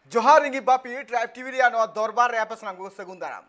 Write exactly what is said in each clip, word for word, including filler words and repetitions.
ᱡᱚᱦᱟᱨ, ᱤᱧ ᱜᱮ ᱵᱟᱯᱤ, ᱴᱨᱟᱭᱤᱵᱽ ᱴᱤᱵᱷᱤ ᱨᱮᱭᱟᱜ ᱱᱚᱣᱟ ᱫᱚᱨᱵᱟᱨ ᱨᱮ ᱟᱯᱮ ᱥᱟᱱᱟᱢ ᱠᱚ ᱥᱟᱹᱜᱩᱱ ᱫᱟᱨᱟᱢ᱾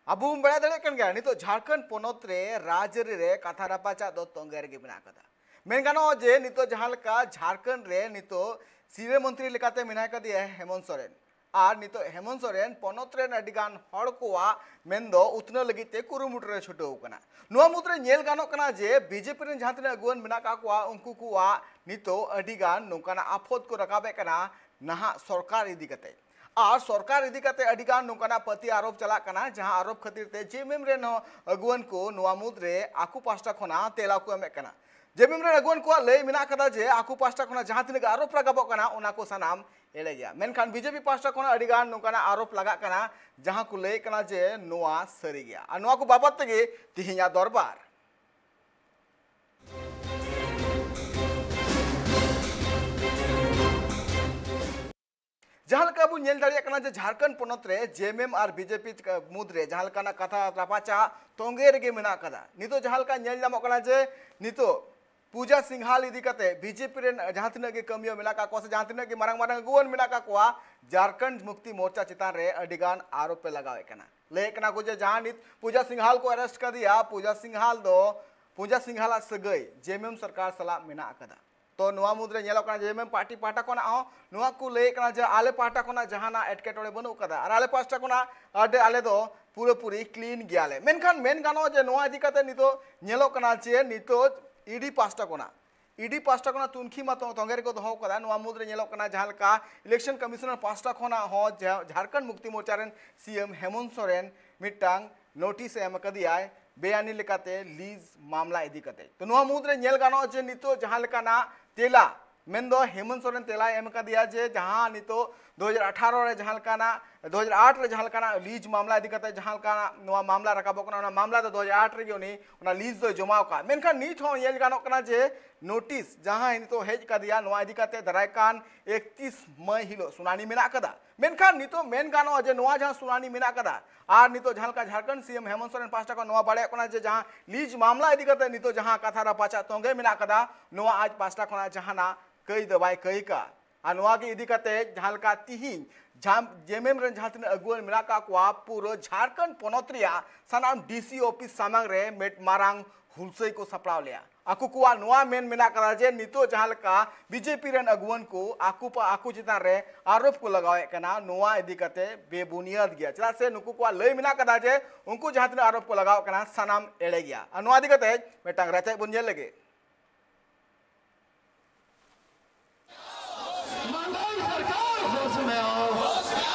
ᱟᱵᱚ ᱵᱚᱱ ᱵᱟᱲᱟᱭ ᱫᱟᱲᱮᱭᱟᱜ ᱠᱟᱱ ᱜᱮᱭᱟ, ᱱᱤᱛᱚᱜ ᱡᱷᱟᱲᱠᱷᱚᱸᱰ ᱯᱚᱱᱚᱛ ᱨᱮ ᱨᱟᱡᱽᱟᱹᱨᱤ ᱨᱮ ᱠᱟᱛᱷᱟ ᱨᱟᱯᱟᱪᱟᱜ ᱫᱚ ᱛᱚᱸᱜᱮ ᱨᱮᱜᱮ ᱢᱮᱱᱟᱜ ᱟᱠᱟᱫᱟ᱾ ᱢᱮᱱ ᱜᱟᱱᱚᱜᱼᱟ ᱡᱮ ᱱᱤᱛᱚᱜ ᱡᱟᱦᱟᱸ ᱞᱮᱠᱟ ᱡᱷᱟᱲᱠᱷᱚᱸᱰ ᱨᱮ ᱱᱤᱛᱚᱜ ᱥᱤᱨᱟᱹ ᱢᱚᱱᱛᱨᱤ ᱞᱮᱠᱟᱛᱮ ᱢᱮᱱᱟᱭ ᱠᱟᱫᱮᱭᱟ ᱦᱮᱢᱚᱱᱛ ᱥᱚᱨᱮᱱ, ᱟᱨ ᱱᱤᱛᱚᱜ ᱦᱮᱢᱚᱱᱛ ᱥᱚᱨᱮᱱ ᱯᱚᱱᱚᱛ ᱨᱮᱱ ᱟᱹᱰᱤ ᱜᱟᱱ ᱦᱚᱲ ᱠᱚᱣᱟᱜ ᱢᱮᱱᱫᱚ ᱩᱛᱱᱟᱹᱣ ᱞᱟᱹᱜᱤᱫ ᱛᱮ ᱠᱩᱨᱩᱢᱩᱴᱩ ᱨᱮ ᱪᱷᱩᱴᱟᱹᱣ ᱟᱠᱟᱱᱟ᱾ ᱱᱚᱣᱟ ᱢᱩᱫᱽᱨᱮ ᱧᱮᱞ ᱜᱟᱱᱚᱜ ᱠᱟᱱᱟ ᱡᱮ ᱵᱤᱡᱮᱯᱤ ᱨᱮᱱ ᱡᱟᱦᱟᱸ ᱛᱤᱱᱟᱹᱜ ᱟᱹᱜᱩᱣᱟᱹᱱ ᱢᱮᱱᱟᱜ ᱟᱠᱟᱫ ᱠᱚᱣᱟ, ᱩᱱᱠᱩ ᱠᱚᱣᱟᱜ ᱱᱤᱛᱚᱜ ᱟᱹᱰᱤ ᱜᱟᱱ ᱱᱚᱝᱠᱟᱱᱟᱜ ᱟᱯᱷᱚᱫ ᱠᱚ ᱨᱟᱠᱟᱵᱮᱫ ᱠᱟᱱᱟ ᱱᱟᱦᱟᱜ ᱥᱚᱨᱠᱟᱨ ᱤᱫᱤ ᱠᱟᱛᱮ᱾ ᱟᱨ ᱥᱚᱨᱠᱟᱨ ᱤᱫᱤ ᱠᱟᱛᱮ ᱟᱹᱰᱤ ᱜᱟᱱ ᱱᱚᱝᱠᱟᱱᱟᱜ ᱯᱟᱹᱛᱤ ᱟᱨᱳᱯ ᱪᱟᱞᱟᱜ ᱠᱟᱱᱟ, ᱡᱟᱦᱟᱸ ᱟᱨᱳᱯ ᱠᱷᱟᱹᱛᱤᱨ ᱛᱮ ᱡᱮᱮᱢᱮᱢ ᱨᱮᱱ ᱦᱚᱸ ᱟᱹᱜᱩᱣᱟᱹᱱ ᱠᱚ ᱱᱚᱣᱟ ᱢᱩᱫᱽᱨᱮ ᱟᱠᱚ ᱯᱟᱦᱴᱟ ᱠᱷᱚᱱᱟᱜ ᱛᱮᱞᱟ ᱠᱚ ᱮᱢᱮᱫ ᱠᱟᱱᱟ᱾ ᱡᱮᱮᱢᱮᱢ ᱨᱮᱱ ᱟᱹᱜᱩᱣᱟᱹᱱ ᱠᱚᱣᱟᱜ ᱞᱟᱹᱭ ᱢᱮᱱᱟᱜ ᱟᱠᱟᱫᱟ ᱡᱮ ᱟᱠᱚ ᱯᱟᱦᱴᱟ ᱠᱷᱚᱱᱟᱜ ᱡᱟᱦᱟᱸ ᱛᱤᱱᱟᱹᱜ ᱟᱨᱳᱯ ᱨᱟᱠᱟᱵᱚᱜ ᱠᱟᱱᱟ, ᱚᱱᱟ ᱠᱚ ᱥᱟᱱᱟᱢ ᱮᱲᱮ ᱜᱮᱭᱟ᱾ ᱢᱮᱱᱠᱷᱟᱱ ᱵᱤᱡᱮᱯᱤ ᱯᱟᱦᱴᱟ ᱠᱷᱚᱱᱟᱜ ᱟᱹᱰᱤ ᱜᱟᱱ ᱱᱚᱝᱠᱟᱱᱟᱜ ᱟᱨᱳᱯ ᱞᱟᱜᱟᱜ ᱠᱟᱱᱟ, ᱡᱟᱦᱟᱸ ᱠᱚ ᱞᱟᱹᱭᱮᱫ ᱠᱟᱱᱟ ᱡᱮ ᱱᱚᱣᱟ ᱥᱟᱹᱨᱤ ᱜᱮᱭᱟ᱾ ᱟᱨ ᱱᱚᱣᱟ ᱠᱚ ᱵᱟᱵᱚᱫ ᱛᱮᱜᱮ ᱛᱤᱦᱤᱧᱟᱜ ᱫᱚᱨᱵᱟᱨ᱾ ᱡᱟᱦᱟᱸ ᱞᱮᱠᱟ ᱵᱚᱱ ᱧᱮᱞ ᱫᱟᱲᱮᱭᱟᱜ ᱠᱟᱱᱟ ᱡᱮ ᱡᱷᱟᱲᱠᱷᱚᱸᱰ ᱯᱚᱱᱚᱛ ᱨᱮ ᱡᱮᱮᱢᱮᱢ ᱟᱨ ᱵᱤᱡᱮᱯᱤ ᱢᱩᱫᱽᱨᱮ ᱡᱟᱦᱟᱸ ᱞᱮᱠᱟᱱᱟᱜ ᱠᱟᱛᱷᱟ ᱨᱟᱯᱟᱪᱟᱜ ᱛᱚᱸᱜᱮ ᱨᱮᱜᱮ ᱢᱮᱱᱟᱜ ᱟᱠᱟᱫᱟ᱾ ᱱᱤᱛᱚᱜ ᱡᱟᱦᱟᱸ ᱞᱮᱠᱟ ᱧᱮᱞ ᱧᱟᱢᱚᱜ ᱠᱟᱱᱟ ᱡᱮ ᱱᱤᱛᱚᱜ ᱯᱩᱡᱟ ᱥᱤᱝᱦᱟᱞ ᱤᱫᱤ ᱠᱟᱛᱮ ᱵᱤᱡᱮᱯᱤ ᱨᱮᱱ ᱡᱟᱦᱟᱸ ᱛᱤᱱᱟᱹᱜ ᱜᱮ ᱠᱟᱹᱢᱤᱭᱟᱹ ᱢᱮᱱᱟᱜ ᱟᱠᱟᱫ ᱠᱚᱣᱟ ᱥᱮ ᱡᱟᱦᱟᱸ ᱛᱤᱱᱟᱹᱜ ᱜᱮ ᱢᱟᱨᱟᱝ ᱢᱟᱨᱟᱝ ᱟᱹᱜᱩᱣᱟᱹᱱ ᱢᱮᱱᱟᱜ ᱟᱠᱟᱫ ᱠᱚᱣᱟ, ᱡᱷᱟᱲᱠᱷᱚᱸᱰ ᱢᱩᱠᱛᱤ ᱢᱳᱨᱪᱟ ᱪᱮᱛᱟᱱ ᱨᱮ ᱟᱹᱰᱤ ᱜᱟᱱ ᱟᱨᱳᱯ ᱮ ᱞᱟᱜᱟᱣᱮᱫ ᱠᱟᱱᱟ᱾ ᱞᱟᱹᱭᱮᱫ ᱠᱟᱱᱟ ᱠᱚ ᱡᱮ ᱡᱟᱦᱟᱸ ᱱᱤᱛ ᱯᱩᱡᱟ ᱥᱤᱝᱦᱟᱞ ᱠᱚ ᱟᱨᱮᱥᱴ ᱠᱟᱫᱮᱭᱟ, ᱯᱩᱡᱟ ᱥᱤᱝᱦᱟᱞ ᱫᱚ, ᱯᱩᱡᱟ ᱥᱤᱝᱦᱟᱞᱟᱜ ᱥᱟᱹᱜᱟᱹᱭ ᱡᱮᱮᱢᱮᱢ ᱥᱚᱨᱠᱟᱨ ᱥᱟᱞᱟᱜ ᱢᱮᱱᱟᱜ ᱟᱠᱟᱫᱟ᱾ ᱛᱚ ᱱᱚᱣᱟ ᱢᱩᱫᱽᱨᱮ ᱧᱮᱞᱚᱜ ᱠᱟᱱᱟ ᱡᱮ ᱡᱮᱮᱢᱮᱢ ᱯᱟᱨᱴᱤ ᱯᱟᱦᱴᱟ ᱠᱷᱚᱱᱟᱜ ᱦᱚᱸ ᱱᱚᱣᱟ ᱠᱚ ᱞᱟᱹᱭᱮᱫ ᱠᱟᱱᱟ ᱡᱮ ᱟᱞᱮ ᱯᱟᱦᱴᱟ ᱠᱷᱚᱱᱟᱜ ᱡᱟᱦᱟᱱᱟᱜ ᱮᱴᱠᱮᱴᱚᱬᱮ ᱵᱟᱹᱱᱩᱜ ᱟᱠᱟᱫᱟ ᱟᱨ ᱟᱞᱮ ᱯᱟᱦᱴᱟ ᱠᱷᱚᱱᱟᱜ ᱟᱹᱰᱤ, ᱟᱞᱮ ᱫᱚ ᱯᱩᱨᱟᱹᱯᱩᱨᱤ ᱠᱞᱤᱱ ᱜᱮᱭᱟᱞᱮ᱾ ᱢᱮᱱᱠᱷᱟᱱ ᱢᱮᱱ ᱜᱟᱱᱚᱜᱼᱟ ᱡᱮ ᱱᱚᱣᱟ ᱤᱫᱤ ᱠᱟᱛᱮ ᱱᱤᱛᱚᱜ ᱧᱮᱞᱚᱜ ᱠᱟᱱᱟ ᱡᱮ ᱱᱤᱛᱚᱜ ᱤᱰᱤ ᱯᱟᱦᱴᱟ ᱠᱷᱚᱱᱟᱜ, ᱤᱰᱤ ᱯᱟᱦᱴᱟ ᱠᱷᱚᱱᱟᱜ ᱛᱩᱱᱠᱷᱤ ᱢᱟ ᱛᱚ-, ᱛᱚᱸᱜᱮ ᱨᱮᱠᱚ ᱫᱚᱦᱚ ᱠᱟᱫᱟ᱾ ᱱᱚᱣᱟ ᱢᱩᱫᱽᱨᱮ ᱧᱮᱞᱚᱜ ᱠᱟᱱᱟ ᱡᱟᱦᱟᱸ ᱞᱮᱠᱟ ᱤᱞᱮᱠᱥᱚᱱ ᱠᱚᱢᱤᱥᱚᱱᱟᱨ ᱯᱟᱦᱴᱟ ᱠᱷᱚᱱᱟᱜ ᱦᱚᱸ ᱡᱷᱟ-, ᱡᱷᱟᱲᱠᱷᱚᱸᱰ ᱢᱩᱠᱛᱤ ᱢᱳᱨᱪᱟ ᱨᱮᱱ ᱥᱤ ᱮᱢ ᱦᱮᱢᱚᱱᱛ ᱥᱚᱨᱮᱱ ᱢᱤᱫᱴᱟᱝ ᱱᱳᱴᱤᱥ ᱮ ᱮᱢ ᱟᱠᱟᱫᱮᱭᱟᱭ ᱵᱮᱟᱭᱤᱱᱤ ᱞᱮᱠᱟᱛᱮ ᱞᱤᱡ ᱢᱟᱢᱞᱟ ᱤᱫᱤ ᱠᱟᱛᱮ᱾ ᱛᱚ ᱱᱚᱣᱟ ᱢᱩᱫᱽᱨᱮ ᱧᱮᱞ ᱜᱟᱱᱚᱜᱼᱟ ᱡᱮ ᱱᱤᱛᱚᱜ ᱡᱟᱦᱟᱸ ᱞᱮᱠᱟᱱᱟᱜ ᱛᱮᱞᱟ, ᱢᱮᱱᱫᱚ ᱦᱮᱢᱚᱱᱛ ᱥᱚᱨᱮᱱ ᱛᱮᱞᱟᱭ ᱮᱢ ᱟᱠᱟᱫᱮᱭᱟ ᱡᱮ ᱡᱟᱦᱟᱸ ᱱᱤᱛᱚᱜ ᱫᱩ ᱦᱟᱡᱟᱨ ᱟᱴᱷᱟᱨᱚ ᱨᱮ ᱡᱟᱦᱟᱸ ᱞᱮᱠᱟᱱᱟᱜ, ᱫᱩ ᱦᱟᱡᱟᱨ ᱟᱴ ᱨᱮ ᱡᱟᱦᱟᱸ ᱞᱮᱠᱟᱱᱟᱜ ᱞᱤᱡ ᱢᱟᱢᱞᱟ ᱤᱫᱤ ᱠᱟᱛᱮ ᱡᱟᱦᱟᱸ ᱞᱮᱠᱟᱱᱟᱜ ᱱᱚᱣᱟ ᱢᱟᱢᱞᱟ ᱨᱟᱠᱟᱵᱚᱜ ᱠᱟᱱᱟ, ᱚᱱᱟ ᱢᱟᱢᱞᱟ ᱫᱚ ᱫᱩ ᱦᱟᱡᱟᱨ ᱟᱴ ᱨᱮᱜᱮ ᱩᱱᱤ ᱚᱱᱟ ᱞᱤᱡ ᱫᱚᱭ ᱡᱚᱢᱟ ᱟᱠᱟᱫᱼᱟ᱾ ᱢᱮᱱᱠᱷᱟᱱ ᱱᱤᱛ ᱦᱚᱸ ᱧᱮᱞ ᱜᱟᱱᱚᱜ ᱠᱟᱱᱟ ᱡᱮ ᱱᱳᱴᱤᱥ ᱡᱟᱦᱟᱸ ᱱᱤᱛᱚᱜ ᱦᱮᱡ ᱟᱠᱟᱫᱮᱭᱟ, ᱱᱚᱣᱟ ᱤᱫᱤ ᱠᱟᱛᱮ ᱫᱟᱨᱟᱭ ᱠᱟᱱ ᱮᱠᱛᱤᱥ ᱢᱟᱹᱭ ᱦᱤᱞᱳᱜ ᱥᱩᱱᱟᱹᱱᱤ ᱢᱮᱱᱟᱜ ᱟᱠᱟᱫᱟ᱾ ᱢᱮᱱᱠᱷᱟᱱ ᱱᱤᱛᱚᱜ ᱢᱮᱱ ᱜᱟᱱᱚᱜᱼᱟ ᱡᱮ ᱱᱚᱣᱟ ᱡᱟᱦᱟᱸ ᱥᱩᱱᱟᱹᱱᱤ ᱢᱮᱱᱟᱜ ᱟᱠᱟᱫᱟ, ᱟᱨ ᱱᱤᱛᱚᱜ ᱡᱟᱦᱟᱸ ᱞᱮᱠᱟ ᱡᱷᱟᱲᱠᱷᱚᱸᱰ ᱥᱤ ᱮᱢ ᱦᱮᱢᱚᱱᱛ ᱥᱚᱨᱮᱱ ᱯᱟᱦᱴᱟ ᱠᱷᱚᱱ ᱱᱚᱣᱟ ᱵᱟᱲᱟᱭᱚᱜ ᱠᱟᱱᱟ ᱡᱮ ᱡᱟᱦᱟᱸ ᱞᱤᱡ ᱢᱟᱢᱞᱟ ᱤᱫᱤ ᱠᱟᱛᱮ ᱱᱤᱛᱚᱜ ᱡᱟᱦᱟᱸ ᱠᱟᱛᱷᱟ ᱨᱟᱯᱟᱪᱟᱜ ᱛᱚᱸᱜᱮ ᱢᱮᱱᱟᱜ ᱟᱠᱟᱫᱟ, ᱱᱚᱣᱟ ᱟᱡ ᱯᱟᱦᱴᱟ ᱠᱷᱚᱱᱟᱜ ᱡᱟᱦᱟᱱᱟᱜ ᱠᱟᱹᱭ ᱫᱚ ᱵᱟᱭ ᱠᱟᱹᱭ ᱠᱟᱜᱼᱟ᱾ ᱟᱨ ᱱᱚᱣᱟ ᱜᱮ ᱤᱫᱤ ᱠᱟᱛᱮ ᱡᱟᱦᱟᱸ ᱞᱮᱠᱟ ᱛᱤᱦᱤᱧ ᱡᱟᱢ-, ᱡᱮᱢᱮᱢ ᱨᱮᱱ ᱡᱟᱦᱟᱸ ᱛᱤᱱᱟᱹᱜ ᱟᱹᱜᱩᱣᱟᱹᱱ ᱢᱮᱱᱟᱜ ᱠᱟᱜ ᱠᱚᱣᱟ, ᱯᱩᱨᱟᱹ ᱡᱷᱟᱲᱠᱷᱚᱸᱰ ᱯᱚᱱᱚᱛ ᱨᱮᱭᱟᱜ ᱥᱟᱱᱟᱢ ᱰᱤ ᱥᱤ ᱚᱯᱷᱤᱥ ᱥᱟᱢᱟᱝ ᱨᱮ ᱢᱤᱫ ᱢᱟᱨᱟᱝ ᱦᱩᱞᱥᱟᱹᱭ ᱠᱚ ᱥᱟᱯᱲᱟᱣ ᱞᱮᱫᱼᱟ᱾ ᱟᱠᱚ ᱠᱚᱣᱟᱜ ᱱᱚᱣᱟ ᱢᱮᱱ ᱢᱮᱱᱟᱜ ᱠᱟᱫᱟ ᱡᱮ ᱱᱤᱛᱚᱜ ᱡᱟᱦᱟᱸ ᱞᱮᱠᱟ ᱵᱤ ᱡᱮ ᱯᱤ ᱨᱮᱱ ᱟᱹᱜᱩᱣᱟᱹᱱ ᱠᱚ ᱟᱠᱚ ᱯᱟ-, ᱟᱠᱚ ᱪᱮᱛᱟᱱ ᱨᱮ ᱟᱨᱳᱯ ᱠᱚ ᱞᱟᱜᱟᱣᱮᱫ ᱠᱟᱱᱟ, ᱱᱚᱣᱟ ᱤᱫᱤ ᱠᱟᱛᱮ ᱵᱮᱵᱩᱱᱤᱭᱟᱹᱫ ᱜᱮᱭᱟ, ᱪᱮᱫᱟᱜ ᱥᱮ ᱱᱩᱠᱩ ᱠᱚᱣᱟᱜ ᱞᱟᱹᱭ ᱢᱮᱱᱟᱜ ᱠᱟᱫᱟ ᱡᱮ ᱩᱱᱠᱩ ᱡᱟᱦᱟᱸ ᱛᱤᱱᱟᱹᱜ ᱟᱨᱳᱯ ᱠᱚ ᱞᱟᱜᱟᱣᱮᱫ ᱠᱟᱱᱟ, ᱥᱟᱱᱟᱢ ᱮᱲᱮ ᱜᱮᱭᱟ᱾ ᱟᱨ ᱱᱚᱣᱟ ᱤᱫᱤ ᱠᱟᱛᱮ ᱢᱤᱫᱴᱟᱝ ᱨᱮᱛᱮᱫ ᱵᱚᱱ ᱧᱮᱞ ᱞᱮᱜᱮ᱾ महंगाई सरकार होश में आओ,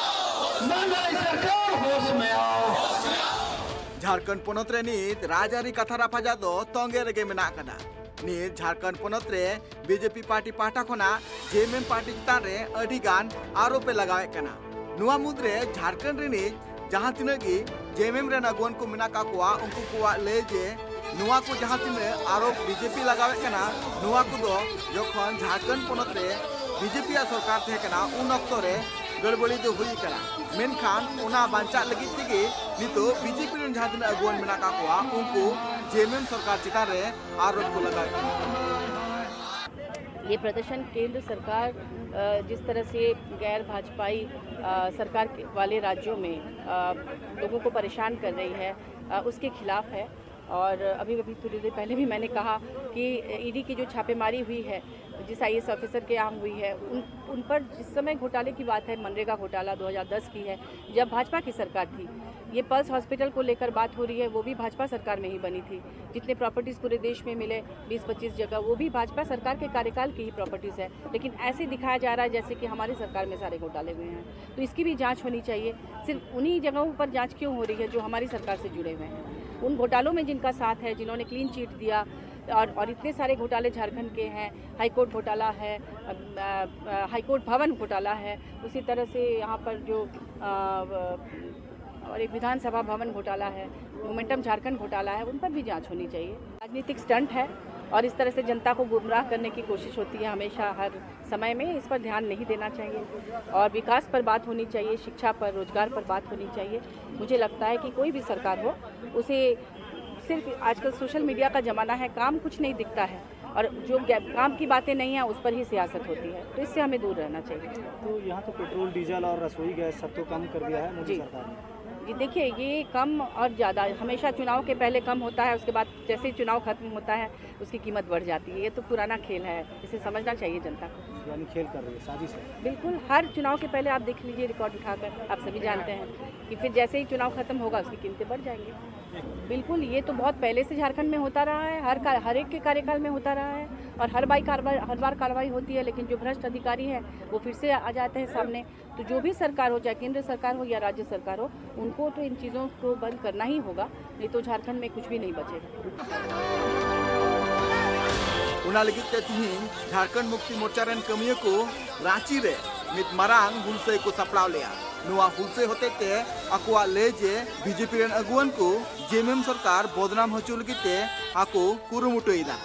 महंगाई सरकार होश में आओ। ᱡᱷᱟᱲᱠᱷᱚᱸᱰ ᱯᱚᱱᱚᱛ ᱨᱮ ᱱᱤᱛ ᱨᱟᱡᱽᱟᱹᱨᱤ ᱠᱟᱛᱷᱟ ᱨᱟᱯᱷᱟᱡᱟ ᱫᱚ ᱛᱚᱸᱜᱮ ᱨᱮᱜᱮ ᱢᱮᱱᱟᱜ ᱟᱠᱟᱫᱟ᱾ ᱱᱤᱛ ᱡᱷᱟᱲᱠᱷᱚᱸᱰ ᱯᱚᱱᱚᱛ ᱨᱮ ᱵᱤ ᱡᱮ ᱯᱤ ᱯᱟᱨᱴᱤ ᱯᱟᱦᱴᱟ ᱠᱷᱚᱱᱟᱜ ᱡᱮ ᱮᱢ ᱮᱢ ᱯᱟᱨᱴᱤ ᱪᱮᱛᱟᱱ ᱨᱮ ᱟᱹᱰᱤ ᱜᱟᱱ ᱟᱨᱳᱯ ᱮ ᱞᱟᱜᱟᱣᱮᱫ ᱠᱟᱱᱟ᱾ ᱱᱚᱣᱟ ᱢᱩᱫᱽᱨᱮ ᱡᱷᱟᱲᱠᱷᱚᱸᱰ ᱨᱤᱱᱤᱡ ᱡᱟᱦᱟᱸ ᱛᱤᱱᱟᱹᱜ ᱜᱮ ᱡᱮ ᱮᱢ ᱮᱢ ᱨᱮᱱ ᱟᱹᱜᱩᱣᱟᱹᱱ ᱠᱚ ᱢᱮᱱᱟᱜ ᱠᱟᱜ ᱠᱚᱣᱟ, ᱩᱱᱠᱩ ᱠᱚᱣᱟᱜ ᱞᱟᱹᱭ ᱡᱮ ᱱᱚᱣᱟ ᱠᱚ ᱡᱟᱦᱟᱸ ᱛᱤᱱᱟᱹᱜ ᱟᱨᱳᱯ ᱵᱤ ᱡᱮ ᱯᱤ ᱞᱟᱜᱟᱣᱮᱫ ᱠᱟᱱᱟ, ᱱᱚᱣᱟ ᱠᱚᱫᱚ ᱡᱚᱠᱷᱚᱱ ᱡᱷᱟᱲᱠᱷᱚᱸᱰ ᱯᱚᱱᱚᱛ ᱨᱮ ᱵᱤ ᱡᱮ ᱯᱤ ᱭᱟᱜ ᱥᱚᱨᱠᱟᱨ ᱛᱟᱦᱮᱸ ᱠᱟᱱᱟ, ᱩᱱ ᱚᱠᱛᱚ ᱨᱮ ᱜᱟᱹᱲᱵᱟᱹᱲᱤ ᱫᱚ ᱦᱩᱭ ᱟᱠᱟᱱᱟ᱾ ᱢᱮᱱᱠᱷᱟᱱ ᱚᱱᱟ ᱵᱟᱧᱪᱟᱜ ᱞᱟᱹᱜᱤᱫ ᱛᱮᱜᱮ ᱱᱤᱛᱚᱜ ᱵᱤ ᱡᱮ ᱯᱤ ᱨᱮᱱ ᱡᱟᱦᱟᱸ ᱛᱤᱱᱟᱹᱜ ᱟᱹᱜᱩᱣᱟᱹᱱ ᱢᱮᱱᱟᱜ ᱠᱟᱜ ᱠᱚᱣᱟ, ᱩᱱᱠᱩ ᱡᱮ ᱮᱢ ᱮᱢ ᱥᱚᱨᱠᱟᱨ ᱪᱮᱛᱟᱱ ᱨᱮ ᱟᱨᱳᱯ ᱠᱚ ᱞᱟᱜᱟᱣᱮᱫ ᱠᱟᱱᱟ᱾ ये प्रदर्शन केंद्र सरकार, अ, जिस तरह से गैर भाजपाई, अ, सरकार के, वाले राज्यों में, अ, लोगों को परेशान कर रही है, अ, उसके खिलाफ है। और अभी अभी थोड़ी देर पहले भी मैंने कहा कि ई डी की जो छापेमारी हुई है, जिस आई ए एस ऑफिसर के यहाँ हुई है, उन उन पर, जिस समय घोटाले की बात है, मनरेगा घोटाला दो हज़ार दस की है, जब भाजपा की सरकार थी, ये पल्स हॉस्पिटल को लेकर बात हो रही है, वो भी भाजपा सरकार में ही बनी थी। जितने प्रॉपर्टीज पूरे देश में मिले, बीस पच्चीस जगह, वो भी भाजपा सरकार के कार्यकाल की ही प्रॉपर्टीज है। लेकिन ऐसे दिखाया जा रहा है जैसे कि हमारी सरकार में सारे घोटाले हुए हैं। तो इसकी भी जांच होनी चाहिए। सिर्फ उन्हीं जगहों पर जांच क्यों हो रही है जो हमारी सरकार से जुड़े हुए हैं? उन घोटालों में जिनका साथ है, जिन्होंने क्लीन चिट दिया, और और इतने सारे घोटाले झारखंड के हैं। हाई कोर्ट घोटाला है, अ, अ, हाई कोर्ट भवन घोटाला है, उसी तरह से यहाँ पर जो, अ, और एक विधानसभा भवन घोटाला है, मोमेंटम झारखंड घोटाला है, उन पर भी जांच होनी चाहिए। राजनीतिक स्टंट है और इस तरह से जनता को गुमराह करने की कोशिश होती है हमेशा, हर समय में। इस पर ध्यान नहीं देना चाहिए और विकास पर बात होनी चाहिए, शिक्षा पर, रोजगार पर बात होनी चाहिए। मुझे लगता है कि कोई भी सरकार हो, उसे सिर्फ, आजकल सोशल मीडिया का ज़माना है, काम कुछ नहीं दिखता है, और जो गै- काम की बातें नहीं है, उस पर ही सियासत होती है, तो इससे हमें दूर रहना चाहिए। तो यहाँ तो पेट्रोल, डीजल और रसोई गैस सब तो कम कर दिया है मोदी जी। सरकार ने। जी, देखिए, ये कम और ज़्यादा हमेशा चुनाव के पहले कम होता है, उसके बाद जैसे ही चुनाव खत्म होता है, उसकी कीमत बढ़ जाती है। ये तो पुराना खेल है, इसे समझना चाहिए जनता को। यानी खेल कर रही है, साजिश है। बिल्कुल, हर चुनाव के पहले आप देख लीजिए, रिकॉर्ड उठाकर, आप सभी जानते हैं कि फिर जैसे ही चुनाव खत्म होगा, उसकी कीमतें बढ़ जाएंगी। बिल्कुल, ये तो बहुत पहले से झारखंड में होता रहा है, हर का, हर एक के कार्यकाल में होता रहा है, और हर बाई कार्रवाई हर बार कार्रवाई होती है, लेकिन जो भ्रष्ट अधिकारी है, वो फिर से आ जाते हैं सामने। तो जो भी सरकार हो, चाहे केंद्र सरकार हो या राज्य सरकार हो, उनको तो इन चीज़ों को बंद करना ही होगा, नहीं तो झारखंड में कुछ भी नहीं बचेगा। ᱚᱱᱟ ᱞᱟᱹᱜᱤᱫ ᱛᱮ ᱛᱤᱦᱤᱧ ᱡᱷᱟᱲᱠᱷᱚᱸᱰ ᱢᱩᱠᱛᱤ ᱢᱳᱨᱪᱟ ᱨᱮᱱ ᱠᱟᱹᱢᱤᱭᱟᱹ ᱠᱚ ᱨᱟᱸᱪᱤ ᱨᱮ ᱢᱤᱫ ᱢᱟᱨᱟᱝ ᱦᱩᱞᱥᱟᱹᱭ ᱠᱚ ᱥᱟᱯᱲᱟᱣ ᱞᱮᱫᱼᱟ᱾ ᱱᱚᱣᱟ ᱦᱩᱞᱥᱟᱹᱭ ᱦᱚᱛᱮᱡ ᱛᱮ ᱟᱠᱚᱣᱟᱜ ᱞᱟᱹᱭ ᱡᱮ ᱵᱤᱡᱮᱯᱤ ᱨᱮᱱ ᱟᱹᱜᱩᱣᱟᱹᱱ ᱠᱚ ᱡᱮᱮᱢᱮᱢ ᱥᱚᱨᱠᱟᱨ ᱵᱚᱫᱱᱟᱢ ᱦᱚᱪᱚ ᱞᱟᱹᱜᱤᱫ ᱛᱮ ᱟᱠᱚ ᱠᱩᱨᱩᱢᱩᱴᱩᱭᱮᱫᱟ᱾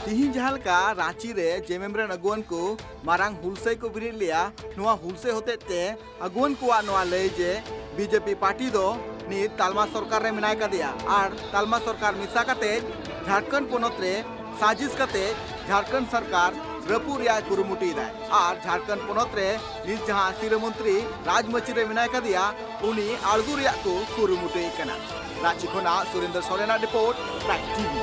ᱛᱤᱦᱤᱧ ᱡᱟᱦᱟᱸ ᱞᱮᱠᱟ ᱨᱟᱸᱪᱤ ᱨᱮ ᱡᱮᱮᱢᱮᱢ ᱨᱮᱱ ᱟᱹᱜᱩᱣᱟᱹᱱ ᱠᱚ ᱢᱟᱨᱟᱝ ᱦᱩᱞᱥᱟᱹᱭ ᱠᱚ ᱵᱮᱨᱮᱫ ᱞᱮᱫᱼᱟ, ᱱᱚᱣᱟ ᱦᱩᱞᱥᱟᱹᱭ ᱦᱚᱛᱮᱡ ᱛᱮ ᱟᱹᱜᱩᱣᱟᱹᱱ ᱠᱚᱣᱟᱜ ᱱᱚᱣᱟ ᱞᱟᱹᱭ ᱡᱮ ᱵᱤᱡᱮᱯᱤ ᱯᱟᱨᱴᱤ ᱫᱚ ᱱᱤᱛ ᱛᱟᱞᱢᱟ ᱥᱚᱨᱠᱟᱨ ᱨᱮ ᱢᱮᱱᱟᱭ ᱠᱟᱫᱮᱭᱟ ᱟᱨ ᱛᱟᱞᱢᱟ ᱥᱚᱨᱠᱟᱨ ᱢᱮᱥᱟ ᱠᱟᱛᱮ ᱡᱷᱟᱲᱠᱷᱚᱸᱰ ᱯᱚᱱᱚᱛ ᱨᱮ ᱥᱟᱡᱤᱥ ᱠᱟᱛᱮ ᱡᱷᱟᱲᱠᱷᱚᱸᱰ ᱥᱚᱨᱠᱟᱨ ᱨᱟᱹᱯᱩᱫ ᱨᱮᱭᱟᱜ ᱠᱩᱨᱩᱢᱩᱴᱩᱭᱮᱫᱟᱭ ᱟᱨ ᱡᱷᱟᱲᱠᱷᱚᱸᱰ ᱯᱚᱱᱚᱛ ᱨᱮ ᱱᱤᱛ ᱡᱟᱦᱟᱸ ᱥᱤᱨᱟᱹ ᱢᱚᱱᱛᱨᱤ ᱨᱟᱡᱽ ᱢᱟᱹᱪᱤ ᱨᱮ ᱢᱮᱱᱟᱭ ᱠᱟᱫᱮᱭᱟ, ᱩᱱᱤ ᱟᱬᱜᱚ ᱨᱮᱭᱟᱜ ᱠᱚ ᱠᱩᱨᱩᱢᱩᱴᱩᱭᱮᱫ ᱠᱟᱱᱟ᱾ ᱨᱟᱸᱪᱤ ᱠᱷᱚᱱᱟᱜ ᱥᱩᱨᱮᱱᱫᱨᱚ ᱥᱚᱨᱮᱱᱟᱜ ᱨᱤᱯᱳᱨᱴ, ᱯᱨᱟᱭᱤᱢ ᱴᱤᱵᱷᱤ᱾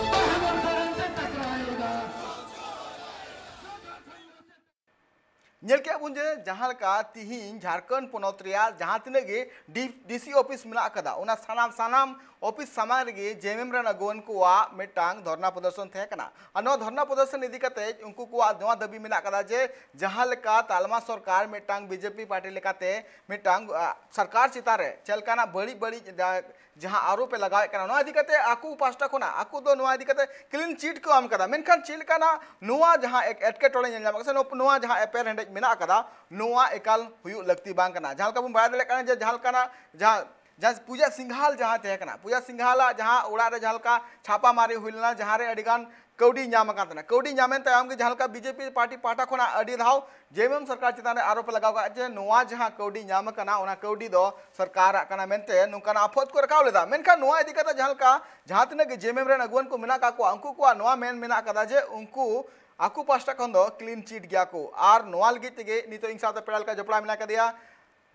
ᱧᱮᱞ ᱠᱮᱫ ᱵᱚᱱ ᱡᱮ ᱡᱟᱦᱟᱸ ᱞᱮᱠᱟ ᱛᱤᱦᱤᱧ ᱡᱷᱟᱲᱠᱷᱚᱸᱰ ᱯᱚᱱᱚᱛ ᱨᱮᱭᱟᱜ ᱡᱟᱦᱟᱸ ᱛᱤᱱᱟᱹᱜ ᱜᱮ ᱰᱤ ᱰᱤᱥᱤ ᱚᱯᱷᱤᱥ ᱢᱮᱱᱟᱜ ᱟᱠᱟᱫᱟ, ᱚᱱᱟ ᱥᱟᱱᱟᱢ ᱥᱟᱱᱟᱢ ᱚᱯᱷᱤᱥ ᱥᱟᱢᱟᱝ ᱨᱮᱜᱮ ᱡᱮᱮᱢᱮᱢ ᱨᱮᱱ ᱟᱹᱜᱩᱣᱟᱹᱱ ᱠᱚᱣᱟᱜ ᱢᱤᱫᱴᱟᱝ ᱫᱷᱚᱨᱱᱟ ᱯᱨᱚᱫᱚᱨᱥᱚᱱ ᱛᱟᱦᱮᱸ ᱠᱟᱱᱟ᱾ ᱟᱨ ᱱᱚᱣᱟ ᱫᱷᱚᱨᱱᱟ ᱯᱨᱚᱫᱚᱨᱥᱚᱱ ᱤᱫᱤ ᱠᱟᱛᱮ ᱩᱱᱠᱩ ᱠᱚᱣᱟᱜ ᱱᱚᱣᱟ ᱫᱟᱹᱵᱤ ᱢᱮᱱᱟᱜ ᱟᱠᱟᱫᱟ ᱡᱮ ᱡᱟᱦᱟᱸ ᱞᱮᱠᱟ ᱛᱟᱞᱢᱟ ᱥᱚᱨᱠᱟᱨ ᱢᱤᱫᱴᱟᱝ ᱵᱤᱡᱮᱯᱤ ᱯᱟᱨᱴᱤ ᱞᱮᱠᱟᱛᱮ ᱢᱤᱫᱴᱟᱝ, ᱟ, ᱥᱚᱨᱠᱟᱨ ᱪᱮᱛᱟᱱ ᱨᱮ ᱪᱮᱫ ᱞᱮᱠᱟᱱᱟᱜ ᱵᱟᱹᱲᱤᱡ ᱵᱟᱹᱲᱤᱡ ᱡᱟ-, ᱡᱟᱦᱟᱸ ᱟᱨᱳᱯ ᱮ ᱞᱟᱜᱟᱣᱮᱫ ᱠᱟᱱᱟ, ᱱᱚᱣᱟ ᱤᱫᱤ ᱠᱟᱛᱮ ᱟᱠᱚ ᱯᱟᱦᱴᱟ ᱠᱷᱚᱱᱟᱜ ᱟᱠᱚ ᱫᱚ ᱱᱚᱣᱟ ᱤᱫᱤ ᱠᱟᱛᱮ ᱠᱞᱤᱱ ᱪᱤᱴ ᱠᱚ ᱮᱢ ᱠᱟᱫᱟ᱾ ᱢᱮᱱᱠᱷᱟᱱ ᱪᱮᱫ ᱞᱮᱠᱟᱱᱟᱜ ᱱᱚᱣᱟ ᱡᱟᱦᱟᱸ ᱮᱴ-, ᱮᱴᱠᱮᱴᱚᱬᱮ ᱧᱮᱞ ᱧᱟᱢᱚᱜ ᱠᱟᱱᱟ ᱥᱮ ᱱᱚᱣᱟ ᱡᱟᱦᱟᱸ ᱮᱯᱮᱨ ᱦᱮᱸᱰᱮᱡ ᱢᱮᱱᱟᱜ ᱟᱠᱟᱫᱟ, ᱱᱚᱣᱟ ᱮᱠᱟᱞ ᱦᱩᱭᱩᱜ ᱞᱟᱹᱠᱛᱤ ᱵᱟᱝ ᱠᱟᱱᱟ᱾ ᱡᱟᱦᱟᱸ ᱞᱮᱠᱟ ᱵᱚᱱ ᱵᱟᱲᱟᱭ ᱫᱟᱲᱮᱭᱟᱜ ᱠᱟᱱᱟ ᱡᱮ ᱡᱟᱦᱟᱸ ᱞᱮᱠᱟᱱᱟᱜ ᱡᱟᱦᱟᱸ ᱡᱟᱦᱟᱸ ᱯᱩᱡᱟ ᱥᱤᱝᱜᱷᱟᱞ ᱡᱟᱦᱟᱸ ᱛᱟᱦᱮᱸ ᱠᱟᱱᱟ, ᱯᱩᱡᱟ ᱥᱤᱝᱜᱷᱟᱞᱟᱜ ᱡᱟᱦᱟᱸ ᱚᱲᱟᱜ ᱨᱮ ᱡᱟᱦᱟᱸ ᱞᱮᱠᱟ ᱪᱷᱟᱯᱟ ᱢᱟᱨᱤ ᱦᱩᱭ ᱞᱮᱱᱟ, ᱡᱟᱦᱟᱸ ᱨᱮ ᱟᱹᱰᱤ ᱜᱟᱱ ᱠᱟᱹᱣᱰᱤ ᱧᱟᱢ ᱟᱠᱟᱱ ᱛᱟᱦᱮᱱᱟ᱾ ᱠᱟᱹᱣᱰᱤ ᱧᱟᱢᱮᱱ ᱛᱟᱭᱚᱢ ᱜᱮ ᱡᱟᱦᱟᱸ ᱞᱮᱠᱟ ᱵᱤᱡᱮᱯᱤ ᱯᱟᱨᱴᱤ ᱯᱟᱦᱴᱟ ᱠᱷᱚᱱᱟᱜ ᱟᱹᱰᱤ ᱫᱷᱟᱣ ᱡᱮ ᱮᱢ ᱮᱢ ᱥᱚᱨᱠᱟᱨ ᱪᱮᱛᱟᱱ ᱨᱮ ᱟᱨᱳᱯ ᱮ ᱞᱟᱜᱟᱣ ᱠᱟᱜᱼᱟ ᱡᱮ ᱱᱚᱣᱟ ᱡᱟᱦᱟᱸ ᱠᱟᱹᱣᱰᱤ ᱧᱟᱢ ᱟᱠᱟᱱᱟ, ᱚᱱᱟ ᱠᱟᱹᱣᱰᱤ ᱫᱚ ᱥᱚᱨᱠᱟᱨᱟᱜ ᱠᱟᱱᱟ ᱢᱮᱱᱛᱮ ᱱᱚᱝᱠᱟᱱᱟᱜ ᱟᱯᱷᱚᱫ ᱠᱚ ᱨᱟᱠᱟᱵ ᱞᱮᱫᱟ᱾ ᱢᱮᱱᱠᱷᱟᱱ ᱱᱚᱣᱟ ᱤᱫᱤ ᱠᱟᱛᱮ ᱡᱟᱦᱟᱸ ᱞᱮᱠᱟ ᱡᱟᱦᱟᱸ ᱛᱤᱱᱟᱹᱜ ᱜᱮ ᱡᱮ ᱮᱢ ᱮᱢ ᱨᱮᱱ ᱟᱹᱜᱩᱣᱟᱹᱱ ᱠᱚ ᱢᱮᱱᱟᱜ ᱟᱠᱟᱫ ᱠᱚᱣᱟ, ᱩᱱᱠᱩ ᱠᱚᱣᱟᱜ ᱱᱚᱣᱟ ᱢᱮᱱ ᱢᱮᱱᱟᱜ ᱟᱠᱟᱫᱟ ᱡᱮ ᱩᱱᱠᱩ ᱟᱠᱚ ᱯᱟᱦᱴᱟ ᱠᱷᱚᱱ ᱫᱚ ᱠᱞᱤᱱ ᱪᱤᱴ ᱜᱮᱭᱟ ᱠᱚ᱾ ᱟᱨ ᱱᱚᱣᱟ ᱞᱟᱹᱜᱤᱫ ᱛᱮᱜᱮ ᱱᱤᱛᱚᱜ ᱤᱧ ᱥᱟᱶᱛᱮ ᱯᱮᱲᱟ ᱞᱮᱠᱟ ᱡᱚᱯᱲᱟᱣ ᱢᱮᱱᱟᱭ ᱠᱟᱫᱮᱭᱟ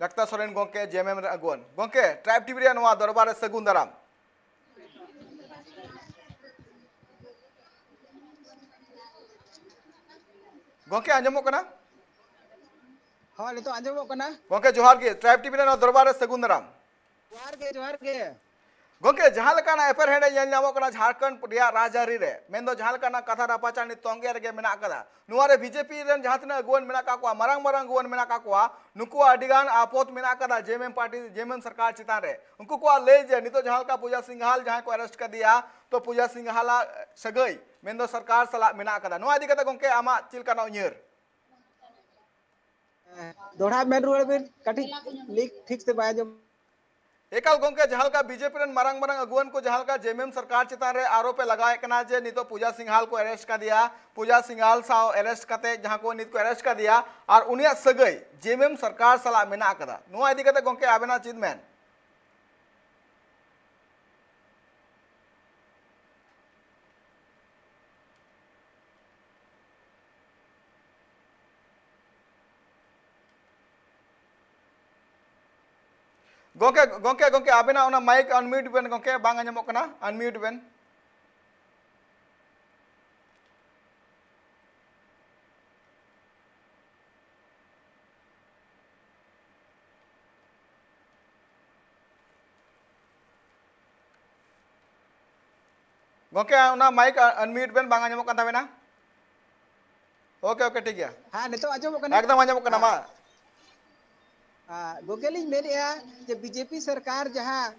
ᱰᱟᱠᱛᱟᱨ ᱥᱚᱨᱮᱱ ᱜᱚᱢᱠᱮ, ᱡᱮ ᱮᱢ ᱮᱢ ᱨᱮᱱ ᱟᱹᱜᱩᱣᱟᱹᱱ᱾ ᱜᱚᱢᱠᱮ, ᱴᱨᱟᱭᱤᱵᱽ ᱴᱤᱵᱷᱤ ᱨᱮᱭᱟᱜ ᱱᱚᱣᱟ ᱫᱚᱨᱵᱟᱨ ᱨᱮ ᱥᱟᱹᱜᱩᱱ ᱫᱟᱨᱟᱢ᱾ ᱜᱚᱢᱠᱮ, ᱟᱸᱡᱚᱢᱚᱜ ᱠᱟᱱᱟ? ᱦᱚᱸ, ᱱᱤᱛᱚᱜ ᱟᱸᱡᱚᱢᱚᱜ ᱠᱟᱱᱟ᱾ ᱜᱚᱢᱠᱮ, ᱡᱚᱦᱟᱨ ᱜᱮ᱾ ᱴᱨᱟᱭᱤᱵᱽ ᱴᱤᱵᱷᱤ ᱨᱮ ᱱᱚᱣᱟ ᱫᱚᱨᱵᱟᱨ ᱨᱮ ᱥᱟᱹᱜᱩᱱ ᱫᱟᱨᱟᱢ᱾ ᱡᱚᱦᱟᱨ ᱜᱮ, ᱡᱚᱦᱟᱨ ᱜᱮ᱾ ᱜᱚᱢᱠᱮ, ᱡᱟᱦᱟᱸ ᱞᱮᱠᱟᱱᱟᱜ ᱮᱯᱮᱨᱦᱮᱸᱰᱮᱡ ᱧᱮᱞ ᱧᱟᱢᱚᱜ ᱠᱟᱱᱟ ᱡᱷᱟᱲᱠᱷᱚᱸᱰ ᱨᱮᱭᱟᱜ ᱨᱟᱡᱽᱟᱹᱨᱤ ᱨᱮ, ᱢᱮᱱᱫᱚ ᱡᱟᱦᱟᱸ ᱞᱮᱠᱟᱱᱟᱜ ᱠᱟᱛᱷᱟ ᱨᱟᱯᱟᱪᱟᱱᱤ ᱛᱚᱸᱜᱮ ᱨᱮᱜᱮ ᱢᱮᱱᱟᱜ ᱟᱠᱟᱫᱟ, ᱱᱚᱣᱟ ᱨᱮ ᱵᱤᱡᱮᱯᱤ ᱨᱮᱱ ᱡᱟᱦᱟᱸ ᱛᱤᱱᱟᱹᱜ ᱟᱹᱜᱩᱣᱟᱹᱱ ᱢᱮᱱᱟᱜ ᱟᱠᱟᱫ ᱠᱚᱣᱟ, ᱢᱟᱨᱟᱝ ᱢᱟᱨᱟᱝ ᱟᱹᱜᱩᱣᱟᱹᱱ ᱢᱮᱱᱟᱜ ᱟᱠᱟᱫ ᱠᱚᱣᱟ, ᱱᱩᱠᱩᱣᱟᱜ ᱟᱹᱰᱤ ᱜᱟᱱ ᱟᱯᱚᱛ ᱢᱮᱱᱟᱜ ᱟᱠᱟᱫᱟ ᱡᱮ ᱮᱢ ᱮᱢ ᱯᱟᱨᱴᱤ, ᱡᱮ ᱮᱢ ᱮᱢ ᱥᱚᱨᱠᱟᱨ ᱪᱮᱛᱟᱱ ᱨᱮ᱾ ᱩᱱᱠᱩ ᱠᱚᱣᱟᱜ ᱞᱟᱹᱭ ᱡᱮ ᱱᱤᱛᱚᱜ ᱡᱟᱦᱟᱸ ᱞᱮᱠᱟ ᱯᱩᱡᱟ ᱥᱤᱝᱜᱷᱟᱞ ᱡᱟᱦᱟᱸᱭ ᱠᱚ ᱟᱨᱮᱥᱴ ᱠᱟᱫᱮᱭᱟ, ᱛᱚ ᱯᱩᱡᱟ ᱥᱤᱝᱜᱷᱟᱞᱟᱜ ᱥᱟᱹᱜᱟᱹᱭ ᱢᱮᱱᱫᱚ ᱥᱚᱨᱠᱟᱨ ᱥᱟᱞᱟᱜ ᱢᱮᱱᱟᱜ ᱟᱠᱟᱫᱟ᱾ ᱱᱚᱣᱟ ᱤᱫᱤ ᱠᱟᱛᱮ ᱜᱚᱢᱠᱮ, ᱟᱢᱟᱜ ᱪᱮᱫ ᱞᱮᱠᱟᱱᱟᱜ ᱩᱭᱦᱟᱹᱨ? ᱫᱚᱦᱲᱟ ᱢᱮᱱ ᱨᱩᱣᱟᱹᱲ ᱵᱤᱱ, ᱠᱟᱹᱴᱤᱡ ᱞᱤᱠ ᱴᱷᱤᱠ ᱛᱮ ᱵᱟᱭ ᱟᱸᱡᱚᱢ᱾ ᱮᱠᱟᱞ ᱜᱚᱢᱠᱮ, ᱡᱟᱦᱟᱸ ᱞᱮᱠᱟ ᱵᱤᱡᱮᱯᱤ ᱨᱮᱱ ᱢᱟᱨᱟᱝ ᱢᱟᱨᱟᱝ ᱟᱹᱜᱩᱣᱟᱹᱱ ᱠᱚ ᱡᱟᱦᱟᱸ ᱞᱮᱠᱟ ᱡᱮ ᱮᱢ ᱮᱢ ᱥᱚᱨᱠᱟᱨ ᱪᱮᱛᱟᱱ ᱨᱮ ᱟᱨᱳᱯ ᱮ ᱞᱟᱜᱟᱣᱮᱫ ᱠᱟᱱᱟ ᱡᱮ ᱱᱤᱛᱚᱜ ᱯᱩᱡᱟ ᱥᱤᱝᱜᱷᱟᱞ ᱠᱚ ᱟᱨᱮᱥᱴ ᱠᱟᱫᱮᱭᱟ, ᱯᱩᱡᱟ ᱥᱤᱝᱜᱷᱟᱞ ᱥᱟᱶ ᱟᱨᱮᱥᱴ ᱠᱟᱛᱮ ᱡᱟᱦᱟᱸ ᱠᱚ ᱱᱤᱛ ᱠᱚ ᱟᱨᱮᱥᱴ ᱠᱟᱫᱮᱭᱟ, ᱟᱨ ᱩᱱᱤᱭᱟᱜ ᱥᱟᱹᱜᱟᱹᱭ ᱡᱮ ᱮᱢ ᱮᱢ ᱥᱚᱨᱠᱟᱨ ᱥᱟᱞᱟᱜ ᱢᱮᱱᱟᱜ ᱟᱠᱟᱫᱟ, ᱱᱚᱣᱟ ᱤᱫᱤ ᱠᱟᱛᱮ ᱜᱚᱢᱠᱮ ᱟᱵᱮᱱᱟᱜ ᱪᱮᱫ ᱢᱮᱱ? ᱜᱚᱢᱠᱮ, ᱜᱚᱢᱠᱮ, ᱜᱚᱢᱠᱮ, ᱟᱵᱮᱱᱟᱜ ᱚᱱᱟ ᱢᱟᱭᱤᱠ ᱟᱱᱢᱤᱭᱩᱴ ᱵᱮᱱ ᱜᱚᱢᱠᱮ, ᱵᱟᱝ ᱟᱸᱡᱚᱢᱚᱜ ᱠᱟᱱᱟ, ᱟᱱᱢᱤᱭᱩᱴ ᱵᱮᱱ᱾ ᱜᱚᱢᱠᱮ, ᱚᱱᱟ ᱢᱟᱭᱤᱠ ᱟᱱᱢᱤᱭᱩᱴ ᱵᱮᱱ, ᱵᱟᱝ ᱟᱸᱡᱚᱢᱚᱜ ᱠᱟᱱ ᱛᱟᱵᱮᱱᱟ᱾ ᱳᱠᱮ, ᱳᱠᱮ, ᱴᱷᱤᱠ ᱜᱮᱭᱟ᱾ ᱦᱮᱸ, ᱱᱤᱛᱚᱜ ᱟᱸᱡᱚᱢᱚᱜ ᱠᱟᱱᱟ? ᱮᱠᱫᱚᱢ ᱟᱸᱡᱚᱢᱚᱜ ᱠᱟᱱᱟ, ᱦᱮᱸ᱾ ᱢᱟ᱾ ᱟᱨ ᱜᱚᱢᱠᱮ, ᱞᱤᱧ ᱢᱮᱱᱮᱫᱼᱟ ᱡᱮ ᱵᱤᱡᱮᱯᱤ ᱥᱚᱨᱠᱟᱨ ᱡᱟᱦᱟᱸ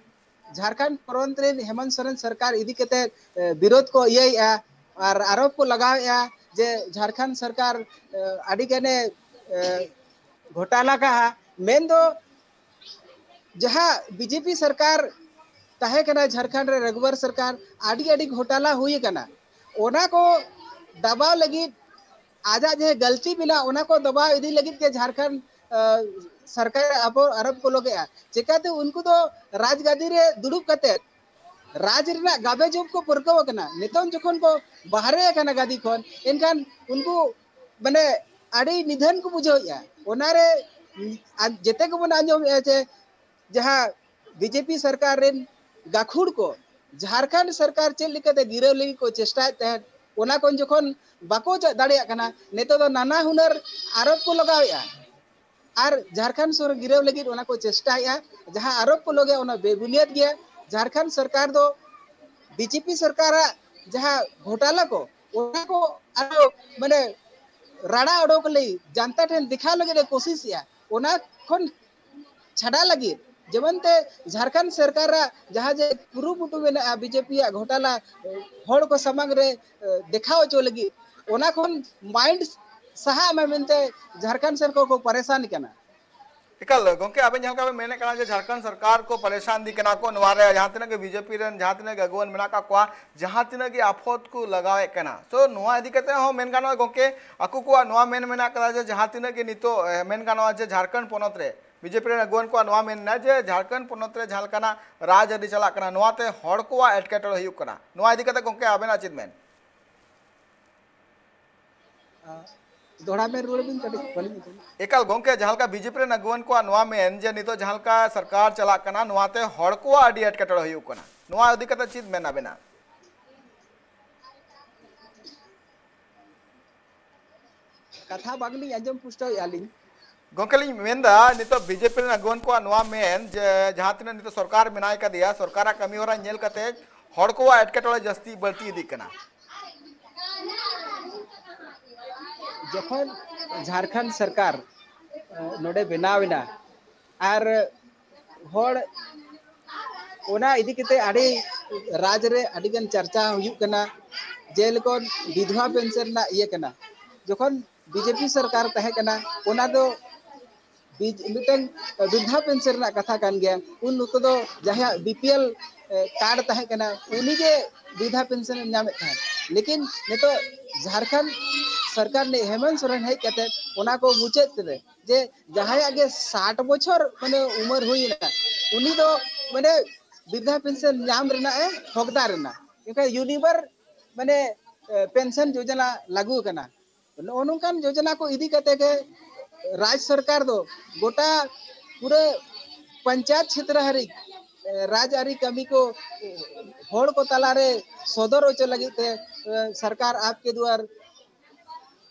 ᱡᱷᱟᱲᱠᱷᱚᱸᱰ ᱯᱚᱱᱚᱛ ᱨᱮᱱ ᱦᱮᱢᱚᱱᱛ ᱥᱚᱨᱮᱱ ᱥᱚᱨᱠᱟᱨ ᱤᱫᱤ ᱠᱟᱛᱮ, ᱮ, ᱵᱤᱨᱳᱫᱷ ᱠᱚ ᱤᱭᱟᱹᱭᱮᱫᱼᱟ ᱟᱨ ᱟᱨᱳᱯ ᱠᱚ ᱞᱟᱜᱟᱣᱮᱫᱼᱟ ᱡᱮ ᱡᱷᱟᱲᱠᱷᱚᱸᱰ ᱥᱚᱨᱠᱟᱨ, ᱮ, ᱟᱹᱰᱤ ᱜᱟᱱᱮ, ᱮ, ᱜᱷᱚᱴᱟᱞᱟ ᱠᱟᱜᱼᱟ, ᱢᱮᱱᱫᱚ ᱡᱟᱦᱟᱸ ᱵᱤᱡᱮᱯᱤ ᱥᱚᱨᱠᱟᱨ ᱛᱟᱦᱮᱸ ᱠᱟᱱᱟ ᱡᱷᱟᱲᱠᱷᱚᱸᱰ ᱨᱮ, ᱨᱚᱜᱷᱩᱵᱚᱨ ᱥᱚᱨᱠᱟᱨ, ᱟᱹᱰᱤ ᱟᱹᱰᱤ ᱜᱷᱚᱴᱟᱞᱟ ᱦᱩᱭ ᱟᱠᱟᱱᱟ᱾ ᱚᱱᱟ ᱠᱚ ᱫᱟᱵᱟᱣ ᱞᱟᱹᱜᱤᱫ, ᱟᱡᱟᱜ ᱡᱟᱦᱟᱸ ᱜᱟᱹᱞᱛᱤ ᱢᱮᱱᱟᱜᱼᱟ, ᱚᱱᱟ ᱠᱚ ᱫᱟᱵᱟᱣ ᱤᱫᱤ ᱞᱟᱹᱜᱤᱫ ᱜᱮ ᱡᱷᱟᱲᱠᱷᱚᱸᱰ, ᱟᱸ, ᱥᱚᱨᱠᱟᱨ ᱟᱵᱚ ᱟᱨᱳᱯ ᱠᱚ ᱞᱟᱜᱟᱜᱼᱟ᱾ ᱪᱮᱠᱟᱛᱮ ᱩᱱᱠᱩ ᱫᱚ ᱨᱟᱡᱽ ᱜᱟᱹᱫᱤ ᱨᱮ ᱫᱩᱲᱩᱵ ᱠᱟᱛᱮ ᱨᱟᱡᱽ ᱨᱮᱱᱟᱜ ᱜᱟᱵᱮ ᱡᱚᱢ ᱠᱚ ᱯᱟᱹᱨᱠᱟᱹᱣ ᱟᱠᱟᱱᱟ᱾ ᱱᱤᱛᱚᱝ ᱡᱚᱠᱷᱚᱱ ᱠᱚ ᱵᱟᱦᱨᱮ ᱟᱠᱟᱱᱟ ᱜᱟᱹᱫᱤ ᱠᱷᱚᱱ, ᱮᱱᱠᱷᱟᱱ ᱩᱱᱠᱩ ᱢᱟᱱᱮ ᱟᱹᱰᱤ ᱱᱤᱫᱷᱟᱹᱱ ᱠᱚ ᱵᱩᱡᱷᱟᱹᱣᱮᱫᱼᱟ᱾ ᱚᱱᱟᱨᱮ ᱟ-, ᱡᱮᱛᱮ ᱠᱚᱵᱚᱱ ᱟᱸᱡᱚᱢᱮᱫᱼᱟ ᱡᱮ ᱡᱟᱦᱟᱸ ᱵᱤᱡᱮᱯᱤ ᱥᱚᱨᱠᱟᱨ ᱨᱮᱱ ᱜᱟᱹᱠᱷᱩᱲ ᱠᱚ ᱡᱷᱟᱲᱠᱷᱚᱸᱰ ᱥᱚᱨᱠᱟᱨ ᱪᱮᱫ ᱞᱮᱠᱟᱛᱮ ᱜᱤᱨᱟᱹᱣ ᱞᱟᱹᱜᱤᱫ ᱠᱚ ᱪᱮᱥᱴᱟᱭᱮᱫ ᱛᱟᱦᱮᱸᱫ, ᱚᱱᱟ ᱠᱚ ᱡᱚᱠᱷᱚᱱ ᱵᱟᱠᱚ ᱪᱟ-, ᱫᱟᱲᱮᱭᱟᱜ ᱠᱟᱱᱟ, ᱱᱤᱛᱚᱜ ᱫᱚ ᱱᱟᱱᱟ ᱦᱩᱱᱟᱹᱨ ᱟᱨᱳᱯ ᱠᱚ ᱞᱟᱜᱟᱣᱮᱫᱼᱟ᱾ ᱟᱨ ᱡᱷᱟᱲᱠᱷᱚᱸᱰ ᱥᱚᱨ ᱜᱤᱨᱟᱹᱣ ᱞᱟᱹᱜᱤᱫ ᱚᱱᱟ ᱠᱚ ᱪᱮᱥᱴᱟᱭᱮᱫᱼᱟ᱾ ᱡᱟᱦᱟᱸ ᱟᱨᱳᱯ ᱠᱚ ᱞᱟᱜᱟᱣᱮᱫᱼᱟ, ᱚᱱᱟ ᱵᱮᱵᱩᱱᱤᱭᱟᱹᱫ ᱜᱮᱭᱟ᱾ ᱡᱷᱟᱲᱠᱷᱚᱸᱰ ᱥᱚᱨᱠᱟᱨ ᱫᱚ ᱵᱤᱡᱮᱯᱤ ᱥᱚᱨᱠᱟᱨᱟᱜ ᱡᱟᱦᱟᱸ ᱜᱷᱚᱴᱟᱞᱟ ᱠᱚ, ᱚᱱᱟ ᱠᱚ ᱟᱨᱚ ᱢᱟᱱᱮ ᱨᱟᱲᱟ ᱚᱰᱚᱠ ᱞᱟᱹᱜᱤᱫ, ᱡᱟᱱᱛᱟ ᱴᱷᱮᱱ ᱫᱮᱠᱷᱟᱣ ᱞᱟᱹᱜᱤᱫ ᱮ ᱠᱳᱥᱤᱥᱮᱜᱼᱟ᱾ ᱚᱱᱟ ᱠᱷᱚᱱ ᱪᱷᱟᱰᱟ ᱞᱟᱹᱜᱤᱫ, ᱡᱮᱢᱚᱱ ᱛᱮ ᱡᱷᱟᱲᱠᱷᱚᱸᱰ ᱥᱚᱨᱠᱟᱨᱟᱜ ᱡᱟᱦᱟᱸ ᱡᱮ ᱠᱩᱨᱩᱢᱩᱴᱩ ᱢᱮᱱᱟᱜᱼᱟ ᱵᱤᱡᱮᱯᱤᱭᱟᱜ ᱜᱷᱚᱴᱟᱞᱟ ᱦᱚᱲ ᱠᱚ ᱥᱟᱢᱟᱝ ᱨᱮ, ᱮ, ᱫᱮᱠᱷᱟᱣ ᱦᱚᱪᱚ ᱞᱟᱹᱜᱤᱫ, ᱚᱱᱟ ᱠᱷᱚᱱ ᱢᱟᱭᱤᱱᱰ ᱥᱟᱦᱟᱜ ᱢᱟ ᱢᱮᱱᱛᱮ ᱡᱷᱟᱲᱠᱷᱚᱸᱰ ᱥᱮᱱ ᱠᱚ, ᱠᱚ ᱯᱟᱨᱮᱥᱟᱱ ᱠᱟᱱᱟ᱾ ᱮᱠᱟᱞ ᱜᱚᱝᱠᱮ, ᱟᱵᱮᱱ ᱡᱟᱦᱟᱸ ᱞᱮᱠᱟ ᱵᱮᱱ ᱢᱮᱱᱮᱫ ᱠᱟᱱᱟ ᱡᱮ ᱡᱷᱟᱲᱠᱷᱚᱸᱰ ᱥᱚᱨᱠᱟᱨ ᱠᱚ ᱯᱟᱨᱮᱥᱟᱱ ᱤᱫᱤ ᱠᱟᱱᱟ ᱠᱚ, ᱱᱚᱣᱟ ᱨᱮ ᱡᱟᱦᱟᱸ ᱛᱤᱱᱟᱹᱜ ᱜᱮ ᱵᱤᱡᱮᱯᱤ ᱨᱮᱱ ᱡᱟᱦᱟᱸ ᱛᱤᱱᱟᱹᱜ ᱜᱮ ᱟᱹᱜᱩᱣᱟᱹᱱ ᱢᱮᱱᱟᱜ ᱟᱠᱟᱫ ᱠᱚᱣᱟ, ᱡᱟᱦᱟᱸ ᱛᱤᱱᱟᱹᱜ ᱜᱮ ᱟᱯᱷᱚᱛ ᱠᱚ ᱞᱟᱜᱟᱣᱮᱫ ᱠᱟᱱᱟ᱾ ᱛᱚ ᱱᱚᱣᱟ ᱤᱫᱤ ᱠᱟᱛᱮ ᱦᱚᱸ ᱢᱮᱱ ᱜᱟᱱᱚᱜᱼᱟ ᱜᱚᱝᱠᱮ, ᱟᱠᱚ ᱠᱚᱣᱟᱜ ᱱᱚᱣᱟ ᱢᱮᱱ ᱢᱮᱱᱟᱜ ᱠᱟᱫᱟ ᱡᱮ ᱡᱟᱦᱟᱸ ᱛᱤᱱᱟᱹᱜ ᱜᱮ ᱱᱤᱛᱚᱜ, ᱮ, ᱢᱮᱱ ᱜᱟᱱᱚᱜᱼᱟ ᱡᱮ ᱡᱷᱟᱲᱠᱷᱚᱸᱰ ᱯᱚᱱᱚᱛ ᱨᱮ ᱵᱤᱡᱮᱯᱤ ᱨᱮᱱ ᱟᱹᱜᱩᱣᱟᱹᱱ ᱠᱚᱣᱟᱜ ᱱᱚᱣᱟ ᱢᱮᱱ ᱢᱮᱱᱟᱜᱼᱟ ᱡᱮ ᱡᱷᱟᱲᱠᱷᱚᱸᱰ ᱯᱚᱱᱚᱛ ᱨᱮ ᱡᱟᱦᱟᱸ ᱞᱮᱠᱟᱱᱟᱜ ᱨᱟᱡᱽᱟᱹᱨᱤ ᱪᱟᱞᱟᱜ ᱠᱟᱱᱟ, ᱱᱚᱣᱟᱛᱮ ᱦᱚᱲ ᱠᱚᱣᱟᱜ ᱮᱴᱠᱮᱴᱚᱬᱮ ᱦᱩᱭᱩᱜ ᱠᱟᱱᱟ᱾ ᱱᱚᱣᱟ ᱤᱫᱤ ᱠᱟᱛᱮ ᱜᱚᱝᱠᱮ ᱟᱵᱮᱱᱟᱜ ᱪᱮᱫ ᱢᱮᱱ? ᱟ, ᱫᱚᱦᱲᱟ ᱢᱮᱱ ᱨᱩᱣᱟᱹᱲ ᱵᱤᱱ, ᱠᱟᱹᱴᱤᱡ ᱵᱟᱹᱞᱤᱧ ᱟᱸᱡᱚᱢ᱾ ᱮᱠᱟᱞ ᱜᱚᱝᱠᱮ, ᱡᱟᱦᱟᱸ ᱞᱮᱠᱟ ᱵᱤᱡᱮᱯᱤ ᱨᱮᱱ ᱟᱹᱜᱩᱣᱟᱹᱱ ᱠᱚᱣᱟᱜ ᱱᱚᱣᱟ ᱢᱮᱱ ᱡᱮ ᱱᱤᱛᱚᱜ ᱡᱟᱦᱟᱸ ᱞᱮᱠᱟ ᱥᱚᱨᱠᱟᱨ ᱪᱟᱞᱟᱜ ᱠᱟᱱᱟ, ᱱᱚᱣᱟᱛᱮ ᱦᱚᱲ ᱠᱚᱣᱟᱜ ᱟᱹᱰᱤ ᱮᱴᱠᱮᱴᱚᱬᱮ ᱦᱩᱭᱩᱜ ᱠᱟᱱᱟ, ᱱᱚᱣᱟ ᱤᱫᱤ ᱠᱟᱛᱮ ᱪᱮᱫ ᱢᱮᱱ ᱟᱵᱮᱱᱟᱜ? ᱠᱟᱛᱷᱟ ᱵᱟᱝᱞᱤᱧ ᱟᱸᱡᱚᱢ ᱯᱩᱥᱴᱟᱹᱣᱮᱫᱼᱟ ᱞᱤᱧ᱾ ᱜᱚᱝᱠᱮ, ᱞᱤᱧ ᱢᱮᱱᱫᱟ, ᱱᱤᱛᱚᱜ ᱵᱤᱡᱮᱯᱤ ᱨᱮᱱ ᱟᱹᱜᱩᱣᱟᱹᱱ ᱠᱚᱣᱟᱜ ᱱᱚᱣᱟ ᱢᱮᱱ ᱡᱮ ᱡᱟᱦᱟᱸ ᱛᱤᱱᱟᱹᱜ ᱱᱤᱛᱚᱜ ᱥᱚᱨᱠᱟᱨ ᱢᱮᱱᱟᱭ ᱠᱟᱫᱮᱭᱟ, ᱥᱚᱨᱠᱟᱨᱟᱜ ᱠᱟᱹᱢᱤ ᱦᱚᱨᱟ ᱧᱮᱞ ᱠᱟᱛᱮ ᱦᱚᱲ ᱠᱚᱣᱟᱜ ᱮᱴᱠᱮᱴᱚᱬᱮ ᱡᱟᱹᱥᱛᱤ ᱵᱟᱹᱲᱛᱤ ᱤᱫᱤᱜ ᱠᱟᱱᱟ᱾ ᱡᱚᱠᱷᱚᱱ ᱡᱷᱟᱲᱠᱷᱚᱸᱰ ᱥᱚᱨᱠᱟᱨ, ᱮ, ᱱᱚᱰᱮ ᱵᱮᱱᱟᱣ ᱮᱱᱟ ᱟᱨ ᱦᱚᱲ ᱚᱱᱟ ᱤᱫᱤ ᱠᱟᱛᱮ ᱟᱹᱰᱤ ᱨᱟᱡᱽ ᱨᱮ ᱟᱹᱰᱤ ᱜᱟᱱ ᱪᱟᱨᱪᱟ ᱦᱩᱭᱩᱜ ᱠᱟᱱᱟ, ᱡᱮᱞᱮᱠᱟ ᱵᱤᱫᱷᱣᱟ ᱯᱮᱱᱥᱚᱱ ᱨᱮᱱᱟᱜ ᱤᱭᱟᱹ ᱠᱟᱱᱟ᱾ ᱡᱚᱠᱷᱚᱱ ᱵᱤᱡᱮᱯᱤ ᱥᱚᱨᱠᱟᱨ ᱛᱟᱦᱮᱸ ᱠᱟᱱᱟ, ᱚᱱᱟ ᱫᱚ ᱵᱤᱫ- ᱢᱤᱫᱴᱟᱝ ᱵᱤᱨᱫᱷᱟ ᱯᱮᱱᱥᱚᱱ ᱨᱮᱱᱟᱜ ᱠᱟᱛᱷᱟ ᱠᱟᱱ ᱜᱮᱭᱟ᱾ ᱩᱱ ᱚᱠᱛᱚ ᱫᱚ ᱡᱟᱦᱟᱸᱭᱟᱜ ᱵᱤ ᱯᱤ ᱮᱞ ᱠᱟᱨᱰ ᱛᱟᱦᱮᱸ ᱠᱟᱱᱟ, ᱩᱱᱤᱜᱮ ᱵᱤᱨᱫᱷᱟ ᱯᱮᱱᱥᱚᱱ ᱮ ᱧᱟᱢᱮᱫ ᱛᱟᱦᱮᱸᱫ᱾ ᱞᱮᱠᱤᱱ ᱱᱤᱛᱚᱜ ᱡᱷᱟᱲᱠᱷᱚᱸᱰ ᱥᱚᱨᱠᱟᱨ ᱨᱤᱱᱤᱡ ᱦᱮᱢᱚᱱᱛ ᱥᱚᱨᱮᱱ ᱦᱮᱡ ᱠᱟᱛᱮ ᱚᱱᱟ ᱠᱚ ᱢᱩᱪᱟᱹᱫ ᱠᱮᱫᱟ, ᱡᱮ ᱡᱟᱦᱟᱸᱭᱟᱜ ᱜᱮ ᱥᱟᱴ ᱵᱚᱪᱷᱚᱨ ᱢᱟᱱᱮ ᱩᱢᱮᱨ ᱦᱩᱭ ᱮᱱᱟ, ᱩᱱᱤ ᱫᱚ ᱢᱟᱱᱮ ᱵᱤᱨᱫᱷᱟ ᱯᱮᱱᱥᱚᱱ ᱧᱟᱢ ᱨᱮᱱᱟᱜ ᱮ ᱦᱚᱠᱫᱟᱨ ᱮᱱᱟ᱾ ᱮᱱᱠᱷᱟᱱ ᱤᱭᱩᱱᱤᱵᱷᱟᱨ ᱢᱟᱱᱮ ᱯᱮᱱᱥᱚᱱ ᱡᱳᱡᱚᱱᱟ ᱞᱟᱹᱜᱩ ᱟᱠᱟᱱᱟ᱾ ᱱᱚᱜᱼᱚ ᱱᱚᱝᱠᱟᱱ ᱡᱳᱡᱚᱱᱟ ᱠᱚ ᱤᱫᱤ ᱠᱟᱛᱮ ᱜᱮ ᱨᱟᱡᱽ ᱥᱚᱨᱠᱟᱨ ᱫᱚ ᱜᱚᱴᱟ ᱯᱩᱨᱟᱹ ᱯᱚᱧᱪᱟᱭᱮᱛ ᱪᱷᱮᱛᱨᱚ ᱦᱟᱹᱨᱤᱡ ᱨᱟᱡᱽ ᱟᱹᱨᱤ ᱠᱟᱹᱢᱤ ᱠᱚ ᱦᱚᱲ ᱠᱚ ᱛᱟᱞᱟᱨᱮ ᱥᱚᱫᱚᱨ ᱦᱚᱪᱚ ᱞᱟᱹᱜᱤᱫ ᱛᱮ ᱥᱚᱨᱠᱟᱨ ᱟᱯᱠᱮ ᱫᱩᱣᱟᱨ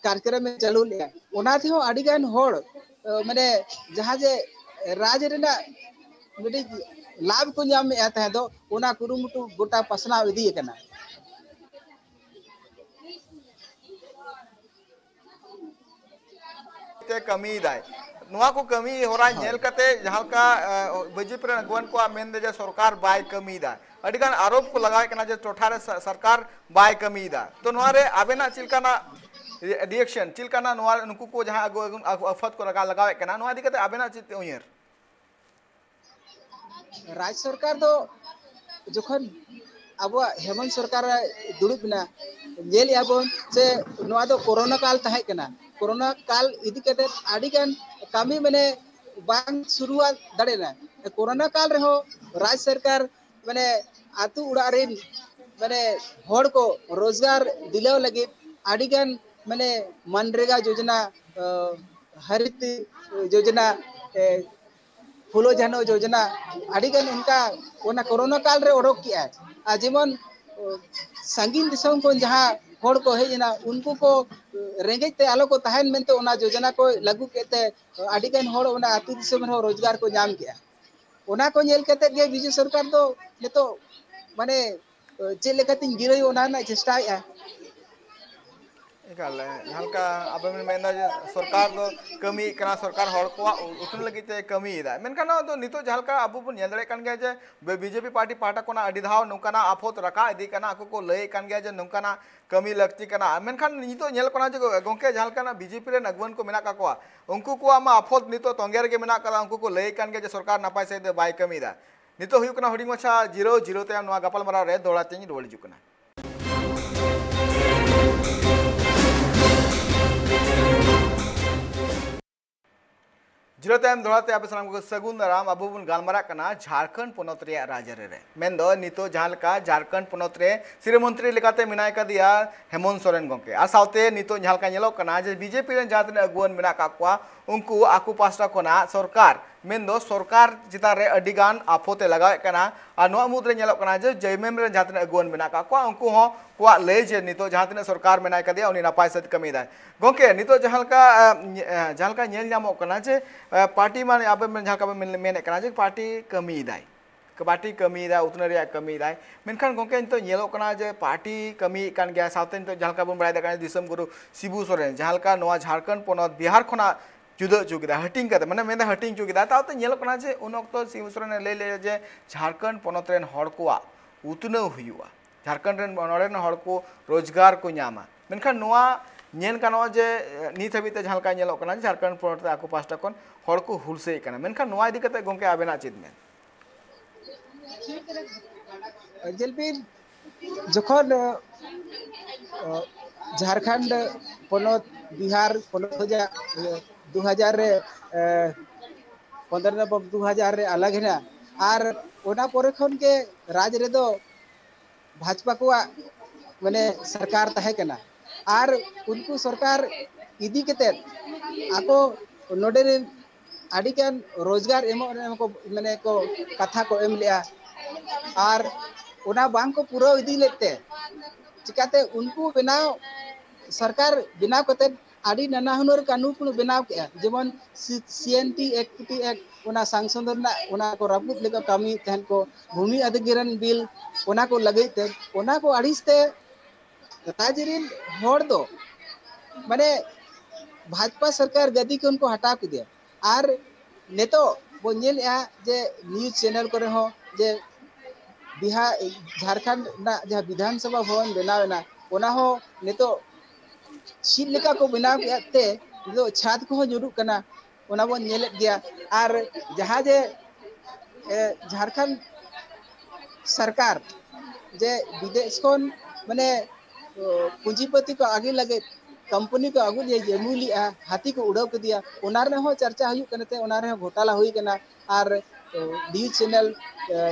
ᱠᱟᱨᱡᱚᱠᱨᱚᱢ ᱮ ᱪᱟᱹᱞᱩ ᱞᱮᱫᱼᱟ᱾ ᱚᱱᱟ ᱛᱮᱦᱚᱸ ᱟᱹᱰᱤ ᱜᱟᱱ ᱦᱚᱲ ᱢᱟᱱᱮ ᱡᱟᱦᱟᱸ ᱡᱮ ᱨᱟᱡᱽ ᱨᱮᱱᱟᱜ ᱢᱤᱫᱴᱤᱡ ᱞᱟᱵᱷ ᱠᱚ ᱧᱟᱢᱮᱫᱼᱟ ᱛᱟᱦᱮᱸ ᱫᱚ, ᱚᱱᱟ ᱠᱩᱨᱩᱢᱩᱴᱩ ᱜᱚᱴᱟ ᱯᱟᱥᱱᱟᱣ ᱤᱫᱤ ᱟᱠᱟᱱᱟ᱾ ᱛᱮ ᱠᱟᱹᱢᱤᱭᱮᱫᱟᱭ᱾ ᱱᱚᱣᱟ ᱠᱚ ᱠᱟᱹᱢᱤ ᱦᱚᱨᱟ ᱧᱮᱞ ᱠᱟᱛᱮ ᱡᱟᱦᱟᱸ ᱞᱮᱠᱟ ᱵᱤ ᱡᱮ ᱯᱤ ᱨᱮᱱ ᱟᱹᱜᱩᱣᱟᱹᱱ ᱠᱚᱣᱟᱜ ᱢᱮᱱ ᱮᱫᱟ ᱡᱮ ᱥᱚᱨᱠᱟᱨ ᱵᱟᱭ ᱠᱟᱹᱢᱤᱭᱮᱫᱟ, ᱟᱹᱰᱤ ᱜᱟᱱ ᱟᱨᱳᱯ ᱠᱚ ᱞᱟᱜᱟᱣᱮᱫ ᱠᱟᱱᱟ ᱡᱮ ᱴᱚᱴᱷᱟ ᱨᱮ ᱥᱚᱨᱠᱟᱨ ᱵᱟᱭ ᱠᱟᱹᱢᱤᱭᱮᱫᱟ᱾ ᱛᱚ ᱱᱚᱣᱟ ᱨᱮ ᱟᱵᱮᱱᱟᱜ ᱪᱮᱫ ᱞᱮᱠᱟᱱᱟᱜ ᱨᱤᱭᱮᱠᱥᱚᱱ, ᱪᱮᱫ ᱞᱮᱠᱟᱱᱟᱜ ᱱᱚᱣᱟ ᱱᱩᱠᱩ ᱠᱚ ᱡᱟᱦᱟᱸ ᱟᱹᱜᱩᱣᱟᱹᱱ ᱟᱯᱷᱟᱫ ᱠᱚ ᱞᱟᱜᱟᱣᱮᱫ ᱠᱟᱱᱟ, ᱱᱚᱣᱟ ᱤᱫᱤ ᱠᱟᱛᱮ ᱟᱵᱮᱱᱟᱜ ᱪᱮᱫ ᱩᱭᱦᱟᱹᱨ? ᱨᱟᱡᱽ ᱥᱚᱨᱠᱟᱨ ᱫᱚ ᱡᱚᱠᱷᱚᱱ ᱟᱵᱚᱣᱟᱜ ᱦᱮᱢᱚᱱᱛ ᱥᱚᱨᱠᱟᱨ ᱮ ᱫᱩᱲᱩᱵ ᱮᱱᱟ, ᱧᱮᱞᱮᱜᱼᱟ ᱵᱚᱱ ᱡᱮ ᱱᱚᱣᱟ ᱫᱚ ᱠᱳᱨᱳᱱᱟ ᱠᱟᱞ ᱛᱟᱦᱮᱸ ᱠᱟᱱᱟ᱾ ᱠᱳᱨᱳᱱᱟ ᱠᱟᱞ ᱤᱫᱤ ᱠᱟᱛᱮ ᱟᱹᱰᱤᱜᱟᱱ ᱠᱟᱹᱢᱤ ᱢᱟᱱᱮ ᱵᱟᱝ ᱥᱩᱨᱩᱣᱟᱜ ᱫᱟᱲᱮᱭᱟᱜᱼᱟ᱾ ᱠᱳᱨᱳᱱᱟ ᱠᱟᱞ ᱨᱮᱦᱚᱸ ᱨᱟᱡᱽ ᱥᱚᱨᱠᱟᱨ ᱢᱟᱱᱮ ᱟᱹᱛᱩ ᱚᱲᱟᱜ ᱨᱮᱱ ᱢᱟᱱᱮ ᱦᱚᱲ ᱠᱚ ᱨᱳᱡᱽᱜᱟᱨ ᱫᱤᱞᱟᱹᱣ ᱞᱟᱹᱜᱤᱫ ᱟᱹᱰᱤᱜᱟᱱ ᱢᱟᱱᱮ ᱢᱟᱱᱨᱮᱜᱟ ᱡᱳᱡᱚᱱᱟ, ᱦᱟᱨᱤᱛ ᱡᱳᱡᱚᱱᱟ, ᱯᱷᱩᱞᱳ ᱡᱷᱟᱱᱳ ᱡᱳᱡᱚᱱᱟ, ᱟᱹᱰᱤᱜᱟᱱ ᱚᱱᱠᱟ ᱚᱱᱟ ᱠᱳᱨᱳᱱᱟ ᱠᱟᱞ ᱨᱮ ᱚᱰᱚᱠ ᱠᱮᱜᱼᱟᱭ᱾ ᱟᱨ ᱡᱮᱢᱚᱱ ᱥᱟᱺᱜᱤᱧ ᱫᱤᱥᱚᱢ ᱠᱷᱚᱱ ᱡᱟᱦᱟᱸ ᱦᱚᱲ ᱠᱚ ᱦᱮᱡ ᱮᱱᱟ, ᱩᱱᱠᱩ ᱠᱚ ᱨᱮᱸᱜᱮᱡ ᱛᱮ ᱟᱞᱚ ᱠᱚ ᱛᱟᱦᱮᱱ ᱢᱮᱱᱛᱮ ᱚᱱᱟ ᱡᱳᱡᱚᱱᱟ ᱠᱚ ᱞᱟᱹᱜᱩ ᱠᱮᱫ ᱛᱮ ᱟᱹᱰᱤ ᱜᱟᱱ ᱦᱚᱲ ᱚᱱᱟ ᱟᱹᱛᱩ ᱫᱤᱥᱚᱢ ᱨᱮᱦᱚᱸ ᱨᱳᱡᱽᱜᱟᱨ ᱠᱚ ᱧᱟᱢ ᱠᱮᱜᱼᱟ᱾ ᱚᱱᱟ ᱠᱚ ᱧᱮᱞ ᱠᱟᱛᱮ ᱜᱮ ᱵᱤᱡᱩ ᱥᱚᱨᱠᱟᱨ ᱫᱚ ᱱᱤᱛᱚᱜ ᱢᱟᱱᱮ ᱪᱮᱫ ᱞᱮᱠᱟᱛᱤᱧ ᱜᱤᱨᱟᱹᱭ ᱚᱱᱟ ᱨᱮᱱᱟᱜ ᱪᱮᱥᱴᱟᱭᱮᱜᱼᱟ᱾ ᱮᱠᱟᱞ, ᱡᱟᱦᱟᱸ ᱞᱮᱠᱟ ᱟᱵᱮᱱ ᱵᱮᱱ ᱢᱮᱱᱫᱟ ᱡᱮ ᱥᱚᱨᱠᱟᱨ ᱫᱚ ᱠᱟᱹᱢᱤᱭᱮᱫ ᱠᱟᱱᱟ, ᱥᱚᱨᱠᱟᱨ ᱦᱚᱲ ᱠᱚᱣᱟᱜ ᱩᱛᱱᱟᱹᱣ ᱞᱟᱹᱜᱤᱫ ᱛᱮ ᱠᱟᱹᱢᱤᱭᱮᱫᱟ, ᱢᱮᱱᱠᱷᱟᱱ ᱱᱚᱣᱟ ᱫᱚ ᱱᱤᱛᱚᱜ ᱡᱟᱦᱟᱸ ᱞᱮᱠᱟ ᱟᱵᱚ ᱵᱚᱱ ᱧᱮᱞ ᱫᱟᱲᱮᱭᱟᱜ ᱠᱟᱱ ᱜᱮᱭᱟ ᱡᱮ ᱵᱤ ᱡᱮ ᱯᱤ ᱯᱟᱨᱴᱤ ᱯᱟᱦᱴᱟ ᱠᱷᱚᱱᱟᱜ ᱟᱹᱰᱤ ᱫᱷᱟᱣ ᱱᱚᱝᱠᱟᱱᱟᱜ ᱟᱯᱷᱚᱛ ᱨᱟᱠᱟᱵ ᱤᱫᱤᱜ ᱠᱟᱱᱟ, ᱟᱠᱚ ᱠᱚ ᱞᱟᱹᱭᱮᱫ ᱠᱟᱱ ᱜᱮᱭᱟ ᱡᱮ ᱱᱚᱝᱠᱟᱱᱟᱜ ᱠᱟᱹᱢᱤ ᱞᱟᱹᱠᱛᱤ ᱠᱟᱱᱟ, ᱢᱮᱱᱠᱷᱟᱱ ᱱᱤᱛᱚᱜ ᱧᱮᱞᱚᱜ ᱠᱟᱱᱟ ᱡᱮ ᱜᱚᱝᱠᱮ ᱡᱟᱦᱟᱸ ᱞᱮᱠᱟᱱᱟᱜ ᱵᱤ ᱡᱮ ᱯᱤ ᱨᱮᱱ ᱟᱹᱜᱩᱣᱟᱹᱱ ᱠᱚ ᱢᱮᱱᱟᱜ ᱠᱟᱜ ᱠᱚᱣᱟ, ᱩᱱᱠᱩ ᱠᱚᱣᱟᱜ ᱢᱟ ᱟᱯᱷᱚᱛ ᱱᱤᱛᱚᱜ ᱛᱚᱸᱜᱮ ᱨᱮᱜᱮ ᱢᱮᱱᱟᱜ ᱠᱟᱫᱟ, ᱩᱱᱠᱩ ᱠᱚ ᱞᱟᱹᱭᱮᱫ ᱠᱟᱱ ᱜᱮᱭᱟ ᱡᱮ ᱥᱚᱨᱠᱟᱨ ᱱᱟᱯᱟᱭ ᱥᱟᱺᱦᱤᱡ ᱛᱮ ᱵᱟᱭ ᱠᱟᱹᱢᱤᱭᱮᱫᱟ᱾ ᱱᱤᱛᱚᱜ ᱦᱩᱭᱩᱜ ᱠᱟᱱᱟ ᱦᱩᱰᱤᱧ ᱢᱟᱪᱷᱟ ᱡᱤᱨᱟᱹᱣ, ᱡᱤᱨᱟᱹᱣ ᱛᱟᱭᱚᱢ ᱱᱚᱣᱟ ᱜᱟᱯᱟᱞᱢᱟᱨᱟᱣ ᱨᱮ ᱫᱚᱦᱲᱟ ᱛᱮᱧ ᱨᱩᱣᱟᱹᱲ ᱦᱤᱡᱩᱜ ᱠᱟᱱᱟ᱾ ᱡᱤᱨᱟᱹᱣ ᱛᱟᱭᱚᱢ ᱫᱚᱦᱲᱟ ᱛᱮ ᱟᱯᱮ ᱥᱟᱱᱟᱢ ᱠᱚ ᱥᱟᱹᱜᱩᱱ ᱫᱟᱨᱟᱢ᱾ ᱟᱵᱚ ᱵᱚᱱ ᱜᱟᱞᱢᱟᱨᱟᱜ ᱠᱟᱱᱟ ᱡᱷᱟᱲᱠᱷᱚᱸᱰ ᱯᱚᱱᱚᱛ ᱨᱮᱭᱟᱜ ᱨᱟᱡᱽᱟᱹᱨᱤ ᱨᱮ, ᱢᱮᱱᱫᱚ ᱱᱤᱛᱚᱜ ᱡᱟᱦᱟᱸ ᱞᱮᱠᱟ ᱡᱷᱟᱲᱠᱷᱚᱸᱰ ᱯᱚᱱᱚᱛ ᱨᱮ ᱥᱤᱨᱟᱹ ᱢᱚᱱᱛᱨᱤ ᱞᱮᱠᱟᱛᱮ ᱢᱮᱱᱟᱭ ᱠᱟᱫᱮᱭᱟ ᱦᱮᱢᱚᱱᱛ ᱥᱚᱨᱮᱱ ᱜᱚᱢᱠᱮ, ᱟᱨ ᱥᱟᱶᱛᱮ ᱱᱤᱛᱚᱜ ᱡᱟᱦᱟᱸ ᱞᱮᱠᱟ ᱧᱮᱞᱚᱜ ᱠᱟᱱᱟ ᱡᱮ ᱵᱤ ᱡᱮ ᱯᱤ ᱨᱮᱱ ᱡᱟᱦᱟᱸ ᱛᱤᱱᱟᱹᱜ ᱟᱹᱜᱩᱣᱟᱹᱱ ᱢᱮᱱᱟᱜ ᱠᱟᱜ ᱠᱚᱣᱟ, ᱩᱱᱠᱩ ᱟᱠᱚ ᱯᱟᱥᱴᱟ ᱠᱷᱚᱱᱟᱜ ᱥᱚᱨᱠᱟᱨ, ᱢᱮᱱᱫᱚ ᱥᱚᱨᱠᱟᱨ ᱪᱮᱛᱟᱱ ᱨᱮ ᱟᱹᱰᱤ ᱜᱟᱱ ᱟᱯᱷᱚᱛ ᱮ ᱞᱟᱜᱟᱣᱮᱫ ᱠᱟᱱᱟ᱾ ᱟᱨ ᱱᱚᱣᱟ ᱢᱩᱫᱽᱨᱮ ᱧᱮᱞᱚᱜ ᱠᱟᱱᱟ ᱡᱮ ᱡᱮ ᱮᱢ ᱮᱢ ᱨᱮᱱ ᱡᱟᱦᱟᱸ ᱛᱤᱱᱟᱹᱜ ᱟᱹᱜᱩᱣᱟᱹᱱ ᱢᱮᱱᱟᱜ ᱠᱟᱜ ᱠᱚᱣᱟ, ᱩᱱᱠᱩ ᱦᱚᱸ ᱠᱚᱣᱟᱜ ᱞᱟᱹᱭ ᱡᱮ ᱱᱤᱛᱚᱜ ᱡᱟᱦᱟᱸ ᱛᱤᱱᱟᱹᱜ ᱥᱚᱨᱠᱟᱨ ᱢᱮᱱᱟᱭ ᱠᱟᱫᱮᱭᱟ, ᱩᱱᱤ ᱱᱟᱯᱟᱭ ᱥᱮᱫ ᱠᱟᱹᱢᱤᱭᱮᱫᱟᱭ᱾ ᱜᱚᱢᱠᱮ, ᱱᱤᱛᱚᱜ ᱡᱟᱦᱟᱸ ᱞᱮᱠᱟ, ᱮ, ᱧᱮ-, ᱮ, ᱡᱟᱦᱟᱸ ᱞᱮᱠᱟ ᱧᱮᱞ ᱧᱟᱢᱚᱜ ᱠᱟᱱᱟ ᱡᱮ, ᱮ, ᱯᱟᱨᱴᱤ, ᱢᱟᱱᱮ ᱟᱵᱮᱱ ᱡᱟᱦᱟᱸ ᱞᱮᱠᱟ ᱵᱮᱱ ᱢᱮᱱ-, ᱢᱮᱱᱮᱫ ᱠᱟᱱᱟ ᱡᱮ ᱯᱟᱨᱴᱤ ᱠᱟᱹᱢᱤᱭᱮᱫᱟᱭ, ᱯᱟᱨᱴᱤ ᱠᱟᱹᱢᱤᱭᱮᱫᱟ, ᱩᱛᱱᱟᱹᱣ ᱨᱮᱭᱟᱜ ᱠᱟᱹᱢᱤᱭᱮᱫᱟᱭ, ᱢᱮᱱᱠᱷᱟᱱ ᱜᱚᱢᱠᱮ, ᱱᱤᱛᱚᱜ ᱧᱮᱞᱚᱜ ᱠᱟᱱᱟ ᱡᱮ ᱯᱟᱨᱴᱤ ᱠᱟᱹᱢᱤᱭᱮᱫ ᱠᱟᱱ ᱜᱮᱭᱟ, ᱥᱟᱶᱛᱮ ᱱᱤᱛᱚᱜ ᱡᱟᱦᱟᱸ ᱞᱮᱠᱟ ᱵᱚᱱ ᱵᱟᱲᱟᱭ ᱫᱟᱲᱮᱭᱟᱜ ᱠᱟᱱᱟ ᱫᱤᱥᱚᱢ ᱜᱩᱨᱩ ᱥᱤᱵᱩ ᱥᱚᱨᱮᱱ ᱡᱟᱦᱟᱸ ᱞᱮᱠᱟ ᱱᱚᱣᱟ ᱡᱷᱟᱲᱠᱷᱚᱸᱰ ᱯᱚᱱᱚᱛ ᱵᱤᱦᱟᱨ ᱠᱷᱚᱱᱟᱜ ᱡᱩᱫᱟᱹ ᱦᱚᱪᱚ ᱠᱮᱫᱟ, ᱦᱟᱹᱴᱤᱧ ᱠᱟᱛᱮ, ᱢᱟᱱᱮ ᱢᱮᱱᱫᱟ ᱦᱟᱹᱴᱤᱧ ᱦᱚᱪᱚ ᱠᱮᱫᱟ, ᱛᱟᱣᱛᱮ ᱧᱮᱞᱚᱜ ᱠᱟᱱᱟ ᱡᱮ ᱩᱱ ᱚᱠᱛᱚ ᱥᱤᱵᱩ ᱥᱚᱨᱮᱱ ᱮ ᱞᱟᱹᱭ ᱞᱮᱫᱟ ᱡᱮ ᱡᱷᱟᱲᱠᱷᱚᱸᱰ ᱯᱚᱱᱚᱛ ᱨᱮᱱ ᱦᱚᱲ ᱠᱚᱣᱟᱜ ᱩᱛᱱᱟᱹᱣ ᱦᱩᱭᱩᱜᱼᱟ, ᱡᱷᱟᱲᱠᱷᱚᱸᱰ ᱨᱮᱱ, ᱱᱚᱰᱮ ᱨᱮᱱ ᱦᱚᱲ ᱠᱚ ᱨᱳᱡᱽᱜᱟᱨ ᱠᱚ ᱧᱟᱢᱟ᱾ ᱢᱮᱱᱠᱷᱟᱱ ᱱᱚᱣᱟ ᱧᱮᱞ ᱜᱟᱱᱚᱜᱼᱟ ᱡᱮ, ᱮ, ᱱᱤᱛ ᱦᱟᱹᱵᱤᱡ ᱛᱮ ᱡᱟᱦᱟᱸ ᱞᱮᱠᱟ ᱧᱮᱞᱚᱜ ᱠᱟᱱᱟ, ᱡᱷᱟᱲᱠᱷᱚᱸᱰ ᱯᱚᱱᱚᱛ ᱨᱮ ᱟᱠᱚ ᱯᱟᱦᱴᱟ ᱠᱷᱚᱱ ᱦᱚᱲ ᱠᱚ ᱦᱩᱞᱥᱟᱹᱭᱮᱫ ᱠᱟᱱᱟ᱾ ᱢᱮᱱᱠᱷᱟᱱ ᱱᱚᱣᱟ ᱤᱫᱤ ᱠᱟᱛᱮ ᱜᱚᱢᱠᱮ, ᱟᱵᱮᱱᱟᱜ ᱪᱮᱫ ᱢᱮᱱ? ᱧᱮᱞ ᱵᱤᱱ, ᱡᱚᱠᱷᱚᱱ, ᱮ, ᱡᱷᱟᱲᱠᱷᱚᱸᱰ ᱯᱚᱱᱚᱛ, ᱵᱤᱦᱟᱨ ᱯᱚᱱᱚᱛ ᱠᱷᱚᱱᱟᱜ, ᱮ, ᱫᱩ ᱦᱟᱡᱟᱨ ᱨᱮ, ᱮ, ᱯᱚᱱᱫᱽᱨᱚ ᱱᱚᱵᱷᱮᱢᱵᱚᱨ ᱫᱩ ᱦᱟᱡᱟᱨ ᱨᱮ ᱟᱞᱟᱜᱽ ᱮᱱᱟ, ᱟᱨ ᱚᱱᱟ ᱯᱚᱨᱮ ᱠᱷᱚᱱ ᱜᱮ ᱨᱟᱡᱽ ᱨᱮᱫᱚ ᱵᱷᱟᱡᱽᱯᱟ ᱠᱚᱣᱟᱜ, ᱢᱟᱱᱮ, ᱥᱚᱨᱠᱟᱨ ᱛᱟᱦᱮᱸ ᱠᱟᱱᱟ᱾ ᱟᱨ ᱩᱱᱠᱩ ᱥᱚᱨᱠᱟᱨ ᱤᱫᱤ ᱠᱟᱛᱮᱫ ᱟᱠᱚ ᱱᱚᱰᱮ ᱨᱮᱱ ᱟᱹᱰᱤᱜᱟᱱ ᱨᱳᱡᱽᱜᱟᱨ ᱮᱢᱚᱜ ᱨᱮᱱᱟᱜ ᱠᱚ, ᱢᱟᱱᱮ, ᱠᱚ ᱠᱟᱛᱷᱟ ᱠᱚ ᱮᱢ ᱞᱮᱜᱼᱟ᱾ ᱟᱨ ᱚᱱᱟ ᱵᱟᱝ ᱠᱚ ᱯᱩᱨᱟᱹᱣ ᱤᱫᱤ ᱞᱮᱫ ᱛᱮ, ᱪᱤᱠᱟᱛᱮ ᱩᱱᱠᱩ ᱵᱮᱱᱟᱣ, ᱥᱚᱨᱠᱟᱨ ᱵᱮᱱᱟᱣ ᱠᱟᱛᱮᱫ ᱟᱹᱰᱤ ᱱᱟᱱᱟ ᱦᱩᱱᱟᱹᱨ ᱠᱟᱹᱱᱩᱱ ᱠᱚ ᱵᱮᱱᱟᱣ ᱠᱮᱜᱼᱟ, ᱡᱮᱢᱚᱱ ᱥᱤ-, ᱥᱤ ᱮᱱ ᱴᱤ ᱮᱠᱴ, ᱚᱱᱟ ᱥᱟᱝᱥᱚᱫ ᱨᱮᱱᱟᱜ ᱚᱱᱟ ᱠᱚ ᱨᱟᱹᱯᱩᱫ ᱞᱮᱠᱟ ᱠᱟᱹᱢᱤᱭᱮᱫ ᱛᱟᱦᱮᱸᱫ ᱠᱚ, ᱵᱷᱩᱢᱤ ᱚᱫᱷᱤᱜᱨᱚᱦᱚᱱ ᱵᱤᱞ, ᱚᱱᱟ ᱠᱚ ᱞᱟᱹᱜᱤᱫ ᱛᱮ, ᱚᱱᱟ ᱠᱚ ᱟᱹᱲᱤᱥ ᱛᱮ ᱨᱟᱡᱽ ᱨᱮᱱ ᱦᱚᱲ ᱫᱚ ᱢᱟᱱᱮ ᱵᱷᱟᱡᱽᱯᱟ ᱥᱚᱨᱠᱟᱨ ᱜᱟᱹᱫᱤ ᱠᱷᱚᱱ ᱠᱚ ᱦᱟᱴᱟᱣ ᱠᱮᱫᱮᱭᱟ᱾ ᱟᱨ ᱱᱤᱛᱚᱜ ᱵᱚᱱ ᱧᱮᱞᱮᱫᱼᱟ ᱡᱮ ᱱᱤᱭᱩᱡᱽ ᱪᱮᱱᱮᱞ ᱠᱚᱨᱮ ᱦᱚᱸ ᱡᱮ ᱵᱤᱦᱟᱨ, ᱡᱷᱟᱲᱠᱷᱚᱸᱰ ᱨᱮᱱᱟᱜ ᱡᱟᱦᱟᱸ ᱵᱤᱫᱷᱟᱱ ᱥᱚᱵᱷᱟ ᱵᱷᱚᱵᱚᱱ ᱵᱮᱱᱟᱣ ᱮᱱᱟ, ᱚᱱᱟ ᱦᱚᱸ ᱱᱤᱛᱚᱜ ᱪᱮᱫ ᱞᱮᱠᱟ ᱠᱚ ᱵᱮᱱᱟᱣ ᱠᱮᱫ ᱛᱮ ᱱᱤᱛᱚᱜ ᱪᱷᱟᱫᱽ ᱠᱚᱦᱚᱸ ᱧᱩᱨᱩᱜ ᱠᱟᱱᱟ, ᱚᱱᱟ ᱵᱚᱱ ᱧᱮᱞᱮᱫ ᱜᱮᱭᱟ᱾ ᱟᱨ ᱡᱟᱦᱟᱸ ᱡᱮ ᱮ, ᱡᱷᱟᱲᱠᱷᱚᱸᱰ ᱥᱚᱨᱠᱟᱨ ᱡᱮ ᱵᱤᱫᱮᱥ ᱠᱷᱚᱱ ᱢᱟᱱᱮ ᱯᱩᱸᱡᱤᱯᱚᱛᱤ ᱠᱚ ᱟᱹᱜᱩ ᱞᱟᱹᱜᱤᱫ, ᱠᱳᱢᱯᱟᱱᱤ ᱠᱚ ᱟᱹᱜᱩ ᱞᱮᱭᱟ, ᱡᱮᱢᱩ ᱞᱮᱜᱼᱟ, ᱦᱟᱹᱛᱤ ᱠᱚ ᱩᱰᱟᱹᱣ ᱠᱮᱫᱮᱭᱟ, ᱚᱱᱟ ᱨᱮᱦᱚᱸ ᱪᱟᱨᱪᱟ ᱦᱩᱭᱩᱜ ᱠᱟᱱᱟ, ᱛᱮ ᱚᱱᱟ ᱨᱮᱦᱚᱸ ᱜᱷᱚᱴᱟᱞᱟ ᱦᱩᱭ ᱠᱟᱱᱟ᱾ ᱟᱨ ᱱᱤᱭᱩᱡᱽ ᱪᱮᱱᱮᱞ,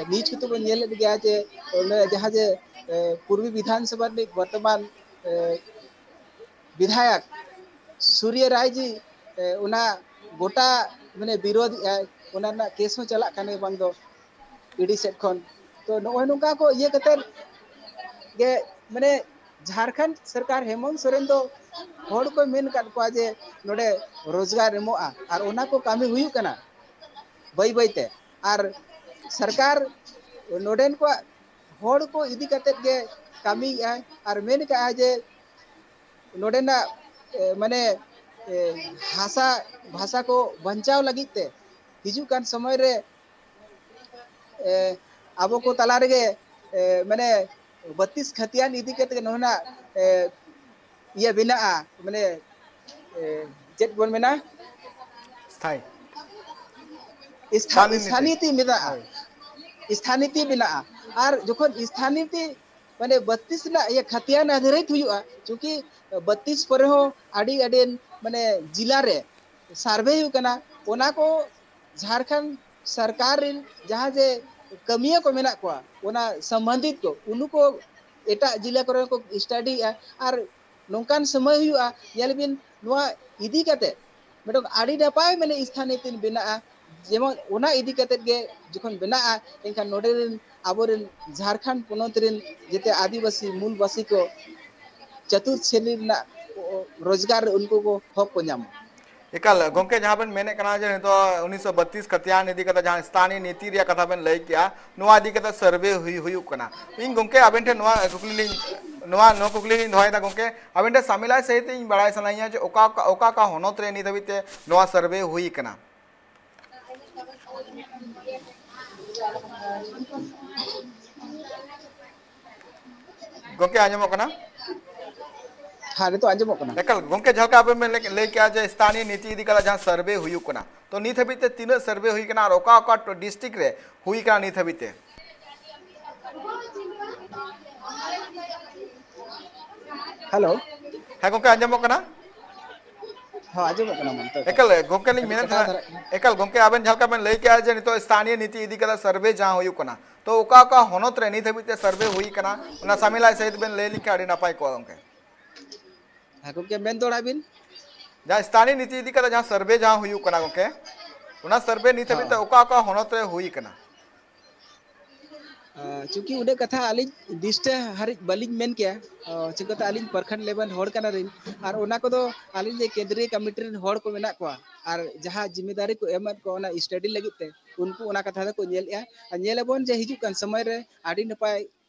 ᱱᱤᱭᱩᱡᱽ ᱠᱚᱛᱮ ᱵᱚᱱ ᱧᱮᱞᱮᱫ ᱜᱮᱭᱟ ᱡᱮ ᱚᱱᱮ ᱡᱟᱦᱟᱸ ᱡᱮ ᱯᱩᱨᱵᱤ ᱵᱤᱫᱷᱟᱱ ᱥᱚᱵᱷᱟ ᱨᱤᱱᱤᱡ ᱵᱚᱨᱛᱚᱢᱟᱱ ᱵᱤᱫᱷᱟᱭᱚᱠ ᱥᱩᱨᱭᱚ ᱨᱟᱭ ᱡᱤ ᱚᱱᱟ ᱜᱚᱴᱟ ᱢᱟᱱᱮ ᱵᱤᱨᱳᱫᱷ ᱮᱫ ᱟᱭ, ᱚᱱᱟ ᱨᱮᱱᱟᱜ ᱠᱮᱥ ᱦᱚᱸ ᱪᱟᱞᱟᱜ ᱠᱟᱱᱟ ᱵᱟᱝ ᱫᱚ ᱤᱰᱤ ᱥᱮᱫ ᱠᱷᱚᱱ᱾ ᱛᱚ ᱱᱚᱜᱼᱚᱭ ᱱᱚᱝᱠᱟ ᱠᱚ ᱤᱭᱟᱹ ᱠᱟᱛᱮᱫ ᱜᱮ ᱢᱟᱱᱮ ᱡᱷᱟᱲᱠᱷᱚᱸᱰ ᱥᱚᱨᱠᱟᱨ ᱦᱮᱢᱚᱱᱛ ᱥᱚᱨᱮᱱ ᱫᱚ ᱦᱚᱲ ᱠᱚᱭ ᱢᱮᱱ ᱟᱠᱟᱫ ᱠᱚᱣᱟ ᱡᱮ ᱱᱚᱰᱮ ᱨᱳᱡᱽᱜᱟᱨ ᱮᱢᱚᱜᱼᱟ, ᱟᱨ ᱚᱱᱟ ᱠᱚ ᱠᱟᱹᱢᱤ ᱦᱩᱭᱩᱜ ᱠᱟᱱᱟ ᱵᱟᱹᱭ ᱵᱟᱹᱭ ᱛᱮ᱾ ᱟᱨ ᱥᱚᱨᱠᱟᱨ ᱱᱚᱰᱮᱱ ᱠᱚᱣᱟᱜ ᱦᱚᱲ ᱠᱚ ᱤᱫᱤ ᱠᱟᱛᱮᱫ ᱜᱮ ᱠᱟᱹᱢᱤᱭᱮᱫᱼᱟᱭ ᱟᱨ ᱢᱮᱱ ᱠᱟᱜᱼᱟᱭ ᱡᱮ ᱱᱚᱰᱮᱱᱟᱜ ᱢᱟᱱᱮ ᱦᱟᱥᱟ ᱵᱷᱟᱥᱟ ᱠᱚ ᱵᱟᱧᱪᱟᱣ ᱞᱟᱹᱜᱤᱫ ᱛᱮ ᱦᱤᱡᱩᱜ ᱠᱟᱱ ᱥᱚᱢᱚᱭ ᱨᱮ ᱟᱵᱚ ᱠᱚ ᱛᱟᱞᱟ ᱨᱮᱜᱮ ᱢᱟᱱᱮ ᱵᱟᱹᱛᱤᱥ ᱠᱷᱟᱹᱛᱤᱭᱟᱱ ᱤᱫᱤ ᱠᱟᱛᱮ ᱱᱚᱰᱮᱱᱟᱜ ᱤᱭᱟᱹ ᱵᱮᱱᱟᱜᱼᱟ, ᱢᱟᱱᱮ ᱪᱮᱫ ᱵᱚᱱ ᱢᱮᱱᱟ, ᱥᱛᱷᱟᱭᱤ ᱥᱛᱷᱟᱱᱤᱛᱤ ᱢᱮᱱᱟᱜᱼᱟ᱾ ᱥᱛᱷᱟᱱᱤᱛᱤ ᱢᱮᱱᱟᱜᱼᱟ᱾ ᱟᱨ ᱡᱚᱠᱷᱚᱱ ᱥᱛᱷᱟᱱᱤᱛᱤ ᱢᱟᱱᱮ ᱵᱟᱛᱤᱥ ᱨᱮᱱᱟᱜ ᱤᱭᱟᱹ ᱠᱷᱟᱛᱤᱭᱟᱱ ᱟᱫᱷᱟᱨᱤᱛ ᱦᱩᱭᱩᱜᱼᱟ, ᱪᱩᱸᱠᱤ ᱵᱟᱛᱤᱥ ᱯᱚᱨᱮ ᱦᱚᱸ ᱟᱹᱰᱤ ᱟᱹᱰᱤ ᱢᱟᱱᱮ ᱡᱮᱞᱟ ᱨᱮ ᱥᱟᱨᱵᱷᱮ ᱦᱩᱭᱩᱜ ᱠᱟᱱᱟ, ᱚᱱᱟ ᱠᱚ ᱡᱷᱟᱲᱠᱷᱚᱸᱰ ᱥᱚᱨᱠᱟᱨ ᱨᱮᱱ ᱡᱟᱦᱟᱸ ᱡᱮ ᱠᱟᱹᱢᱤᱭᱟᱹ ᱠᱚ ᱢᱮᱱᱟᱜ ᱠᱚᱣᱟ, ᱚᱱᱟ ᱥᱚᱢᱵᱚᱱᱫᱷᱤᱛ ᱠᱚ, ᱩᱱᱠᱩ ᱮᱴᱟᱜ ᱡᱮᱞᱟ ᱠᱚᱨᱮ ᱠᱚ ᱥᱴᱟᱰᱤᱭᱮᱫᱼᱟ᱾ ᱟᱨ ᱱᱚᱝᱠᱟᱱ ᱥᱚᱢᱚᱭ ᱦᱩᱭᱩᱜᱼᱟ, ᱧᱮᱞ ᱵᱤᱱ ᱱᱚᱣᱟ ᱤᱫᱤ ᱠᱟᱛᱮ ᱢᱤᱫᱴᱟᱝ ᱟᱹᱰᱤ ᱱᱟᱯᱟᱭ ᱢᱟᱱᱮ ᱥᱛᱷᱟᱱᱤᱛᱤ ᱵᱮᱱᱟᱜᱼᱟ᱾ ᱡᱮᱢᱚᱱ ᱚᱱᱟ ᱤᱫᱤ ᱠᱟᱛᱮ ᱜᱮ ᱡᱚᱠᱷᱚᱱ ᱵᱮᱱᱟᱜᱼᱟ, ᱮᱱᱠᱷᱟᱱ ᱱᱚᱰᱮ ᱨᱮᱱ ᱟᱵᱚᱨᱮᱱ ᱡᱷᱟᱲᱠᱷᱚᱸᱰ ᱯᱚᱱᱚᱛ ᱨᱮᱱ ᱡᱮᱛᱮ ᱟᱹᱫᱤᱵᱟᱹᱥᱤ ᱢᱩᱞᱵᱟᱹᱥᱤ ᱠᱚ ᱪᱟᱹᱛᱩᱨ ᱥᱨᱮᱱᱤ ᱨᱮᱱᱟᱜ ᱨᱳᱡᱽᱜᱟᱨ ᱨᱮ ᱩᱱᱠᱩ ᱠᱚ ᱦᱚᱠ ᱠᱚ ᱧᱟᱢᱟ᱾ ᱮᱠᱟᱞ ᱜᱚᱢᱠᱮ, ᱡᱟᱦᱟᱸ ᱵᱮᱱ ᱢᱮᱱᱮᱫ ᱠᱟᱱᱟ ᱡᱮ ᱱᱤᱛᱚᱜ ᱩᱱᱤᱥᱥᱚ ᱵᱟᱛᱤᱥ ᱠᱷᱟᱛᱤᱭᱟᱱ ᱤᱫᱤ ᱠᱟᱛᱮ ᱡᱟᱦᱟᱸ ᱥᱛᱷᱟᱱᱤᱭᱚ ᱱᱤᱛᱤ ᱨᱮᱭᱟᱜ ᱠᱟᱛᱷᱟ ᱵᱮᱱ ᱞᱟᱹᱭ ᱠᱮᱜᱼᱟ, ᱱᱚᱣᱟ ᱤᱫᱤ ᱠᱟᱛᱮ ᱥᱟᱨᱵᱷᱮ ᱦᱩᱭ ᱦᱩᱭᱩᱜ ᱠᱟᱱᱟ᱾ ᱤᱧ ᱜᱚᱢᱠᱮ ᱟᱵᱮᱱ ᱴᱷᱮᱱ ᱱᱚᱣᱟ ᱠᱩᱠᱞᱤ ᱞᱤᱧ ᱱᱚᱣᱟ ᱱᱚᱣᱟ ᱠᱩᱠᱞᱤ ᱞᱤᱧ ᱫᱚᱦᱚᱭᱮᱫᱟ ᱜᱚᱢᱠᱮ, ᱟᱵᱮᱱ ᱴᱷᱮᱱ ᱥᱟᱢᱤᱞᱟᱭ ᱥᱟᱹᱦᱤᱛ ᱤᱧ ᱵᱟᱲᱟᱭ ᱥᱟᱱᱟᱭᱤᱧᱟ ᱡᱮ ᱚᱠᱟ ᱚᱠᱟ ᱚᱠᱟ ᱚᱠᱟ ᱦᱚᱱᱚᱛ ᱨᱮ ᱱᱤᱛ ᱦᱟᱹᱵᱤᱡ ᱛᱮ ᱱᱚᱣᱟ ᱥᱟᱨᱵᱷᱮ ᱦᱩᱭ ᱟᱠᱟᱱᱟ? ᱜᱚᱢᱠᱮ, ᱟᱸᱡᱚᱢᱚᱜ ᱠᱟᱱᱟ? ᱦᱮᱸ, ᱱᱤᱛᱚᱜ ᱟᱸᱡᱚᱢᱚᱜ ᱠᱟᱱᱟ᱾ ᱮᱠᱟᱞ ᱜᱚᱢᱠᱮ, ᱡᱟᱦᱟᱸ ᱞᱮᱠᱟ ᱟᱵᱮᱱ ᱵᱮᱱ ᱞᱟᱹᱭ- ᱞᱟᱹᱭ ᱠᱮᱜᱼᱟ ᱡᱮ ᱥᱛᱷᱟᱱᱤᱭᱚ ᱱᱤᱛᱤ ᱤᱫᱤ ᱠᱟᱛᱮ ᱡᱟᱦᱟᱸ ᱥᱟᱨᱵᱷᱮ ᱦᱩᱭᱩᱜ ᱠᱟᱱᱟ, ᱛᱚ ᱱᱤᱛ ᱦᱟᱹᱵᱤᱡ ᱛᱮ ᱛᱤᱱᱟᱹᱜ ᱥᱟᱨᱵᱷᱮ ᱦᱩᱭ ᱠᱟᱱᱟ ᱟᱨ ᱚᱠᱟ ᱚᱠᱟ ᱰᱤᱥᱴᱨᱤᱠᱴ ᱨᱮ ᱦᱩᱭ ᱠᱟᱱᱟ ᱱᱤᱛ ᱦᱟᱹᱵᱤᱡ ᱛᱮ? ᱦᱮᱞᱳ᱾ ᱦᱮᱸ ᱜᱚᱢᱠᱮ, ᱟᱸᱡᱚᱢᱚᱜ ᱠᱟᱱᱟ? ᱦᱚᱸ, ᱟᱸᱡᱚᱢᱚᱜ ᱠᱟᱱᱟ ᱢᱟ᱾ ᱱᱤᱛᱚᱜ ᱮᱠᱟᱞ ᱜᱚᱢᱠᱮ, ᱞᱤᱧ ᱠᱟᱹᱴᱤᱡ ᱢᱮᱱᱮᱫ ᱠᱟᱴᱟᱣ ᱛᱟᱦᱮᱱᱟ, ᱫᱷᱟᱨᱟᱜ ᱠᱟᱱᱟ᱾ ᱮᱠᱟᱞ ᱜᱚᱢᱠᱮ, ᱟᱵᱮᱱ ᱡᱟᱦᱟᱸ ᱞᱮᱠᱟ ᱵᱮᱱ ᱞᱟᱹᱭ ᱠᱮᱜᱼᱟ ᱡᱮ ᱱᱤᱛᱚᱜ ᱥᱛᱷᱟᱱᱤᱭᱚ ᱱᱤᱛᱤ ᱤᱫᱤ ᱠᱟᱛᱮ ᱥᱟᱨᱵᱷᱮ ᱡᱟᱦᱟᱸ ᱦᱩᱭᱩᱜ ᱠᱟᱱᱟ, ᱛᱚ ᱚᱠᱟ ᱚᱠᱟ ᱦᱚᱱᱚᱛ ᱨᱮ ᱱᱤᱛ ᱦᱟᱹᱵᱤᱡ ᱛᱮ ᱥᱟᱨᱵᱷᱮ ᱦᱩᱭ ᱠᱟᱱᱟ, ᱚᱱᱟ ᱥᱟᱢᱮᱞᱟᱭ ᱥᱟᱹᱦᱤᱛ ᱵᱮᱱ ᱞᱟᱹᱭ ᱞᱮᱠᱷᱟᱱ ᱟᱹᱰᱤ ᱱᱟᱯᱟᱭ ᱠᱚᱜᱼᱟ ᱜᱚᱢᱠᱮ᱾ ᱦᱮᱸ ᱜᱚᱢᱠᱮ, ᱢᱮᱱ ᱫᱚᱦᱲᱟᱭ ᱵᱤᱱ᱾ ᱡᱟᱦᱟᱸ ᱥᱛᱷᱟᱱᱤᱭᱚ ᱱᱤᱛᱤ ᱤᱫᱤ ᱠᱟᱛᱮ ᱡᱟᱦᱟᱸ ᱥᱟᱨᱵᱷᱮ ᱡᱟᱦᱟᱸ ᱦᱩᱭᱩᱜ ᱠᱟᱱᱟ ᱜᱚᱢᱠᱮ, ᱚᱱᱟ ᱥᱟᱨᱵᱷᱮ ᱱᱤᱛ ᱦᱟᱹᱵᱤᱡ ᱛᱮ ᱦᱚᱸ᱾ ᱚᱠᱟ ᱚᱠᱟ ᱦᱚᱱᱚᱛ ᱨᱮ ᱦᱩᱭ ᱠᱟᱱᱟ? ᱟᱨ ᱪᱩᱸᱠᱤ ᱩᱱᱟᱹᱜ ᱠᱟᱛᱷᱟ ᱟᱹᱞᱤᱧ ᱫᱤᱥᱴᱟᱹ ᱦᱟᱹᱨᱤᱡ ᱵᱟᱹᱞᱤᱧ ᱢᱮᱱ ᱠᱮᱭᱟ᱾ ᱟᱨ ᱪᱤᱠᱟᱹᱛᱮ ᱟᱹᱞᱤᱧ ᱯᱨᱚᱠᱷᱚᱸᱰ ᱞᱮᱵᱮᱞ ᱦᱚᱲ ᱠᱟᱱᱟᱞᱤᱧ, ᱟᱨ ᱚᱱᱟ ᱠᱚᱫᱚ ᱟᱹᱞᱤᱧ ᱡᱮ ᱠᱮᱱᱫᱨᱤᱭᱚ ᱠᱚᱢᱤᱴᱤ ᱨᱮᱱ ᱦᱚᱲ ᱠᱚ ᱢᱮᱱᱟᱜ ᱠᱚᱣᱟ, ᱟᱨ ᱡᱟᱦᱟᱸ ᱡᱤᱢᱢᱮᱫᱟᱨᱤ ᱠᱚ ᱮᱢᱟᱫ ᱠᱚᱣᱟ ᱚᱱᱟ ᱥᱴᱟᱰᱤ ᱞᱟᱹᱜᱤᱫ ᱛᱮ, ᱩᱱᱠᱩ ᱚᱱᱟ ᱠᱟᱛᱷᱟ ᱫᱚᱠᱚ ᱧᱮᱞᱮᱫᱼᱟ᱾ ᱟᱨ ᱧᱮᱞ ᱟᱵᱚᱱ ᱡᱮ ᱦᱤᱡᱩᱜ ᱠᱟᱱ ᱥᱚᱢᱚᱭ ᱨᱮ ᱟᱹᱰᱤ ᱱᱟᱯᱟᱭ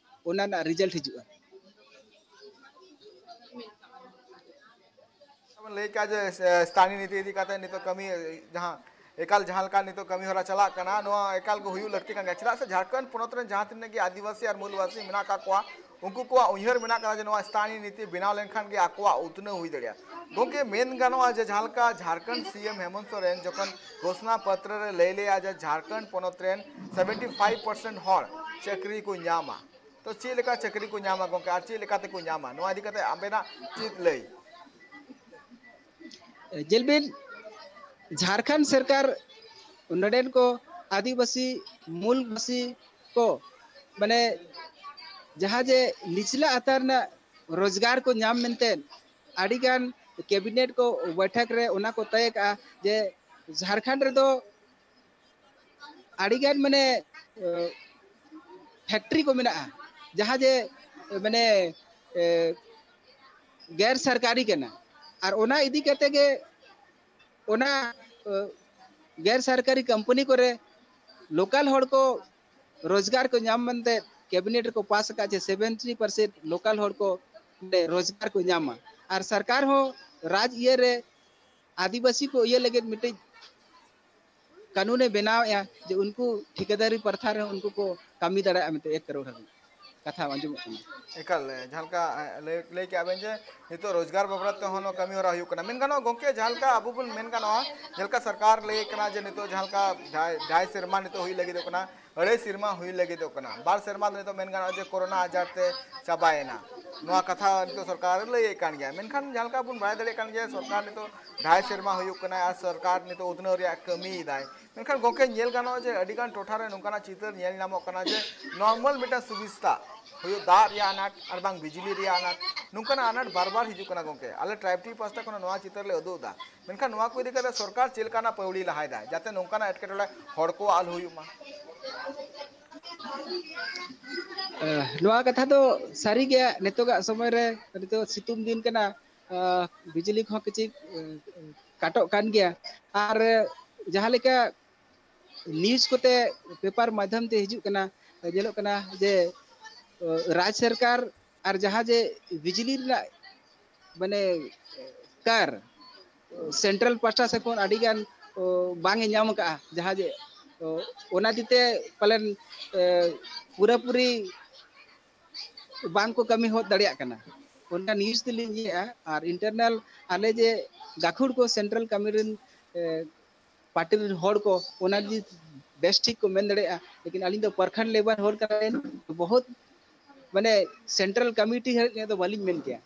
ᱚᱱᱟ ᱨᱮᱱᱟᱜ ᱨᱮᱡᱟᱞᱴ ᱦᱤᱡᱩᱜᱼᱟ᱾ ᱵᱚᱱ ᱞᱟᱹᱭ ᱠᱟᱜᱼᱟ ᱡᱮ, ᱮ, ᱥᱛᱷᱟᱱᱤᱭᱚ ᱱᱤᱛᱤ ᱤᱫᱤ ᱠᱟᱛᱮ ᱱᱤᱛᱚᱜ ᱠᱟᱹᱢᱤ, ᱮ, ᱡᱟᱦᱟᱸ ᱮᱠᱟᱞ ᱡᱟᱦᱟᱸ ᱞᱮᱠᱟ ᱱᱤᱛᱚᱜ ᱠᱟᱹᱢᱤ ᱦᱚᱨᱟ ᱪᱟᱞᱟᱜ ᱠᱟᱱᱟ, ᱱᱚᱣᱟ ᱮᱠᱟᱞ ᱜᱮ ᱦᱩᱭᱩᱜ ᱞᱟᱹᱠᱛᱤ ᱠᱟᱱ ᱜᱮᱭᱟ᱾ ᱪᱮᱫᱟᱜ ᱥᱮ ᱡᱷᱟᱲᱠᱷᱚᱸᱰ ᱯᱚᱱᱚᱛ ᱨᱮᱱ ᱡᱟᱦᱟᱸ ᱛᱤᱱᱟᱹᱜ ᱜᱮ ᱟᱹᱫᱤᱵᱟᱹᱥᱤ ᱟᱨ ᱢᱩᱞᱵᱟᱹᱥᱤ ᱢᱮᱱᱟᱜ ᱟᱠᱟᱫ ᱠᱚᱣᱟ, ᱩᱱᱠᱩ ᱠᱚᱣᱟᱜ ᱩᱭᱦᱟᱹᱨ ᱢᱮᱱᱟᱜ ᱟᱠᱟᱫᱟ ᱡᱮ ᱱᱚᱣᱟ ᱥᱛᱷᱟᱱᱤᱭᱚ ᱱᱤᱛᱤ ᱵᱮᱱᱟᱣ ᱞᱮᱱᱠᱷᱟᱱ ᱜᱮ ᱟᱠᱚᱣᱟᱜ ᱩᱛᱱᱟᱹᱣ ᱦᱩᱭ ᱫᱟᱲᱮᱭᱟᱜᱼᱟ᱾ ᱜᱚᱢᱠᱮ, ᱢᱮᱱ ᱜᱟᱱᱚᱜᱼᱟ ᱡᱮ ᱡᱟᱦᱟᱸ ᱞᱮᱠᱟ ᱡᱷᱟᱲᱠᱷᱚᱸᱰ ᱥᱤ ᱮᱢ ᱦᱮᱢᱚᱱᱛ ᱥᱚᱨᱮᱱ ᱡᱚᱠᱷᱚᱱ ᱜᱷᱳᱥᱱᱟ ᱯᱚᱛᱨᱚ ᱨᱮ ᱞᱟᱹᱭ ᱞᱮᱜᱼᱟ ᱡᱮ ᱡᱷᱟᱲᱠᱷᱚᱸᱰ ᱯᱚᱱᱚᱛ ᱨᱮᱱ ᱥᱮᱵᱷᱮᱱᱴᱤ ᱯᱷᱟᱭᱤᱵᱷ ᱯᱟᱨᱥᱮᱱᱴ ᱦᱚᱲ ᱪᱟᱹᱠᱨᱤ ᱠᱚ ᱧᱟᱢᱟ, ᱛᱚ ᱪᱮᱫ ᱞᱮᱠᱟ ᱪᱟᱹᱠᱨᱤ ᱠᱚ ᱧᱟᱢᱟ ᱜᱚᱢᱠᱮ, ᱟᱨ ᱪᱮᱫ ᱞᱮᱠᱟ ᱛᱮᱠᱚ ᱧᱟᱢᱟ, ᱱᱚᱣᱟ ᱤᱫᱤ ᱠᱟᱛᱮ ᱟᱵᱮᱱᱟᱜ ᱪᱮᱫ ᱞᱟᱹᱭ? ᱧᱮᱞ ᱵᱤᱱ, ᱡᱷᱟᱲᱠᱷᱚᱸᱰ ᱥᱚᱨᱠᱟᱨ ᱱᱚᱰᱮᱱ ᱠᱚ ᱟᱹᱫᱤᱵᱟᱹᱥᱤ ᱢᱩᱞᱵᱟᱹᱥᱤ ᱠᱚ, ᱢᱟᱱᱮ, ᱡᱟᱦᱟᱸ ᱡᱮ ᱱᱤᱪᱞᱟ ᱟᱛᱟᱨ ᱨᱮᱱᱟᱜ ᱨᱳᱡᱽᱜᱟᱨ ᱠᱚ ᱧᱟᱢ ᱢᱮᱱᱛᱮ ᱟᱹᱰᱤᱜᱟᱱ ᱠᱮᱵᱤᱱᱮᱴ ᱠᱚ ᱵᱳᱭᱴᱷᱚᱠ ᱨᱮ ᱚᱱᱟ ᱠᱚ ᱛᱚᱭ ᱟᱠᱟᱫᱼᱟ ᱡᱮ ᱡᱷᱟᱲᱠᱷᱚᱸᱰ ᱨᱮᱫᱚ ᱟᱹᱰᱤᱜᱟᱱ, ᱢᱟᱱᱮ, ᱯᱷᱮᱠᱴᱨᱤ ᱠᱚ ᱢᱮᱱᱟᱜᱼᱟ, ᱡᱟᱦᱟᱸ ᱡᱮ, ᱢᱟᱱᱮ, ᱜᱮᱨ ᱥᱚᱨᱠᱟᱨᱤ ᱠᱟᱱᱟ᱾ ᱟᱨ ᱚᱱᱟ ᱤᱫᱤ ᱠᱟᱛᱮ ᱜᱮ ᱚᱱᱟ ᱜᱮᱨ ᱥᱚᱨᱠᱟᱨᱤ ᱠᱳᱢᱯᱟᱱᱤ ᱠᱚᱨᱮ ᱞᱳᱠᱟᱞ ᱦᱚᱲ ᱠᱚ ᱨᱳᱡᱽᱜᱟᱨ ᱠᱚ ᱧᱟᱢ ᱢᱮᱱᱛᱮ ᱠᱮᱵᱤᱱᱮᱴ ᱨᱮᱠᱚ ᱯᱟᱥ ᱟᱠᱟᱫ ᱡᱮ ᱥᱮᱵᱷᱮᱱᱴᱤ ᱯᱟᱨᱥᱮᱱᱴ ᱞᱳᱠᱟᱞ ᱦᱚᱲ ᱠᱚ ᱨᱳᱡᱽᱜᱟᱨ ᱠᱚ ᱧᱟᱢᱟ᱾ ᱟᱨ ᱥᱚᱨᱠᱟᱨ ᱦᱚᱸ ᱨᱟᱡᱽ ᱤᱭᱟᱹ ᱨᱮ ᱟᱹᱫᱤᱵᱟᱹᱥᱤ ᱠᱚ ᱤᱭᱟᱹ ᱞᱟᱹᱜᱤᱫ ᱢᱤᱫᱴᱤᱡ ᱠᱟᱹᱱᱩᱱᱮ ᱵᱮᱱᱟᱣᱮᱫᱼᱟ ᱡᱮ ᱩᱱᱠᱩ ᱴᱷᱤᱠᱟᱹᱫᱟᱨᱤ ᱯᱨᱚᱛᱷᱟ ᱨᱮ ᱩᱱᱠᱩ ᱠᱚ ᱠᱟᱹᱢᱤ ᱫᱟᱲᱮᱭᱟᱜᱼᱟ ᱢᱮᱱᱛᱮ ᱮᱠ ᱠᱟᱨᱳᱲ ᱦᱟᱹᱵᱤᱡ ᱠᱟᱛᱷᱟ ᱟᱸᱡᱚᱢᱚᱜ ᱠᱟᱱᱟ᱾ ᱮᱠᱟᱞ, ᱡᱟᱦᱟᱸ ᱞᱮᱠᱟ ᱞᱟᱹᱭ ᱞᱟᱹᱭ ᱠᱮᱜᱼᱟ ᱵᱮᱱ ᱡᱮ ᱱᱤᱛᱚᱜ ᱨᱳᱡᱽᱜᱟᱨ ᱵᱟᱵᱚᱫ ᱛᱮᱦᱚᱸ ᱱᱚᱣᱟ ᱠᱟᱹᱢᱤ ᱦᱚᱨᱟ ᱦᱩᱭᱩᱜ ᱠᱟᱱᱟ᱾ ᱢᱮᱱ ᱜᱟᱱᱚᱜᱼᱟ ᱜᱚᱢᱠᱮ, ᱡᱟᱦᱟᱸ ᱞᱮᱠᱟ ᱟᱵᱚ ᱵᱚᱱ ᱢᱮᱱ ᱜᱟᱱᱚᱜᱼᱟ, ᱡᱟᱦᱟᱸ ᱞᱮᱠᱟ ᱥᱚᱨᱠᱟᱨ ᱞᱟᱹᱭ ᱠᱟᱱᱟ ᱡᱮ ᱱᱤᱛᱚᱜ ᱡᱟᱦᱟᱸ ᱞᱮᱠᱟ ᱰᱷᱟᱭ ᱰᱷᱟᱭ ᱥᱮᱨᱢᱟ ᱱᱤᱛᱚᱜ ᱦᱩᱭ ᱞᱟᱹᱜᱤᱫᱚᱜ ᱠᱟᱱᱟ, ᱟᱹᱲᱟᱹᱭ ᱥᱮᱨᱢᱟ ᱦᱩᱭ ᱞᱟᱹᱜᱤᱫᱚᱜ ᱠᱟᱱᱟ, ᱵᱟᱨ ᱥᱮᱨᱢᱟ ᱫᱚ ᱱᱤᱛᱚᱜ ᱢᱮᱱ ᱜᱟᱱᱚᱜᱼᱟ ᱡᱮ ᱠᱳᱨᱳᱱᱟ ᱟᱡᱟᱨ ᱛᱮ ᱪᱟᱵᱟᱭᱮᱱᱟ᱾ ᱱᱚᱣᱟ ᱠᱟᱛᱷᱟ ᱱᱤᱛᱚᱜ ᱥᱚᱨᱠᱟᱨᱮ ᱞᱟᱹᱭᱮᱫ ᱠᱟᱱ ᱜᱮᱭᱟ, ᱢᱮᱱᱠᱷᱟᱱ ᱡᱟᱦᱟᱸ ᱞᱮᱠᱟ ᱵᱚᱱ ᱵᱟᱲᱟᱭ ᱫᱟᱲᱮᱭᱟᱜ ᱠᱟᱱ ᱜᱮᱭᱟ, ᱥᱚᱨᱠᱟᱨ ᱱᱤᱛᱚᱜ ᱰᱷᱟᱭ ᱥᱮᱨᱢᱟ ᱦᱩᱭᱩᱜ ᱠᱟᱱᱟ ᱟᱨ ᱥᱚᱨᱠᱟᱨ ᱱᱤᱛᱚᱜ ᱩᱛᱱᱟᱹᱣ ᱨᱮᱭᱟᱜ ᱠᱟᱹᱢᱤᱭᱮᱫᱟᱭ᱾ ᱢᱮᱱᱠᱷᱟᱱ ᱜᱚᱢᱠᱮ, ᱧᱮᱞ ᱜᱟᱱᱚᱜᱼᱟ ᱡᱮ ᱟᱹᱰᱤᱜᱟᱱ ᱴᱚᱴᱷᱟ ᱨᱮ ᱱᱚᱝᱠᱟᱱᱟᱜ ᱪᱤᱛᱟᱹᱨ ᱧᱮᱞ ᱧᱟᱢᱚᱜ ᱠᱟᱱᱟ ᱡᱮ ᱱᱚᱨᱢᱟᱞ ᱢᱤᱫᱴᱟᱝ ᱥᱩᱵᱤᱥᱛᱟ ᱦᱩᱭᱩᱜ, ᱫᱟᱜ ᱨᱮᱭᱟᱜ ᱟᱱᱟᱴ ᱟᱨ ᱵᱟᱝ ᱵᱤᱡᱽᱞᱤ ᱨᱮᱭᱟᱜ ᱟᱱᱟᱴ, ᱱᱚᱝᱠᱟᱱᱟᱜ ᱟᱱᱟᱴ ᱵᱟᱨ ᱵᱟᱨ ᱦᱤᱡᱩᱜ ᱠᱟᱱᱟ᱾ ᱜᱚᱢᱠᱮ, ᱟᱞᱮ ᱴᱨᱟᱭᱤᱵᱽ ᱴᱤᱵᱷᱤ ᱯᱟᱥᱴᱟ ᱠᱷᱚᱱ ᱱᱚᱣᱟ ᱪᱤᱛᱟᱹᱨ ᱞᱮ ᱩᱫᱩᱜ ᱮᱫᱟ, ᱢᱮᱱᱠᱷᱟᱱ ᱱᱚᱣᱟ ᱠᱚ ᱤᱫᱤ ᱠᱟᱛᱮ ᱥᱚᱨᱠᱟᱨ ᱪᱮᱫ ᱞᱮᱠᱟᱱᱟᱜ ᱯᱟᱹᱣᱲᱤ ᱞᱟᱦᱟᱭᱮᱫᱟ ᱡᱟᱛᱮ ᱱᱚᱝᱠᱟᱱᱟᱜ ᱮᱴᱠᱮᱴᱚᱬᱮ ᱦᱚᱲ ᱠᱚ ᱟᱞᱚ ᱦᱩᱭᱩᱜ ᱢᱟ? ᱮ, ᱱᱚᱣᱟ ᱠᱟᱛᱷᱟ ᱫᱚ ᱥᱟᱹᱨᱤ ᱜᱮ, ᱱᱤᱛᱚᱜᱟᱜ ᱥᱚᱢᱚᱭ ᱨᱮ, ᱱᱤᱛᱚᱜ ᱥᱤᱛᱩᱝ ᱫᱤᱱ ᱠᱟᱱᱟ, ᱟ, ᱵᱤᱡᱽᱞᱤ ᱠᱚᱦᱚᱸ ᱠᱤᱪᱷᱤ, ᱮ, ᱠᱟᱴᱚᱜ ᱠᱟᱱ ᱜᱮᱭᱟ᱾ ᱟᱨ ᱡᱟᱦᱟᱸ ᱞᱮᱠᱟ ᱱᱤᱭᱩᱡᱽ ᱠᱚᱛᱮ, ᱯᱮᱯᱟᱨ ᱢᱟᱫᱽᱫᱷᱚᱢ ᱛᱮ ᱦᱤᱡᱩᱜ ᱠᱟᱱᱟ, ᱧᱮᱞᱚᱜ ᱠᱟᱱᱟ ᱡᱮ, ᱮ, ᱨᱟᱡᱽ ᱥᱚᱨᱠᱟᱨ ᱟᱨ ᱡᱟᱦᱟᱸ ᱡᱮ ᱵᱤᱡᱽᱞᱤ ᱨᱮᱱᱟᱜ ᱢᱟᱱᱮ ᱠᱟᱨ ᱥᱮᱱᱴᱨᱟᱞ ᱯᱟᱦᱴᱟ ᱥᱮᱫ ᱠᱷᱚᱱ ᱟᱹᱰᱤ ᱜᱟᱱ, ᱚ, ᱵᱟᱝ ᱮ ᱧᱟᱢ ᱟᱠᱟᱫᱼᱟ, ᱡᱟᱦᱟᱸ ᱡᱮ, ᱚ, ᱚᱱᱟ ᱤᱫᱤ ᱛᱮ ᱯᱟᱞᱮᱱ, ᱮ, ᱯᱩᱨᱟᱹᱯᱩᱨᱤ ᱵᱟᱝ ᱠᱚ ᱠᱟᱹᱢᱤ ᱦᱚᱫ ᱫᱟᱲᱮᱭᱟᱜ ᱠᱟᱱᱟ᱾ ᱚᱱᱠᱟ ᱱᱤᱭᱩᱡᱽ ᱛᱮᱞᱤᱧ ᱤᱭᱟᱹᱜᱼᱟ᱾ ᱟᱨ ᱤᱱᱴᱟᱨᱱᱟᱞ ᱟᱞᱮ ᱡᱮ ᱜᱟᱹᱠᱷᱩᱲ ᱠᱚ ᱥᱮᱱᱴᱨᱟᱞ ᱠᱟᱹᱢᱤ ᱨᱮᱱ, ᱮ, ᱯᱟᱨᱴᱤ ᱨᱮᱱ ᱦᱚᱲ ᱠᱚ ᱚᱱᱟ ᱡᱩᱫᱤ ᱵᱮᱥ ᱴᱷᱤᱠ ᱠᱚ ᱢᱮᱱ ᱫᱟᱲᱮᱭᱟᱜᱼᱟ, ᱞᱮᱠᱤᱱ ᱟᱹᱞᱤᱧ ᱫᱚ ᱯᱨᱚᱠᱷᱚᱸᱰ ᱞᱮᱵᱮᱞ ᱦᱚᱲ ᱠᱟᱱᱟᱞᱤᱧ, ᱵᱚᱦᱩᱛ ᱢᱟᱱᱮ ᱥᱮᱱᱴᱨᱟᱞ ᱠᱚᱢᱤᱴᱤ ᱦᱟᱹᱵᱤᱡ ᱫᱚ ᱵᱟᱹᱞᱤᱧ ᱢᱮᱱ ᱠᱮᱭᱟ᱾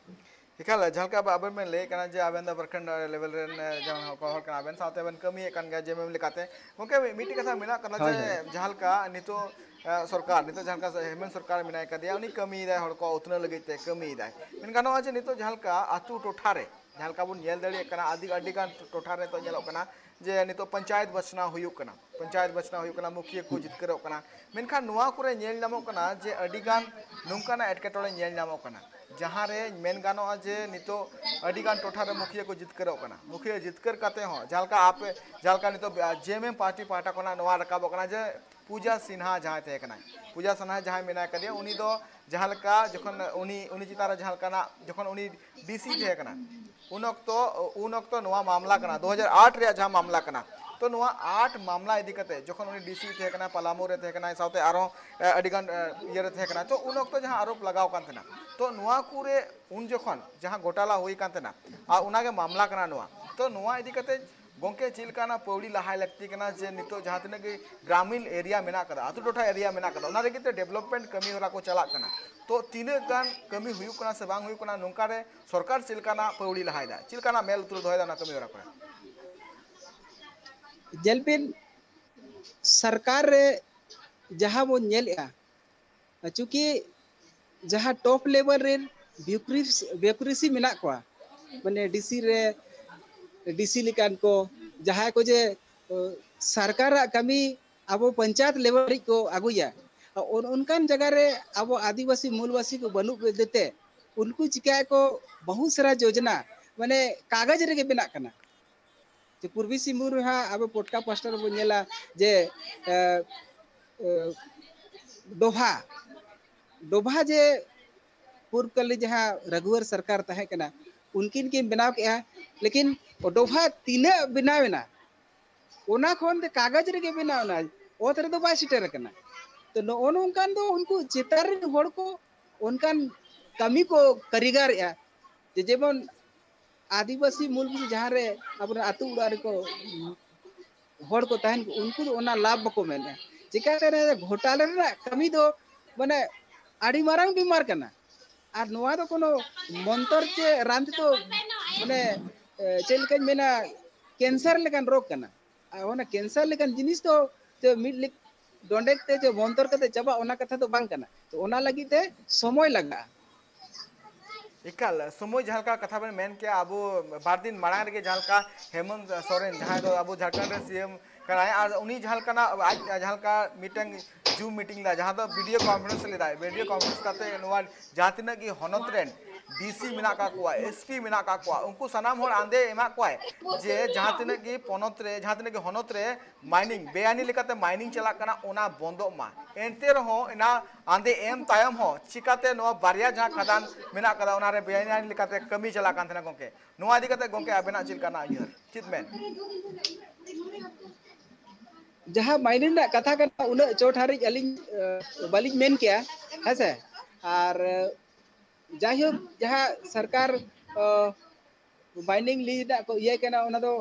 ᱮᱠᱟᱞ, ᱡᱟᱦᱟᱸ ᱞᱮᱠᱟ ᱟᱵᱮᱱ ᱵᱮᱱ ᱞᱟᱹᱭᱮᱫ ᱠᱟᱱᱟ ᱡᱮ ᱟᱵᱮᱱ ᱫᱚ ᱯᱨᱚᱠᱷᱚᱸᱰ ᱞᱮᱵᱮᱞ ᱨᱮᱱ, ᱮ, ᱡᱟᱦᱟᱸ ᱦᱚᱲ ᱠᱟᱱᱟ ᱵᱮᱱ, ᱥᱟᱶᱛᱮ ᱵᱮᱱ ᱠᱟᱹᱢᱤᱭᱮᱫ ᱠᱟᱱ ᱜᱮᱭᱟ ᱡᱮ ᱮᱢ ᱮᱢ ᱞᱮᱠᱟᱛᱮ᱾ ᱜᱚᱢᱠᱮ, ᱢᱤᱫ-, ᱢᱤᱫᱴᱤᱡ ᱠᱟᱛᱷᱟ ᱢᱮᱱᱟᱜ ᱠᱟᱫᱟ ᱦᱳᱭ, ᱡᱮ ᱦᱳᱭ᱾ ᱡᱟᱦᱟᱸ ᱞᱮᱠᱟ ᱱᱤᱛᱚᱜ, ᱮ, ᱥᱚᱨᱠᱟᱨ, ᱱᱤᱛᱚᱜ ᱡᱟᱦᱟᱸ ᱞᱮᱠᱟ ᱦᱮᱢᱮᱱ ᱥᱚᱨᱠᱟᱨ ᱢᱮᱱᱟᱭ ᱠᱟᱫᱮᱭᱟ, ᱩᱱᱤ ᱠᱟᱹᱢᱤᱭᱮᱫᱟᱭ, ᱦᱚᱲ ᱠᱚ ᱩᱛᱱᱟᱹᱣ ᱞᱟᱹᱜᱤᱫ ᱛᱮ ᱠᱟᱹᱢᱤᱭᱮᱫᱟᱭ᱾ ᱢᱮᱱ ᱜᱟᱱᱚᱜᱼᱟ ᱡᱮ ᱱᱤᱛᱚᱜ ᱡᱟᱦᱟᱸ ᱞᱮᱠᱟ ᱟᱹᱛᱩ ᱴᱚᱴᱷᱟ ᱨᱮ, ᱡᱟᱦᱟᱸ ᱞᱮᱠᱟ ᱵᱚᱱ ᱧᱮᱞ ᱫᱟᱲᱮᱭᱟᱜ ᱠᱟᱱᱟ, ᱟᱹᱰᱤ, ᱟᱹᱰᱤ ᱜᱟᱱ ᱴᱚᱴᱷᱟ ᱨᱮ ᱱᱤᱛᱚᱜ ᱧᱮᱞᱚᱜ ᱠᱟᱱᱟ ᱡᱮ ᱱᱤᱛᱚᱜ ᱯᱚᱧᱪᱟᱭᱮᱛ ᱵᱟᱪᱷᱱᱟᱣ ᱦᱩᱭᱩᱜ ᱠᱟᱱᱟ, ᱯᱚᱧᱪᱟᱭᱮᱛ ᱵᱟᱪᱷᱱᱟᱣ ᱦᱩᱭᱩᱜ ᱠᱟᱱᱟ, ᱢᱩᱠᱷᱤᱭᱟᱹ ᱠᱚ ᱡᱤᱛᱠᱟᱹᱨᱚᱜ ᱠᱟᱱᱟ᱾ ᱢᱮᱱᱠᱷᱟᱱ ᱱᱚᱣᱟ ᱠᱚᱨᱮ ᱧᱮᱞ ᱧᱟᱢᱚᱜ ᱠᱟᱱᱟ ᱡᱮ ᱟᱹᱰᱤ ᱜᱟᱱ ᱱᱚᱝᱠᱟᱱᱟᱜ ᱮᱴᱠᱮᱴᱚᱬᱮ ᱧᱮᱞ ᱧᱟᱢᱚᱜ ᱠᱟᱱᱟ, ᱡᱟᱦᱟᱸ ᱨᱮ ᱢᱮᱱ ᱜᱟᱱᱚᱜᱼᱟ ᱡᱮ ᱱᱤᱛᱚᱜ ᱟᱹᱰᱤ ᱜᱟᱱ ᱴᱚᱴᱷᱟ ᱨᱮ ᱢᱩᱠᱷᱤᱭᱟᱹ ᱠᱚ ᱡᱤᱛᱠᱟᱹᱨᱚᱜ ᱠᱟᱱᱟ᱾ ᱢᱩᱠᱷᱤᱭᱟᱹ ᱡᱤᱛᱠᱟᱹᱨ ᱠᱟᱛᱮ ᱦᱚᱸ ᱡᱟᱦᱟᱸ ᱞᱮᱠᱟ ᱟᱯᱮ, ᱡᱟᱦᱟᱸ ᱞᱮᱠᱟ ᱱᱤᱛᱚᱜ, ᱟ, ᱡᱮ ᱮᱢ ᱮᱢ ᱯᱟᱨᱴᱤ ᱯᱟᱦᱴᱟ ᱠᱷᱚᱱᱟᱜ ᱱᱚᱣᱟ ᱨᱟᱠᱟᱵᱚᱜ ᱠᱟᱱᱟ ᱡᱮ ᱯᱩᱡᱟ ᱥᱤᱱᱦᱟ ᱡᱟᱦᱟᱸᱭ ᱛᱟᱦᱮᱸ ᱠᱟᱱᱟᱭ, ᱯᱩᱡᱟ ᱥᱤᱱᱦᱟ ᱡᱟᱦᱟᱸᱭ ᱢᱮᱱᱟᱭ ᱠᱟᱫᱮᱭᱟ, ᱩᱱᱤ ᱫᱚ ᱡᱟᱦᱟᱸ ᱞᱮᱠᱟ ᱡᱚᱠᱷᱚᱱ ᱩᱱᱤ, ᱩᱱᱤ ᱪᱮᱛᱟᱱ ᱨᱮ ᱡᱟᱦᱟᱸ ᱞᱮᱠᱟᱱᱟᱜ, ᱡᱚᱠᱷᱚᱱ ᱩᱱᱤ ᱰᱤᱥᱤ ᱛᱟᱦᱮᱸ ᱠᱟᱱᱟ, ᱩᱱ ᱚᱠᱛᱚ, ᱩᱱ ᱚᱠᱛᱚ ᱱᱚᱣᱟ ᱢᱟᱢᱞᱟ ᱠᱟᱱᱟ, ᱫᱩ ᱦᱟᱡᱟᱨ ᱟᱴ ᱨᱮᱭᱟᱜ ᱡᱟᱦᱟᱸ ᱢᱟᱢᱞᱟ ᱠᱟᱱᱟ᱾ ᱛᱚ ᱱᱚᱣᱟ ᱟᱴ ᱢᱟᱢᱞᱟ ᱤᱫᱤ ᱠᱟᱛᱮ ᱡᱚᱠᱷᱚᱱ ᱩᱱᱤ ᱰᱤᱥᱤ ᱛᱟᱦᱮᱸ ᱠᱟᱱᱟ, ᱯᱟᱞᱟᱢᱩ ᱨᱮ ᱛᱟᱦᱮᱸ ᱠᱟᱱᱟᱭ, ᱥᱟᱶᱛᱮ ᱟᱨᱦᱚᱸ, ᱮ, ᱟᱹᱰᱤ ᱜᱟᱱ, ᱮ, ᱤᱭᱟᱹ ᱨᱮ ᱛᱟᱦᱮᱸ ᱠᱟᱱᱟ, ᱛᱚ ᱩᱱ ᱚᱠᱛᱚ ᱡᱟᱦᱟᱸ ᱟᱨᱳᱯ ᱞᱟᱜᱟᱣ ᱠᱟᱱ ᱛᱟᱦᱮᱱᱟ, ᱛᱚ ᱱᱚᱣᱟ ᱠᱚᱨᱮ ᱩᱱ ᱡᱚᱠᱷᱚᱱ ᱡᱟᱦᱟᱸ ᱜᱷᱚᱴᱟᱞᱟ ᱦᱩᱭ ᱠᱟᱱ ᱛᱟᱦᱮᱱᱟ, ᱟᱨ ᱚᱱᱟᱜᱮ ᱢᱟᱢᱞᱟ ᱠᱟᱱᱟ ᱱᱚᱣᱟ᱾ ᱛᱚ ᱱᱚᱣᱟ ᱤᱫᱤ ᱠᱟᱛᱮ ᱜᱚᱝᱠᱮ, ᱪᱮᱫ ᱞᱮᱠᱟᱱᱟᱜ ᱯᱟᱹᱣᱲᱤ ᱞᱟᱦᱟᱭ ᱞᱟᱹᱠᱛᱤ ᱠᱟᱱᱟ ᱡᱮ ᱱᱤᱛᱚᱜ ᱡᱟᱦᱟᱸ ᱛᱤᱱᱟᱹᱜ ᱜᱮ ᱜᱨᱟᱢᱤᱱ ᱮᱨᱤᱭᱟ ᱢᱮᱱᱟᱜ ᱠᱟᱫᱟ, ᱟᱛᱳ ᱴᱚᱴᱷᱟ ᱮᱨᱤᱭᱟ ᱢᱮᱱᱟᱜ ᱠᱟᱫᱟ, ᱚᱱᱟ ᱞᱟᱹᱜᱤᱫ ᱛᱮ ᱰᱮᱵᱷᱞᱚᱯᱢᱮᱱᱴ ᱠᱟᱹᱢᱤ ᱦᱚᱨᱟ ᱠᱚ ᱪᱟᱞᱟᱜ ᱠᱟᱱᱟ, ᱛᱚ ᱛᱤᱱᱟᱹᱜ ᱜᱟᱱ ᱠᱟᱹᱢᱤ ᱦᱩᱭᱩᱜ ᱠᱟᱱᱟ ᱥᱮ ᱵᱟᱝ ᱦᱩᱭᱩᱜ ᱠᱟᱱᱟ, ᱱᱚᱝᱠᱟ ᱨᱮ ᱥᱚᱨᱠᱟᱨ ᱪᱮᱫ ᱞᱮᱠᱟᱱᱟᱜ ᱯᱟᱹᱣᱲᱤ ᱞᱟᱦᱟᱭᱮᱫᱟ, ᱪᱮᱫ ᱞᱮᱠᱟᱱᱟᱜ ᱢᱮᱞ ᱩᱛᱟᱹᱨ ᱫᱚᱦᱚᱭᱮᱫᱟ ᱚᱱᱟ ᱠᱟᱹᱢᱤ ᱦᱚᱨᱟ ᱠᱚᱨᱮ? ᱧᱮᱞ ᱵᱤᱱ, ᱥᱚᱨᱠᱟᱨ ᱨᱮ ᱡᱟᱦᱟᱸ ᱵᱚᱱ ᱧᱮᱞᱮᱜᱼᱟ, ᱪᱩᱸᱠᱤ ᱡᱟᱦᱟᱸ ᱴᱚᱯ ᱞᱮᱵᱮᱞ ᱨᱮᱱ ᱵᱤᱭᱩᱠᱨᱮᱥᱤ, ᱵᱤᱭᱩᱠᱨᱮᱥᱤ ᱢᱮᱱᱟᱜ ᱠᱚᱣᱟ, ᱢᱟᱱᱮ ᱰᱤᱥᱤ ᱨᱮ, ᱰᱤᱥᱤ ᱞᱮᱠᱟᱱ ᱠᱚ, ᱡᱟᱦᱟᱸᱭ ᱠᱚ ᱡᱮ, ᱚ, ᱥᱚᱨᱠᱟᱨᱟᱜ ᱠᱟᱹᱢᱤ ᱟᱵᱚ ᱯᱚᱧᱪᱟᱭᱮᱛ ᱞᱮᱵᱮᱞ ᱦᱟᱹᱨᱤᱡ ᱠᱚ ᱟᱹᱜᱩᱭᱟ, ᱚᱱ-, ᱚᱱᱠᱟᱱ ᱡᱟᱭᱜᱟ ᱨᱮ ᱟᱵᱚ ᱟᱹᱫᱤᱵᱟᱹᱥᱤ ᱢᱩᱞᱵᱟᱹᱥᱤ ᱠᱚ ᱵᱟᱹᱱᱩᱜ ᱦᱚᱛᱮᱡ ᱛᱮ ᱩᱱᱠᱩ ᱪᱤᱠᱟᱹᱭᱟᱠᱚ, ᱵᱚᱦᱩᱛ ᱥᱟᱨᱟ ᱡᱳᱡᱚᱱᱟ ᱢᱟᱱᱮ ᱠᱟᱜᱚᱡᱽ ᱨᱮᱜᱮ ᱵᱮᱱᱟᱜ ᱠᱟᱱᱟ᱾ ᱡᱮ ᱯᱩᱨᱵᱤ ᱥᱤᱝᱵᱷᱩᱢ ᱨᱮᱦᱟᱸᱜ ᱟᱵᱚ ᱯᱚᱴᱠᱟ ᱯᱟᱥᱴᱟ ᱨᱮᱵᱚᱱ ᱧᱮᱞᱟ ᱡᱮ, ᱮ, ᱮ, ᱰᱚᱵᱷᱟ, ᱰᱚᱵᱷᱟ ᱡᱮ ᱯᱩᱨᱵᱠᱟᱞᱤ ᱡᱟᱦᱟᱸ ᱨᱟᱹᱜᱷᱩᱣᱟᱨ ᱥᱚᱨᱠᱟᱨ ᱛᱟᱦᱮᱸ ᱠᱟᱱᱟ, ᱩᱱᱠᱤᱱ ᱠᱤᱱ ᱵᱮᱱᱟᱣ ᱠᱮᱜᱼᱟ, ᱞᱮᱠᱤᱱ ᱰᱚᱵᱷᱟ ᱛᱤᱱᱟᱹᱜ ᱵᱮᱱᱟᱣ ᱮᱱᱟ, ᱚᱱᱟ ᱠᱷᱚᱱ ᱫᱚ ᱠᱟᱜᱚᱡᱽ ᱨᱮᱜᱮ ᱵᱮᱱᱟᱣ ᱮᱱᱟ, ᱚᱛ ᱨᱮᱫᱚ ᱵᱟᱭ ᱥᱮᱴᱮᱨ ᱟᱠᱟᱱᱟ᱾ ᱛᱚ ᱱᱚᱜᱼᱚ ᱱᱚᱝᱠᱟᱱ ᱫᱚ ᱩᱱᱠᱩ ᱪᱮᱛᱟᱱ ᱨᱮᱱ ᱦᱚᱲ ᱠᱚ ᱚᱱᱠᱟᱱ ᱠᱟᱹᱢᱤ ᱠᱚ ᱠᱟᱹᱨᱤᱜᱟᱨᱮᱜᱼᱟ, ᱡᱮ ᱡᱮᱢᱚᱱ ᱟᱹᱫᱤᱵᱟᱹᱥᱤ ᱢᱩᱞ ᱵᱤᱥᱤ ᱡᱟᱦᱟᱸ ᱨᱮ ᱟᱵᱚᱨᱮᱱ ᱟᱹᱛᱩ ᱚᱲᱟᱜ ᱨᱮᱠᱚ ᱦᱚᱲ ᱠᱚ ᱛᱟᱦᱮᱱ ᱠᱚ, ᱩᱱᱠᱩ ᱫᱚ ᱚᱱᱟ ᱞᱟᱵᱷ ᱵᱟᱠᱚ ᱢᱮᱱᱮᱫᱼᱟ᱾ ᱪᱤᱠᱟᱹᱛᱮ ᱱᱚᱣᱟ ᱜᱷᱚᱴᱟᱞᱟ ᱨᱮᱱᱟᱜ ᱠᱟᱹᱢᱤ ᱫᱚ ᱢᱟᱱᱮ ᱟᱹᱰᱤ ᱢᱟᱨᱟᱝ ᱵᱤᱢᱟᱨ ᱠᱟᱱᱟ᱾ ᱟᱨ ᱱᱚᱣᱟ ᱫᱚ ᱠᱳᱱᱳ ᱢᱚᱱᱛᱚᱨ ᱪᱮ ᱨᱟᱱ ᱛᱮᱫᱚ ᱢᱟᱱᱮ, ᱮ, ᱪᱮᱫ ᱞᱮᱠᱟᱧ ᱢᱮᱱᱟ, ᱠᱮᱱᱥᱟᱨ ᱞᱮᱠᱟᱱ ᱨᱳᱜᱽ ᱠᱟᱱᱟ᱾ ᱟᱨ ᱚᱱᱟ ᱠᱮᱱᱥᱟᱨ ᱞᱮᱠᱟᱱ ᱡᱤᱱᱤᱥ ᱫᱚ ᱛᱮ ᱢᱤᱫ ᱞᱮᱠ-, ᱰᱚᱸᱰᱮᱠ ᱛᱮ ᱡᱮ ᱢᱚᱱᱛᱚᱨ ᱠᱟᱛᱮ ᱪᱟᱵᱟᱜ, ᱚᱱᱟ ᱠᱟᱛᱷᱟ ᱫᱚ ᱵᱟᱝ ᱠᱟᱱᱟ᱾ ᱛᱚ ᱚᱱᱟ ᱞᱟᱹᱜᱤᱫ ᱛᱮ ᱥᱚᱢᱚᱭ ᱞᱟᱜᱟᱜᱼᱟ᱾ ᱮᱠᱟᱞ, ᱥᱚᱢᱚᱭ ᱡᱟᱦᱟᱸ ᱞᱮᱠᱟ ᱠᱟᱛᱷᱟ ᱵᱮᱱ ᱢᱮᱱ ᱠᱮᱜᱼᱟ, ᱟᱵᱚ ᱵᱟᱨ ᱫᱤᱱ ᱢᱟᱲᱟᱝ ᱨᱮᱜᱮ ᱡᱟᱦᱟᱸ ᱞᱮᱠᱟ ᱦᱮᱢᱚᱱᱛ ᱥᱚᱨᱮᱱ, ᱡᱟᱦᱟᱸᱭ ᱫᱚ ᱟᱵᱚ ᱡᱷᱟᱲᱠᱷᱚᱸᱰ ᱨᱮ ᱥᱤ ᱮᱢ ᱠᱟᱱᱟᱭ, ᱟᱨ ᱩᱱᱤ ᱡᱟᱦᱟᱸ ᱞᱮᱠᱟᱱᱟᱜ ᱟᱡ ᱡᱟᱦᱟᱸ ᱞᱮᱠᱟ ᱢᱤᱫᱴᱟᱝ ᱡᱩᱢ ᱢᱤᱴᱤᱝ ᱞᱮᱫᱟ, ᱡᱟᱦᱟᱸ ᱫᱚ ᱵᱷᱤᱰᱤᱭᱳ ᱠᱚᱱᱯᱷᱟᱨᱮᱱᱥ ᱞᱮᱫᱟᱭ, ᱵᱷᱤᱰᱤᱭᱳ ᱠᱚᱱᱯᱷᱟᱨᱮᱱᱥ ᱠᱟᱛᱮ ᱱᱚᱣᱟ ᱡᱟᱦᱟᱸ ᱛᱤᱱᱟᱹᱜ ᱜᱮ ᱦᱚᱱᱚᱛ ᱨᱮᱱ ᱰᱤ ᱥᱤ ᱢᱮᱱᱟᱜ ᱟᱠᱟᱫ ᱠᱚᱣᱟ, ᱮᱥ ᱯᱤ ᱢᱮᱱᱟᱜ ᱟᱠᱟᱫ ᱠᱚᱣᱟ, ᱩᱱᱠᱩ ᱥᱟᱱᱟᱢ ᱦᱚᱲ ᱟᱸᱫᱮ ᱮᱢᱟᱜ ᱠᱚᱣᱟᱭ ᱡᱮ ᱡᱟᱦᱟᱸ ᱛᱤᱱᱟᱹᱜ ᱜᱮ ᱯᱚᱱᱚᱛ ᱨᱮ, ᱡᱟᱦᱟᱸ ᱛᱤᱱᱟᱹᱜ ᱜᱮ ᱦᱚᱱᱚᱛ ᱨᱮ ᱢᱟᱭᱱᱤᱝ ᱵᱮᱟᱭᱤᱱᱤ ᱞᱮᱠᱟᱛᱮ ᱢᱟᱭᱱᱤᱝ ᱪᱟᱞᱟᱜ ᱠᱟᱱᱟ, ᱚᱱᱟ ᱵᱚᱱᱫᱚᱜ ᱢᱟ᱾ ᱮᱱᱛᱮ ᱨᱮᱦᱚᱸ ᱚᱱᱟ ᱟᱸᱫᱮ ᱮᱢ ᱛᱟᱭᱚᱢ ᱦᱚᱸ ᱪᱤᱠᱟᱛᱮ ᱱᱚᱣᱟ ᱵᱟᱨᱭᱟ ᱡᱟᱦᱟᱸ ᱠᱷᱟᱫᱟᱱ ᱢᱮᱱᱟᱜ ᱟᱠᱟᱫᱟ, ᱚᱱᱟᱨᱮ ᱵᱮᱟᱭᱤᱱᱤ ᱞᱮᱠᱟᱛᱮ ᱠᱟᱹᱢᱤ ᱪᱟᱞᱟᱜ ᱠᱟᱱ ᱛᱟᱦᱮᱱᱟ ᱜᱚᱝᱠᱮ? ᱱᱚᱣᱟ ᱤᱫᱤ ᱠᱟᱛᱮ ᱜᱚᱝᱠᱮ ᱟᱵᱮᱱᱟᱜ ᱪᱮᱫ ᱞᱮᱠᱟᱱᱟᱜ ᱩᱭᱦᱟᱹᱨ, ᱪᱮᱫ ᱢᱮᱱ? ᱡᱟᱦᱟᱸ ᱢᱟᱭᱱᱤᱝ ᱨᱮᱱᱟᱜ ᱠᱟᱛᱷᱟ ᱠᱟᱱᱟ, ᱩᱱᱟᱹᱜ ᱪᱚᱴ ᱦᱟᱹᱨᱤᱡ ᱟᱹᱞᱤᱧ ᱵᱟᱹᱞᱤᱧ ᱢᱮᱱ ᱠᱮᱭᱟ, ᱦᱮᱸᱥᱮ᱾ ᱟᱨ ᱡᱟᱭᱦᱳᱠ, ᱡᱟᱦᱟᱸ ᱥᱚᱨᱠᱟᱨ ᱢᱟᱭᱱᱤᱝ ᱞᱤᱡᱽ ᱨᱮᱱᱟᱜ ᱠᱚ ᱤᱭᱟᱹ ᱠᱟᱱᱟ, ᱚᱱᱟ ᱫᱚ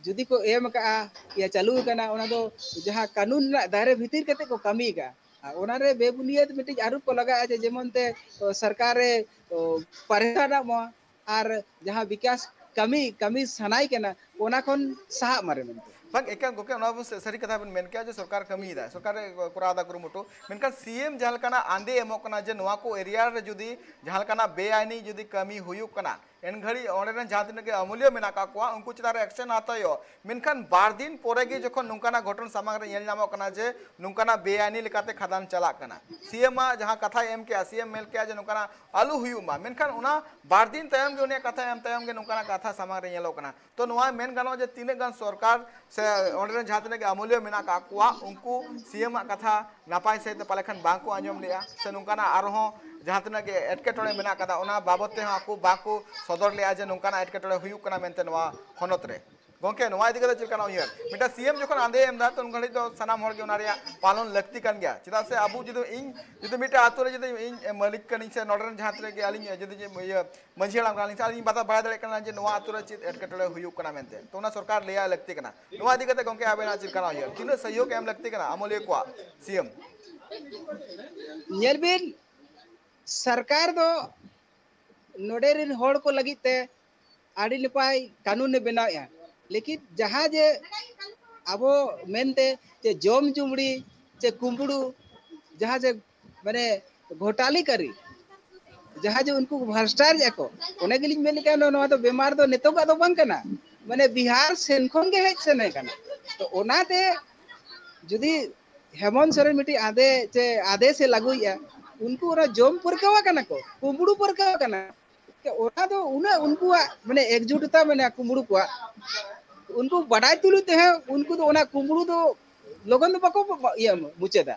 ᱡᱩᱫᱤ ᱠᱚ ᱮᱢ ᱟᱠᱟᱫᱼᱟ ᱭᱟ ᱪᱟᱹᱞᱩ ᱟᱠᱟᱱᱟ, ᱚᱱᱟ ᱫᱚ ᱡᱟᱦᱟᱸ ᱠᱟᱹᱱᱩᱱ ᱨᱮᱱᱟᱜ ᱫᱟᱭᱨᱟ ᱵᱷᱤᱛᱤᱨ ᱠᱟᱛᱮ ᱠᱚ ᱠᱟᱹᱢᱤ ᱟᱠᱟᱫᱼᱟ᱾ ᱟᱨ ᱚᱱᱟᱨᱮ ᱵᱮᱵᱩᱱᱤᱭᱟᱹᱫ ᱢᱤᱫᱴᱤᱡ ᱟᱹᱨᱩᱵ ᱠᱚ ᱞᱟᱜᱟᱜᱼᱟ, ᱡᱮ ᱡᱮᱢᱚᱱ ᱛᱮ ᱥᱚᱨᱠᱟᱨ ᱨᱮ ᱯᱟᱨᱮᱥᱟᱱᱚᱜ ᱢᱟ ᱟᱨ ᱡᱟᱦᱟᱸ ᱵᱤᱠᱟᱥ ᱠᱟᱹᱢᱤ, ᱠᱟᱹᱢᱤ ᱥᱟᱱᱟᱭ ᱠᱟᱱᱟ, ᱚᱱᱟ ᱠᱷᱚᱱ ᱥᱟᱦᱟᱜ ᱢᱟᱨᱮ ᱢᱮᱱᱛᱮ᱾ ᱵᱟᱝ, ᱮᱠᱟᱞ ᱜᱚᱝᱠᱮ, ᱚᱱᱟ ᱵᱚᱱ ᱥᱟᱹᱨᱤ ᱠᱟᱛᱷᱟ ᱵᱚᱱ ᱢᱮᱱ ᱠᱮᱭᱟ ᱡᱮ ᱥᱚᱨᱠᱟᱨ ᱠᱟᱹᱢᱤᱭᱮᱫᱟ, ᱥᱚᱨᱠᱟᱨ ᱠᱚᱨᱟᱣ ᱮᱫᱟ ᱠᱩᱨᱩᱢᱩᱴᱩ, ᱢᱮᱱᱠᱷᱟᱱ ᱥᱤ ᱮᱢ ᱡᱟᱦᱟᱸ ᱞᱮᱠᱟᱱᱟᱜ ᱟᱸᱫᱮ ᱮᱢᱚᱜ ᱠᱟᱱᱟ ᱡᱮ ᱱᱚᱣᱟ ᱠᱚ ᱮᱨᱤᱭᱟ ᱨᱮ ᱡᱩᱫᱤ ᱡᱟᱦᱟᱸ ᱞᱮᱠᱟᱱᱟᱜ ᱵᱮᱟᱭᱤᱱᱤ ᱡᱩᱫᱤ ᱠᱟᱹᱢᱤ ᱦᱩᱭᱩᱜ ᱠᱟᱱᱟ, ᱮᱱ ᱜᱷᱟᱹᱲᱤᱡ ᱚᱸᱰᱮ ᱨᱮᱱ ᱡᱟᱦᱟᱸ ᱛᱤᱱᱟᱹᱜ ᱜᱮ ᱟᱹᱢᱟᱹᱞᱤᱭᱟᱹ ᱢᱮᱱᱟᱜ ᱟᱠᱟᱫ ᱠᱚᱣᱟ, ᱩᱱᱠᱩ ᱪᱮᱛᱟᱱ ᱨᱮ ᱮᱠᱥᱮᱱ ᱦᱟᱛᱟᱣ ᱦᱩᱭᱩᱜᱼᱟ᱾ ᱢᱮᱱᱠᱷᱟᱱ ᱵᱟᱨ ᱫᱤᱱ ᱯᱚᱨᱮ ᱜᱮ ᱡᱚᱠᱷᱚᱱ ᱱᱚᱝᱠᱟᱱᱟᱜ ᱜᱷᱚᱴᱚᱱ ᱥᱟᱢᱟᱝ ᱨᱮ ᱧᱮᱞ ᱧᱟᱢᱚᱜ ᱠᱟᱱᱟ ᱡᱮ ᱱᱚᱝᱠᱟᱱᱟᱜ ᱵᱮᱟᱭᱤᱱᱤ ᱞᱮᱠᱟᱛᱮ ᱠᱷᱟᱫᱟᱱ ᱪᱟᱞᱟᱜ ᱠᱟᱱᱟ, ᱥᱤ ᱮᱢ ᱟᱜ ᱡᱟᱦᱟᱸ ᱠᱟᱛᱷᱟᱭ ᱮᱢ ᱠᱮᱜᱼᱟ, ᱥᱤ ᱮᱢ ᱢᱮᱱ ᱠᱮᱜᱼᱟ ᱡᱮ ᱱᱚᱝᱠᱟᱱᱟᱜ ᱟᱞᱚ ᱦᱩᱭᱩᱜ ᱢᱟ, ᱢᱮᱱᱠᱷᱟᱱ ᱚᱱᱟ ᱵᱟᱨ ᱫᱤᱱ ᱛᱟᱭᱚᱢ ᱜᱮ, ᱩᱱᱤᱭᱟᱜ ᱠᱟᱛᱷᱟ ᱮᱢ ᱛᱟᱭᱚᱢ ᱜᱮ ᱱᱚᱝᱠᱟᱱᱟᱜ ᱠᱟᱛᱷᱟ ᱥᱟᱢᱟᱝ ᱨᱮ ᱧᱮᱞᱚᱜ ᱠᱟᱱᱟ᱾ ᱛᱚ ᱱᱚᱣᱟ ᱢᱮᱱ ᱜᱟᱱᱚᱜᱼᱟ ᱡᱮ ᱛᱤᱱᱟᱹᱜ ᱜᱟᱱ ᱥᱚᱨᱠᱟᱨ ᱥᱮ ᱚᱸᱰᱮ ᱨᱮᱱ ᱡᱟᱦᱟᱸ ᱛᱤᱱᱟᱹᱜ ᱜᱮ ᱟᱹᱢᱟᱹᱞᱤᱭᱟᱹ ᱢᱮᱱᱟᱜ ᱟᱠᱟᱫ ᱠᱚᱣᱟ, ᱩᱱᱠᱩ ᱥᱤ ᱮᱢ ᱟᱜ ᱠᱟᱛᱷᱟ ᱱᱟᱯᱟᱭ ᱥᱟᱺᱦᱤᱡ ᱛᱮ ᱯᱟᱞᱮ ᱠᱷᱟᱱ ᱵᱟᱝ ᱠᱚ ᱟᱸᱡᱚᱢ ᱞᱮᱜᱼᱟ, ᱥᱮ ᱱᱚᱝᱠᱟᱱᱟᱜ ᱟᱨᱦᱚᱸ ᱡᱟᱦᱟᱸ ᱛᱤᱱᱟᱹᱜ ᱜᱮ ᱮᱴᱠᱮᱴᱚᱬᱮ ᱢᱮᱱᱟᱜ ᱟᱠᱟᱫᱟ, ᱚᱱᱟ ᱵᱟᱵᱚᱫ ᱛᱮᱦᱚᱸ ᱟᱠᱚ ᱵᱟᱠᱚ ᱥᱚᱫᱚᱨ ᱞᱮᱜᱼᱟ ᱡᱮ ᱱᱚᱝᱠᱟᱱᱟᱜ ᱮᱴᱠᱮᱴᱚᱬᱮ ᱦᱩᱭᱩᱜ ᱠᱟᱱᱟ ᱢᱮᱱᱛᱮ ᱱᱚᱣᱟ ᱦᱚᱱᱚᱛ ᱨᱮ᱾ ᱜᱚᱝᱠᱮ, ᱱᱚᱣᱟ ᱤᱫᱤ ᱠᱟᱛᱮ ᱪᱮᱫ ᱞᱮᱠᱟᱱᱟᱜ ᱩᱭᱦᱟᱹᱨ? ᱢᱤᱫᱴᱟᱝ ᱥᱤ ᱮᱢ ᱡᱚᱠᱷᱚᱱ ᱟᱸᱫᱮ ᱮᱢ ᱮᱫᱟ, ᱛᱚ ᱩᱱ ᱜᱷᱟᱹᱲᱤᱡ ᱫᱚ ᱥᱟᱱᱟᱢ ᱦᱚᱲ ᱜᱮ ᱚᱱᱟ ᱨᱮᱭᱟᱜ ᱯᱟᱞᱚᱱ ᱞᱟᱹᱠᱛᱤ ᱠᱟᱱ ᱜᱮᱭᱟ᱾ ᱪᱮᱫᱟᱜ ᱥᱮ ᱟᱵᱚ ᱡᱩᱫᱤ, ᱤᱧ ᱡᱩᱫᱤ ᱢᱤᱫᱴᱟᱝ ᱟᱛᱳ ᱨᱮ ᱡᱩᱫᱤ ᱤᱧ ᱢᱟᱹᱞᱤᱠ ᱠᱟᱹᱱᱟᱹᱧ ᱥᱮ ᱱᱚᱰᱮ ᱨᱮᱱ ᱡᱟᱦᱟᱸ ᱛᱤᱱᱟᱹᱜ ᱜᱮ ᱟᱹᱞᱤᱧ ᱡᱩᱫᱤ ᱤᱭᱟᱹ ᱢᱟᱹᱡᱷᱤ ᱦᱟᱲᱟᱢ ᱠᱟᱱᱟᱞᱤᱧ, ᱛᱟᱦᱚᱞᱮ ᱤᱧ ᱵᱟᱰᱟᱭ ᱫᱟᱲᱮᱭᱟᱜ ᱠᱟᱱᱟ ᱡᱮ ᱱᱚᱣᱟ ᱟᱛᱳ ᱨᱮ ᱪᱮᱫ ᱮᱴᱠᱮᱴᱚᱬᱮ ᱦᱩᱭᱩᱜ ᱠᱟᱱᱟ ᱢᱮᱱᱛᱮ᱾ ᱛᱚ ᱚᱱᱟ ᱥᱚᱨᱠᱟᱨ ᱞᱟᱹᱭᱟ ᱞᱟᱹᱠᱛᱤ ᱠᱟᱱᱟ᱾ ᱱᱚᱣᱟ ᱤᱫᱤ ᱠᱟᱛᱮ ᱜᱚᱝᱠᱮ ᱟᱵᱮᱱᱟᱜ ᱪᱮᱫ ᱞᱮᱠᱟᱱᱟᱜ ᱩᱭᱦᱟᱹᱨ? ᱛᱤᱱᱟᱹᱜ ᱥᱚᱦᱭᱳᱜᱽ ᱮᱢ ᱞᱟᱹᱠᱛᱤ ᱠᱟᱱᱟ ᱟᱹᱢᱟᱹᱞᱤᱭᱟᱹ ᱠᱚᱣᱟᱜ ᱥᱤ ᱮᱢ? ᱧᱮᱞ ᱵᱤᱱ, ᱥᱚᱨᱠᱟᱨ ᱫᱚ ᱱᱚᱰᱮ ᱨᱮᱱ ᱦᱚᱲ ᱠᱚ ᱞᱟᱹᱜᱤᱫ ᱛᱮ ᱟᱹᱰᱤ ᱱᱟᱯᱟᱭ ᱠᱟᱹᱱᱩᱱᱮ ᱵᱮᱱᱟᱣᱮᱫᱼᱟ, ᱞᱮᱠᱤᱱ ᱡᱟᱦᱟᱸ ᱡᱮ ᱟᱵᱚ ᱢᱮᱱᱛᱮ ᱡᱮ ᱡᱚᱢ ᱡᱩᱢᱲᱤ ᱪᱮ ᱠᱩᱢᱵᱽᱲᱩ, ᱡᱟᱦᱟᱸ ᱡᱮ ᱢᱟᱱᱮ ᱜᱷᱚᱴᱟᱞᱤ ᱠᱟᱹᱨᱤ, ᱡᱟᱦᱟᱸ ᱡᱮ ᱩᱱᱠᱩ ᱵᱷᱨᱟᱥᱴᱟᱨᱮᱫᱼᱟ ᱠᱚ, ᱚᱱᱮ ᱜᱮᱞᱤᱧ ᱢᱮᱱ ᱞᱮᱠᱷᱟᱱ ᱱᱚᱣᱟ ᱫᱚ ᱵᱮᱢᱟᱨ ᱫᱚ ᱱᱤᱛᱚᱜᱟᱜ ᱫᱚ ᱵᱟᱝ ᱠᱟᱱᱟ, ᱢᱟᱱᱮ ᱵᱤᱦᱟᱨ ᱥᱮᱱ ᱠᱷᱚᱱ ᱜᱮ ᱦᱮᱡ ᱥᱮᱱ ᱠᱟᱱᱟ᱾ ᱛᱚ ᱚᱱᱟᱛᱮ ᱡᱩᱫᱤ ᱦᱮᱢᱚᱱᱛ ᱥᱚᱨᱮᱱ ᱢᱤᱫᱴᱤᱡ ᱟᱸᱫᱮ ᱪᱮ ᱟᱫᱮᱥ ᱮ ᱞᱟᱹᱜᱩᱭᱮᱫᱼᱟ, ᱩᱱᱠᱩ ᱚᱱᱟ ᱡᱚᱢ ᱯᱟᱹᱨᱠᱟᱹᱣ ᱟᱠᱟᱱᱟ ᱠᱚ, ᱠᱩᱢᱵᱽᱲᱩ ᱯᱟᱹᱨᱠᱟᱹᱣ ᱟᱠᱟᱱᱟ᱾ ᱚᱱᱟ ᱫᱚ ᱩᱱᱟᱹᱜ ᱩᱱᱠᱩᱣᱟᱜ ᱢᱟᱱᱮ ᱮᱠᱡᱩᱴᱛᱟ ᱢᱮᱱᱟᱜᱼᱟ ᱠᱩᱢᱵᱽᱲᱩ ᱠᱚᱣᱟᱜ, ᱩᱱᱠᱩ ᱵᱟᱰᱟᱭ ᱛᱩᱞᱩᱡ ᱛᱮᱦᱚᱸ ᱩᱱᱠᱩ ᱫᱚ ᱚᱱᱟ ᱠᱩᱢᱵᱽᱲᱩ ᱫᱚ ᱞᱚᱜᱚᱱ ᱫᱚ ᱵᱟᱠᱚ ᱤᱭᱟᱹ ᱢᱩᱪᱟᱹᱫᱟ᱾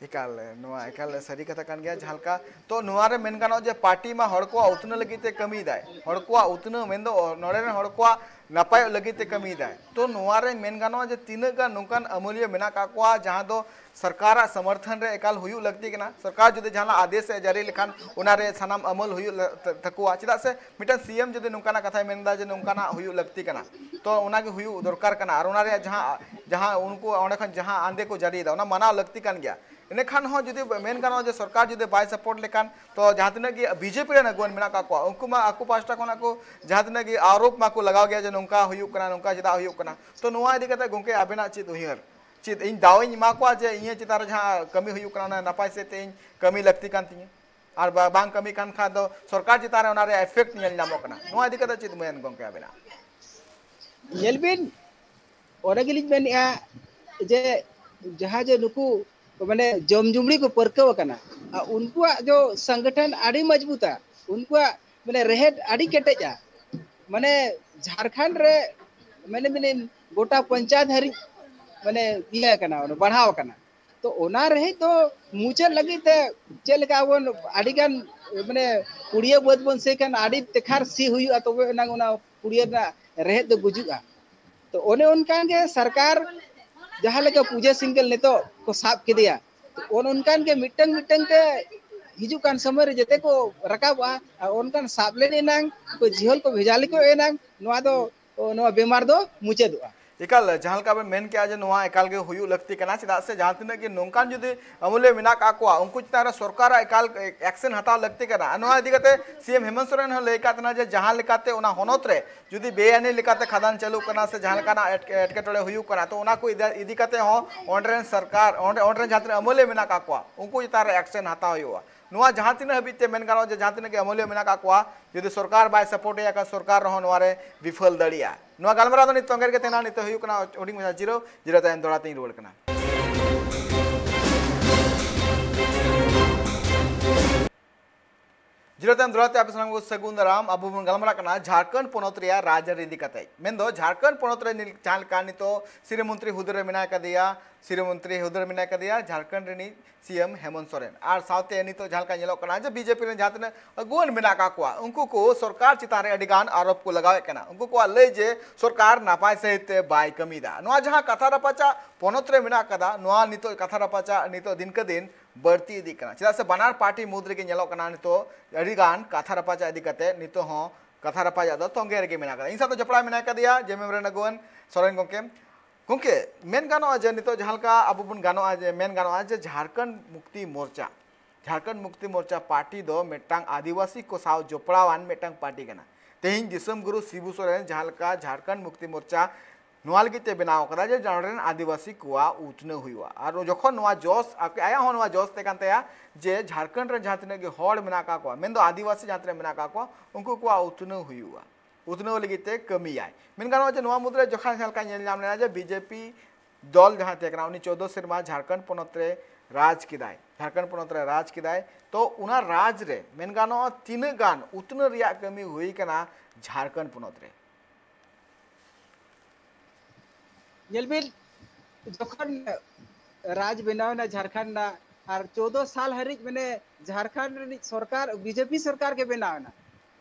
ᱮᱠᱟᱞ, ᱱᱚᱣᱟ ᱮᱠᱟᱞ ᱥᱟᱹᱨᱤ ᱠᱟᱛᱷᱟ ᱠᱟᱱ ᱜᱮᱭᱟ᱾ ᱡᱟᱦᱟᱸ ᱞᱮᱠᱟ ᱛᱚ ᱱᱚᱣᱟ ᱨᱮ ᱢᱮᱱ ᱜᱟᱱᱚᱜᱼᱟ ᱡᱮ ᱯᱟᱨᱴᱤ ᱢᱟ ᱦᱚᱲ ᱠᱚᱣᱟᱜ ᱩᱛᱱᱟᱹᱣ ᱞᱟᱹᱜᱤᱫ ᱛᱮ ᱠᱟᱹᱢᱤᱭᱮᱫᱟᱭ, ᱦᱚᱲ ᱠᱚᱣᱟᱜ ᱩᱛᱱᱟᱹᱣ ᱢᱮᱱᱫᱚ ᱱᱚᱰᱮ ᱨᱮᱱ ᱦᱚᱲ ᱠᱚᱣᱟᱜ ᱱᱟᱯᱟᱭᱚᱜ ᱞᱟᱹᱜᱤᱫ ᱛᱮ ᱠᱟᱹᱢᱤᱭᱮᱫᱟᱭ᱾ ᱛᱚ ᱱᱚᱣᱟ ᱨᱮ ᱢᱮᱱ ᱜᱟᱱᱚᱜᱼᱟ ᱡᱮ ᱛᱤᱱᱟᱹᱜ ᱜᱟᱱ ᱱᱚᱝᱠᱟᱱ ᱟᱹᱢᱟᱹᱞᱤᱭᱟᱹ ᱢᱮᱱᱟᱜ ᱟᱠᱟᱫ ᱠᱚᱣᱟ ᱡᱟᱦᱟᱸ ᱫᱚ ᱥᱚᱨᱠᱟᱨᱟᱜ ᱥᱚᱢᱚᱨᱛᱷᱚᱱ ᱨᱮ ᱮᱠᱟᱞ ᱦᱩᱭᱩᱜ ᱞᱟᱹᱠᱛᱤ ᱠᱟᱱᱟ᱾ ᱥᱚᱨᱠᱟᱨ ᱡᱩᱫᱤ ᱡᱟᱦᱟᱱᱟᱜ ᱟᱫᱮᱥ ᱮ ᱡᱟᱹᱨᱤ ᱞᱮᱠᱷᱟᱱ ᱚᱱᱟ ᱨᱮ ᱥᱟᱱᱟᱢ ᱟᱹᱢᱟᱹᱞ ᱦᱩᱭᱩᱜ ᱞᱟ-, ᱛᱟ-, ᱛᱟᱠᱚᱣᱟ᱾ ᱪᱮᱫᱟᱜ ᱥᱮ ᱢᱤᱫᱴᱟᱝ ᱥᱤ ᱮᱢ ᱡᱩᱫᱤ ᱱᱚᱝᱠᱟᱱᱟᱜ ᱠᱟᱛᱷᱟᱭ ᱢᱮᱱᱫᱟ ᱡᱮ ᱱᱚᱝᱠᱟᱱᱟᱜ ᱦᱩᱭᱩᱜ ᱞᱟᱹᱠᱛᱤ ᱠᱟᱱᱟ, ᱛᱚ ᱚᱱᱟᱜᱮ ᱦᱩᱭᱩᱜ ᱫᱚᱨᱠᱟᱨ ᱠᱟᱱᱟ᱾ ᱟᱨ ᱚᱱᱟ ᱨᱮᱭᱟᱜ ᱡᱟᱦᱟᱸ, ᱡᱟᱦᱟᱸ ᱩᱱᱠᱩ ᱚᱸᱰᱮ ᱠᱷᱚᱱ ᱡᱟᱦᱟᱸ ᱟᱸᱫᱮ ᱠᱚ ᱡᱟᱹᱨᱤᱭᱮᱫᱟ, ᱚᱱᱟ ᱢᱟᱱᱟᱣ ᱞᱟᱹᱠᱛᱤ ᱠᱟᱱ ᱜᱮᱭᱟ᱾ ᱤᱱᱟᱹᱠᱷᱟᱱ ᱦᱚᱸ ᱡᱩᱫᱤ ᱢᱮᱱ ᱜᱟᱱᱚᱜᱼᱟ ᱡᱮ ᱥᱚᱨᱠᱟᱨ ᱡᱩᱫᱤ ᱵᱟᱭ ᱥᱟᱯᱳᱨᱴ ᱞᱮᱠᱷᱟᱱ, ᱛᱚ ᱡᱟᱦᱟᱸ ᱛᱤᱱᱟᱹᱜ ᱜᱮ ᱵᱤᱡᱮᱯᱤ ᱨᱮᱱ ᱟᱹᱜᱩᱣᱟᱹᱱ ᱢᱮᱱᱟᱜ ᱟᱠᱟᱫ ᱠᱚᱣᱟ, ᱩᱱᱠᱩ ᱢᱟ ᱟᱠᱚ ᱯᱟᱦᱴᱟ ᱠᱷᱚᱱᱟᱜ ᱠᱚ ᱡᱟᱦᱟᱸ ᱛᱤᱱᱟᱹᱜ ᱜᱮ ᱟᱨᱳᱯ ᱢᱟᱠᱚ ᱞᱟᱜᱟᱣ ᱜᱮᱭᱟ ᱡᱮ ᱱᱚᱝᱠᱟ ᱦᱩᱭᱩᱜ ᱠᱟᱱᱟ, ᱱᱚᱝᱠᱟ ᱪᱮᱫᱟᱜ ᱦᱩᱭᱩᱜ ᱠᱟᱱᱟ᱾ ᱛᱚ ᱱᱚᱣᱟ ᱤᱫᱤ ᱠᱟᱛᱮ ᱜᱚᱢᱠᱮ ᱟᱵᱮᱱᱟᱜ ᱪᱮᱫ ᱩᱭᱦᱟᱹᱨ? ᱪᱮᱫ ᱤᱧ ᱫᱟᱣ ᱤᱧ ᱮᱢᱟ ᱠᱚᱣᱟ ᱡᱮ ᱤᱧᱟᱹᱜ ᱪᱮᱛᱟᱱ ᱨᱮ ᱡᱟᱦᱟᱸ ᱠᱟᱹᱢᱤ ᱦᱩᱭᱩᱜ ᱠᱟᱱᱟ, ᱚᱱᱟ ᱱᱟᱯᱟᱭ ᱥᱮᱫ ᱛᱮ ᱤᱧ ᱠᱟᱹᱢᱤ ᱞᱟᱹᱠᱛᱤ ᱠᱟᱱ ᱛᱤᱧᱟᱹ? ᱟᱨ ᱵᱟ-, ᱵᱟᱝ ᱠᱟᱹᱢᱤ ᱠᱟᱱ ᱠᱷᱟᱱ ᱫᱚ ᱥᱚᱨᱠᱟᱨ ᱪᱮᱛᱟᱱ ᱨᱮ ᱚᱱᱟ ᱨᱮᱭᱟᱜ ᱮᱯᱷᱮᱠᱴ ᱧᱮᱞ ᱧᱟᱢᱚᱜ ᱠᱟᱱᱟ᱾ ᱱᱚᱣᱟ ᱤᱫᱤ ᱠᱟᱛᱮ ᱪᱮᱫ ᱢᱮᱱ ᱜᱚᱢᱠᱮ ᱟᱵᱮᱱᱟᱜ? ᱧᱮᱞ ᱵᱤᱱ, ᱚᱸᱰᱮ ᱜᱮᱞᱤᱧ ᱢᱮᱱᱮᱫᱼᱟ ᱡᱮ ᱡᱟᱦᱟᱸ ᱡᱮ ᱱᱩᱠᱩ ᱢᱟᱱᱮ ᱡᱚᱢ ᱡᱩᱢᱲᱤ ᱠᱚ ᱯᱟᱹᱨᱠᱟᱹᱣ ᱟᱠᱟᱱᱟ, ᱟᱨ ᱩᱱᱠᱩᱣᱟᱜ ᱡᱚ ᱥᱚᱝᱜᱚᱴᱷᱚᱱ ᱟᱹᱰᱤ ᱢᱚᱡᱽᱵᱩᱛᱟ, ᱩᱱᱠᱩᱣᱟᱜ ᱢᱟᱱᱮ ᱨᱮᱦᱮᱫ ᱟᱹᱰᱤ ᱠᱮᱴᱮᱡᱼᱟ᱾ ᱢᱟᱱᱮ ᱡᱷᱟᱲᱠᱷᱚᱸᱰ ᱨᱮ ᱢᱟᱱᱮ ᱢᱮᱱᱮᱱ ᱜᱚᱴᱟ ᱯᱚᱧᱪᱟᱭᱮᱛ ᱦᱟᱹᱨᱤᱡ ᱢᱟᱱᱮ ᱤᱭᱟᱹ ᱟᱠᱟᱱᱟ, ᱚᱱᱟ ᱵᱟᱲᱦᱟᱣ ᱟᱠᱟᱱᱟ᱾ ᱛᱚ ᱚᱱᱟ ᱨᱮᱦᱮᱫ ᱫᱚ ᱢᱩᱪᱟᱹᱫ ᱞᱟᱹᱜᱤᱫ ᱛᱮ ᱪᱮᱫ ᱞᱮᱠᱟ ᱟᱵᱚ ᱟᱹᱰᱤ ᱜᱟᱱ ᱢᱟᱱᱮ ᱯᱩᱲᱤᱭᱟᱹ ᱵᱟᱹᱫ ᱵᱚᱱ ᱥᱮ ᱠᱷᱟᱱ ᱟᱹᱰᱤ ᱛᱮᱠᱷᱟᱨ ᱥᱤ ᱦᱩᱭᱩᱜᱼᱟ, ᱛᱚᱵᱮ ᱮᱱᱟᱝ ᱚᱱᱟ ᱯᱩᱲᱤᱭᱟᱹ ᱨᱮᱱᱟᱜ ᱨᱮᱦᱮᱫ ᱫᱚ ᱜᱩᱡᱩᱜᱼᱟ᱾ ᱛᱚ ᱚᱱᱮ ᱚᱱᱠᱟᱱ ᱜᱮ ᱥᱚᱨᱠᱟᱨ ᱡᱟᱦᱟᱸ ᱞᱮᱠᱟ ᱯᱩᱡᱟᱹ ᱥᱤᱝᱜᱮᱞ ᱱᱤᱛᱚᱜ ᱠᱚ ᱥᱟᱵ ᱠᱮᱫᱮᱭᱟ, ᱛᱚ ᱚᱱ ᱚᱱᱠᱟᱱ ᱜᱮ ᱢᱤᱫᱴᱟᱝ ᱢᱤᱫᱴᱟᱝ ᱛᱮ ᱦᱤᱡᱩᱜ ᱠᱟᱱ ᱥᱚᱢᱚᱭ ᱨᱮ ᱡᱮᱛᱮ ᱠᱚ ᱨᱟᱠᱟᱵᱚᱜᱼᱟ, ᱟᱨ ᱚᱱᱠᱟᱱ ᱥᱟᱵ ᱞᱮᱱ ᱮᱱᱟᱝ ᱠᱚ ᱡᱤᱦᱚᱞ ᱠᱚ ᱵᱷᱮᱡᱟ ᱞᱮᱠᱚ ᱮᱱᱟᱝ ᱱᱚᱣᱟ ᱫᱚ, ᱱᱚᱣᱟ ᱵᱮᱢᱟᱨ ᱫᱚ ᱢᱩᱪᱟᱹᱫᱚᱜᱼᱟ᱾ ᱮᱠᱟᱞ, ᱡᱟᱦᱟᱸ ᱞᱮᱠᱟ ᱵᱮᱱ ᱢᱮᱱ ᱠᱮᱜᱼᱟ ᱡᱮ ᱱᱚᱣᱟ ᱮᱠᱟᱞ ᱜᱮ ᱦᱩᱭᱩᱜ ᱞᱟᱹᱠᱛᱤ ᱠᱟᱱᱟ, ᱪᱮᱫᱟᱜ ᱥᱮ ᱡᱟᱦᱟᱸ ᱛᱤᱱᱟᱹᱜ ᱜᱮ ᱱᱚᱝᱠᱟᱱ ᱡᱩᱫᱤ ᱟᱹᱢᱟᱹᱞᱤᱭᱟᱹ ᱢᱮᱱᱟᱜ ᱠᱟᱜ ᱠᱚᱣᱟ, ᱩᱱᱠᱩ ᱪᱮᱛᱟᱱ ᱨᱮ ᱥᱚᱨᱠᱟᱨᱟᱜ ᱮᱠᱟᱞ ᱮᱠᱥᱮᱱ ᱦᱟᱛᱟᱣ ᱞᱟᱹᱠᱛᱤ ᱠᱟᱱᱟ᱾ ᱟᱨ ᱱᱚᱣᱟ ᱤᱫᱤ ᱠᱟᱛᱮ ᱥᱤ ᱮᱢ ᱦᱮᱢᱚᱱᱛ ᱥᱚᱨᱮᱱ ᱦᱚᱸ ᱞᱟᱹᱭ ᱠᱟᱜ ᱛᱟᱦᱮᱱᱟ ᱡᱮ ᱡᱟᱦᱟᱸ ᱞᱮᱠᱟᱛᱮ ᱚᱱᱟ ᱦᱚᱱᱚᱛ ᱨᱮ ᱡᱩᱫᱤ ᱵᱮᱟᱭᱤᱱᱤ ᱞᱮᱠᱟᱛᱮ ᱠᱷᱟᱫᱟᱱ ᱪᱟᱹᱞᱩᱜ ᱠᱟᱱᱟ ᱥᱮ ᱡᱟᱦᱟᱸ ᱞᱮᱠᱟᱱᱟᱜ ᱮᱴᱠᱮ-, ᱮᱴᱠᱮᱴᱚᱬᱮ ᱦᱩᱭᱩᱜ ᱠᱟᱱᱟ, ᱛᱚ ᱚᱱᱟ ᱠᱚ ᱤᱫᱤ, ᱤᱫᱤ ᱠᱟᱛᱮ ᱦᱚᱸ ᱚᱸᱰᱮ ᱨᱮᱱ ᱥᱚᱨᱠᱟᱨ, ᱚᱸᱰᱮ, ᱚᱸᱰᱮ ᱨᱮᱱ ᱡᱟᱦᱟᱸ ᱛᱤᱱᱟᱹᱜ ᱟᱹᱢᱟᱹᱞᱤᱭᱟᱹ ᱢᱮᱱᱟᱜ ᱠᱟᱜ ᱠᱚᱣᱟ, ᱩᱱᱠᱩ ᱪᱮᱛᱟᱱ ᱨᱮ ᱮᱠᱥᱮᱱ ᱦᱟᱛᱟᱣ ᱦᱩᱭᱩᱜᱼᱟ᱾ ᱱᱚᱣᱟ ᱡᱟᱦᱟᱸ ᱛᱤᱱᱟᱹᱜ ᱦᱟᱹᱵᱤᱡ ᱛᱮ ᱢᱮᱱ ᱜᱟᱱᱚᱜᱼᱟ ᱡᱮ ᱡᱟᱦᱟᱸ ᱛᱤᱱᱟᱹᱜ ᱜᱮ ᱟᱹᱢᱟᱹᱞᱤᱭᱟᱹ ᱢᱮᱱᱟᱜ ᱠᱟᱜ ᱠᱚᱣᱟ, ᱡᱩᱫᱤ ᱥᱚᱨᱠᱟᱨ ᱵᱟᱭ ᱥᱟᱯᱳᱨᱴ ᱮᱭᱟ ᱠᱷᱟᱱ ᱥᱚᱨᱠᱟᱨ ᱨᱮᱦᱚᱸ ᱱᱚᱣᱟ ᱨᱮ ᱵᱤᱯᱷᱚᱞ ᱫᱟᱲᱮᱭᱟᱜᱼᱟ᱾ ᱱᱚᱣᱟ ᱜᱟᱞᱢᱟᱨᱟᱣ ᱫᱚ ᱱᱤᱛ ᱛᱚᱝᱜᱮ ᱨᱮᱜᱮ ᱛᱟᱦᱮᱱᱟ᱾ ᱱᱤᱛᱚᱜ ᱦᱩᱭᱩᱜ ᱠᱟᱱᱟ ᱦᱩᱰᱤᱧ ᱢᱟᱪᱷᱟ ᱡᱤᱨᱟᱹᱣ, ᱡᱤᱨᱟᱹᱣ ᱛᱟᱭᱚᱢ ᱫᱚᱦᱲᱟ ᱛᱮᱧ ᱨᱩᱣᱟᱹᱲ ᱠᱟᱱᱟ᱾ ᱡᱤᱨᱟᱹ ᱛᱟᱭᱚᱢ ᱫᱚᱦᱲᱟ ᱛᱮ ᱟᱯᱮ ᱥᱟᱱᱟᱢ ᱠᱚ ᱥᱟᱹᱜᱩᱱ ᱫᱟᱨᱟᱢ᱾ ᱟᱵᱚ ᱵᱚᱱ ᱜᱟᱞᱢᱟᱨᱟᱜ ᱠᱟᱱᱟ ᱡᱷᱟᱲᱠᱷᱚᱸᱰ ᱯᱚᱱᱚᱛ ᱨᱮᱭᱟᱜ ᱨᱟᱡᱽᱟᱹᱨᱤ ᱤᱫᱤ ᱠᱟᱛᱮ᱾ ᱢᱮᱱᱫᱚ ᱡᱷᱟᱲᱠᱷᱚᱸᱰ ᱯᱚᱱᱚᱛ ᱨᱮ ᱱᱤ-, ᱡᱟᱦᱟᱸ ᱞᱮᱠᱟ ᱱᱤᱛᱚᱜ ᱥᱤᱨᱟᱹ ᱢᱚᱱᱛᱨᱤ ᱦᱩᱫᱟᱹ ᱨᱮ ᱢᱮᱱᱟᱭ ᱠᱟᱫᱮᱭᱟ, ᱥᱤᱨᱟᱹ ᱢᱚᱱᱛᱨᱤ ᱦᱩᱫᱟᱹ ᱨᱮ ᱢᱮᱱᱟᱭ ᱠᱟᱫᱮᱭᱟ ᱡᱷᱟᱲᱠᱷᱚᱸᱰ ᱨᱤᱱᱤᱡ ᱥᱤ ᱮᱢ ᱦᱮᱢᱚᱱᱛ ᱥᱚᱨᱮᱱ᱾ ᱟᱨ ᱥᱟᱶᱛᱮ ᱱᱤᱛᱚᱜ ᱡᱟᱦᱟᱸ ᱞᱮᱠᱟ ᱧᱮᱞᱚᱜ ᱠᱟᱱᱟ ᱡᱮ ᱵᱤ ᱡᱮ ᱯᱤ ᱨᱮᱱ ᱡᱟᱦᱟᱸ ᱛᱤᱱᱟᱹᱜ ᱟᱹᱜᱩᱣᱟᱹᱱ ᱢᱮᱱᱟᱜ ᱟᱠᱟᱫ ᱠᱚᱣᱟ, ᱩᱱᱠᱩ ᱠᱚ ᱥᱚᱨᱠᱟᱨ ᱪᱮᱛᱟᱱ ᱨᱮ ᱟᱹᱰᱤ ᱜᱟᱱ ᱟᱨᱳᱯ ᱠᱚ ᱞᱟᱜᱟᱣᱮᱫ ᱠᱟᱱᱟ᱾ ᱩᱱᱠᱩ ᱠᱚᱣᱟᱜ ᱞᱟᱹᱭ ᱡᱮ ᱥᱚᱨᱠᱟᱨ ᱱᱟᱯᱟᱭ ᱥᱟᱹᱦᱤᱡ ᱛᱮ ᱵᱟᱭ ᱠᱟᱹᱢᱤᱭᱮᱫᱟ᱾ ᱱᱚᱣᱟ ᱡᱟᱦᱟᱸ ᱠᱟᱛᱷᱟ ᱨᱟᱯᱟᱪᱟᱜ ᱯᱚᱱᱚᱛ ᱨᱮ ᱢᱮᱱᱟᱜ ᱟᱠᱟᱫᱟ, ᱱᱚᱣᱟ ᱱᱤᱛᱚᱜ ᱠᱟᱛᱷᱟ ᱨᱟᱯᱟᱪᱟᱜ ᱱᱤᱛᱚᱜ ᱫᱤᱱᱠᱮ ᱫᱤᱱ ᱵᱟᱹᱲᱛᱤ ᱤᱫᱤᱜ ᱠᱟᱱᱟ᱾ ᱪᱮᱫᱟᱜ ᱥᱮ ᱵᱟᱱᱟᱨ ᱯᱟᱨᱴᱤ ᱢᱩᱫᱽ ᱨᱮᱜᱮ ᱧᱮᱞᱚᱜ ᱠᱟᱱᱟ ᱱᱤᱛᱚᱜ ᱟᱹᱰᱤ ᱜᱟᱱ ᱠᱟᱛᱷᱟ ᱨᱟᱯᱟᱪᱟᱜ ᱤᱫᱤ ᱠᱟᱛᱮ ᱱᱤᱛᱚᱜ ᱦᱚᱸ ᱠᱟᱛᱷᱟ ᱨᱟᱯᱟᱪᱟᱜ ᱫᱚ ᱛᱚᱸᱜᱮ ᱨᱮᱜᱮ ᱢᱮᱱᱟᱜ ᱟᱠᱟᱫᱟ᱾ ᱤᱧ ᱥᱟᱶᱛᱮ ᱡᱚᱯᱲᱟᱣ ᱢᱮᱱᱟᱭ ᱟᱠᱟᱫᱮᱭᱟ ᱡᱮ ᱮᱢ ᱮᱢ ᱨᱮᱱ ᱟᱹᱜᱩᱣᱟᱹᱱ ᱥᱚᱨᱮᱱ ᱜᱚᱢᱠᱮ᱾ ᱜᱚᱢᱠᱮ, ᱢᱮᱱ ᱜᱟᱱᱚᱜᱼᱟ ᱡᱮ ᱱᱤᱛᱚᱜ ᱡᱟᱦᱟᱸ ᱞᱮᱠᱟ ᱟᱵᱚ ᱵᱚᱱ ᱜᱟᱱᱚᱜᱼᱟ ᱡᱮ ᱢᱮᱱ ᱜᱟᱱᱚᱜᱼᱟ ᱡᱮ ᱡᱷᱟᱲᱠᱷᱚᱸᱰ ᱢᱩᱠᱛᱤ ᱢᱳᱨᱪᱟ, ᱡᱷᱟᱲᱠᱷᱚᱸᱰ ᱢᱩᱠᱛᱤ ᱢᱳᱨᱪᱟ ᱯᱟᱨᱴᱤ ᱫᱚ ᱢᱤᱫᱴᱟᱝ ᱟᱹᱫᱤᱵᱟᱹᱥᱤ ᱠᱚ ᱥᱟᱶ ᱡᱚᱯᱲᱟᱣᱟᱱ ᱢᱤᱫᱴᱟᱝ ᱯᱟᱨᱴᱤ ᱠᱟᱱᱟ᱾ ᱛᱮᱦᱮᱧ ᱫᱤᱥᱚᱢ ᱜᱩᱨᱩ ᱥᱤᱵᱩ ᱥᱚᱨᱮᱱ ᱡᱟᱦᱟᱸ ᱞᱮᱠᱟ ᱡᱷᱟᱲᱠᱷᱚᱸᱰ ᱢᱩᱠᱛᱤ ᱢᱳᱨᱪᱟ ᱱᱚᱣᱟ ᱞᱟᱹᱜᱤᱫ ᱛᱮ ᱵᱮᱱᱟᱣ ᱟᱠᱟᱫᱟ ᱡᱮ ᱱᱚᱰᱮ ᱨᱮᱱ ᱟᱹᱫᱤᱵᱟᱹᱥᱤ ᱠᱚᱣᱟᱜ ᱩᱛᱱᱟᱹᱣ ᱦᱩᱭᱩᱜᱼᱟ᱾ ᱟᱨ ᱡᱚᱠᱷᱚᱱ ᱱᱚᱣᱟ ᱡᱚᱥ ᱟᱯᱮ, ᱟᱭᱟᱜ ᱦᱚᱸ ᱱᱚᱣᱟ ᱡᱚᱥ ᱛᱮ ᱠᱟᱱ ᱛᱟᱭᱟ ᱡᱮ ᱡᱷᱟᱲᱠᱷᱚᱸᱰ ᱨᱮ ᱡᱟᱦᱟᱸ ᱛᱤᱱᱟᱹᱜ ᱜᱮ ᱦᱚᱲ ᱢᱮᱱᱟᱜ ᱟᱠᱟᱫ ᱠᱚᱣᱟ, ᱢᱮᱱᱫᱚ ᱟᱹᱫᱤᱵᱟᱹᱥᱤ ᱡᱟᱦᱟᱸ ᱛᱤᱱᱟᱹᱜ ᱢᱮᱱᱟᱜ ᱟᱠᱟᱫ ᱠᱚᱣᱟ, ᱩᱱᱠᱩ ᱠᱚᱣᱟᱜ ᱩᱛᱱᱟᱹᱣ ᱦᱩᱭᱩᱜᱼᱟ, ᱩᱛᱱᱟᱹᱣ ᱞᱟᱹᱜᱤᱫ ᱛᱮ ᱠᱟᱹᱢᱤᱭᱟᱭ᱾ ᱢᱮᱱ ᱜᱟᱱᱚᱜᱼᱟ ᱡᱮ ᱱᱚᱣᱟ ᱢᱩᱫᱽᱨᱮ ᱡᱚᱠᱷᱚᱱ ᱡᱟᱦᱟᱸ ᱞᱮᱠᱟ ᱧᱮᱞ ᱧᱟᱢ ᱞᱮᱱᱟ ᱡᱮ ᱵᱤ ᱡᱮ ᱯᱤ ᱫᱚᱞ ᱡᱟᱦᱟᱸᱭ ᱛᱟᱦᱮᱸ ᱠᱟᱱᱟ, ᱩᱱᱤ ᱪᱳᱫᱽᱫᱳ ᱥᱮᱨᱢᱟ ᱡᱷᱟᱲᱠᱷᱚᱸᱰ ᱯᱚᱱᱚᱛ ᱨᱮ ᱨᱟᱡᱽ ᱠᱮᱫᱟᱭ, ᱡᱷᱟᱲᱠᱷᱚᱸᱰ ᱯᱚᱱᱚᱛ ᱨᱮ ᱨᱟᱡᱽ ᱠᱮᱫᱟᱭ᱾ ᱛᱚ ᱚᱱᱟ ᱨᱟᱡᱽ ᱨᱮ ᱢᱮᱱ ᱜᱟᱱᱚᱜᱼᱟ ᱛᱤᱱᱟᱹᱜ ᱜᱟᱱ ᱩᱛᱱᱟᱹᱣ ᱨᱮᱭᱟᱜ ᱠᱟᱹᱢᱤ ᱦᱩᱭ ᱠᱟᱱᱟ ᱡᱷᱟᱲᱠᱷᱚᱸᱰ ᱯᱚᱱᱚᱛ ᱨᱮ? ᱧᱮᱞ ᱵᱤᱱ, ᱡᱚᱠᱷᱚᱱ ᱨᱟᱡᱽ ᱵᱮᱱᱟᱣ ᱮᱱᱟ ᱡᱷᱟᱲᱠᱷᱚᱸᱰ ᱨᱮᱱᱟᱜ, ᱟᱨ ᱪᱳᱫᱽᱫᱳ ᱥᱟᱞ ᱦᱟᱹᱨᱤᱡ ᱢᱟᱱᱮ ᱡᱷᱟᱲᱠᱷᱚᱸᱰ ᱨᱤᱱᱤᱡ ᱥᱚᱨᱠᱟᱨ ᱵᱤ ᱡᱮ ᱯᱤ ᱥᱚᱨᱠᱟᱨ ᱜᱮ ᱵᱮᱱᱟᱣ ᱮᱱᱟ᱾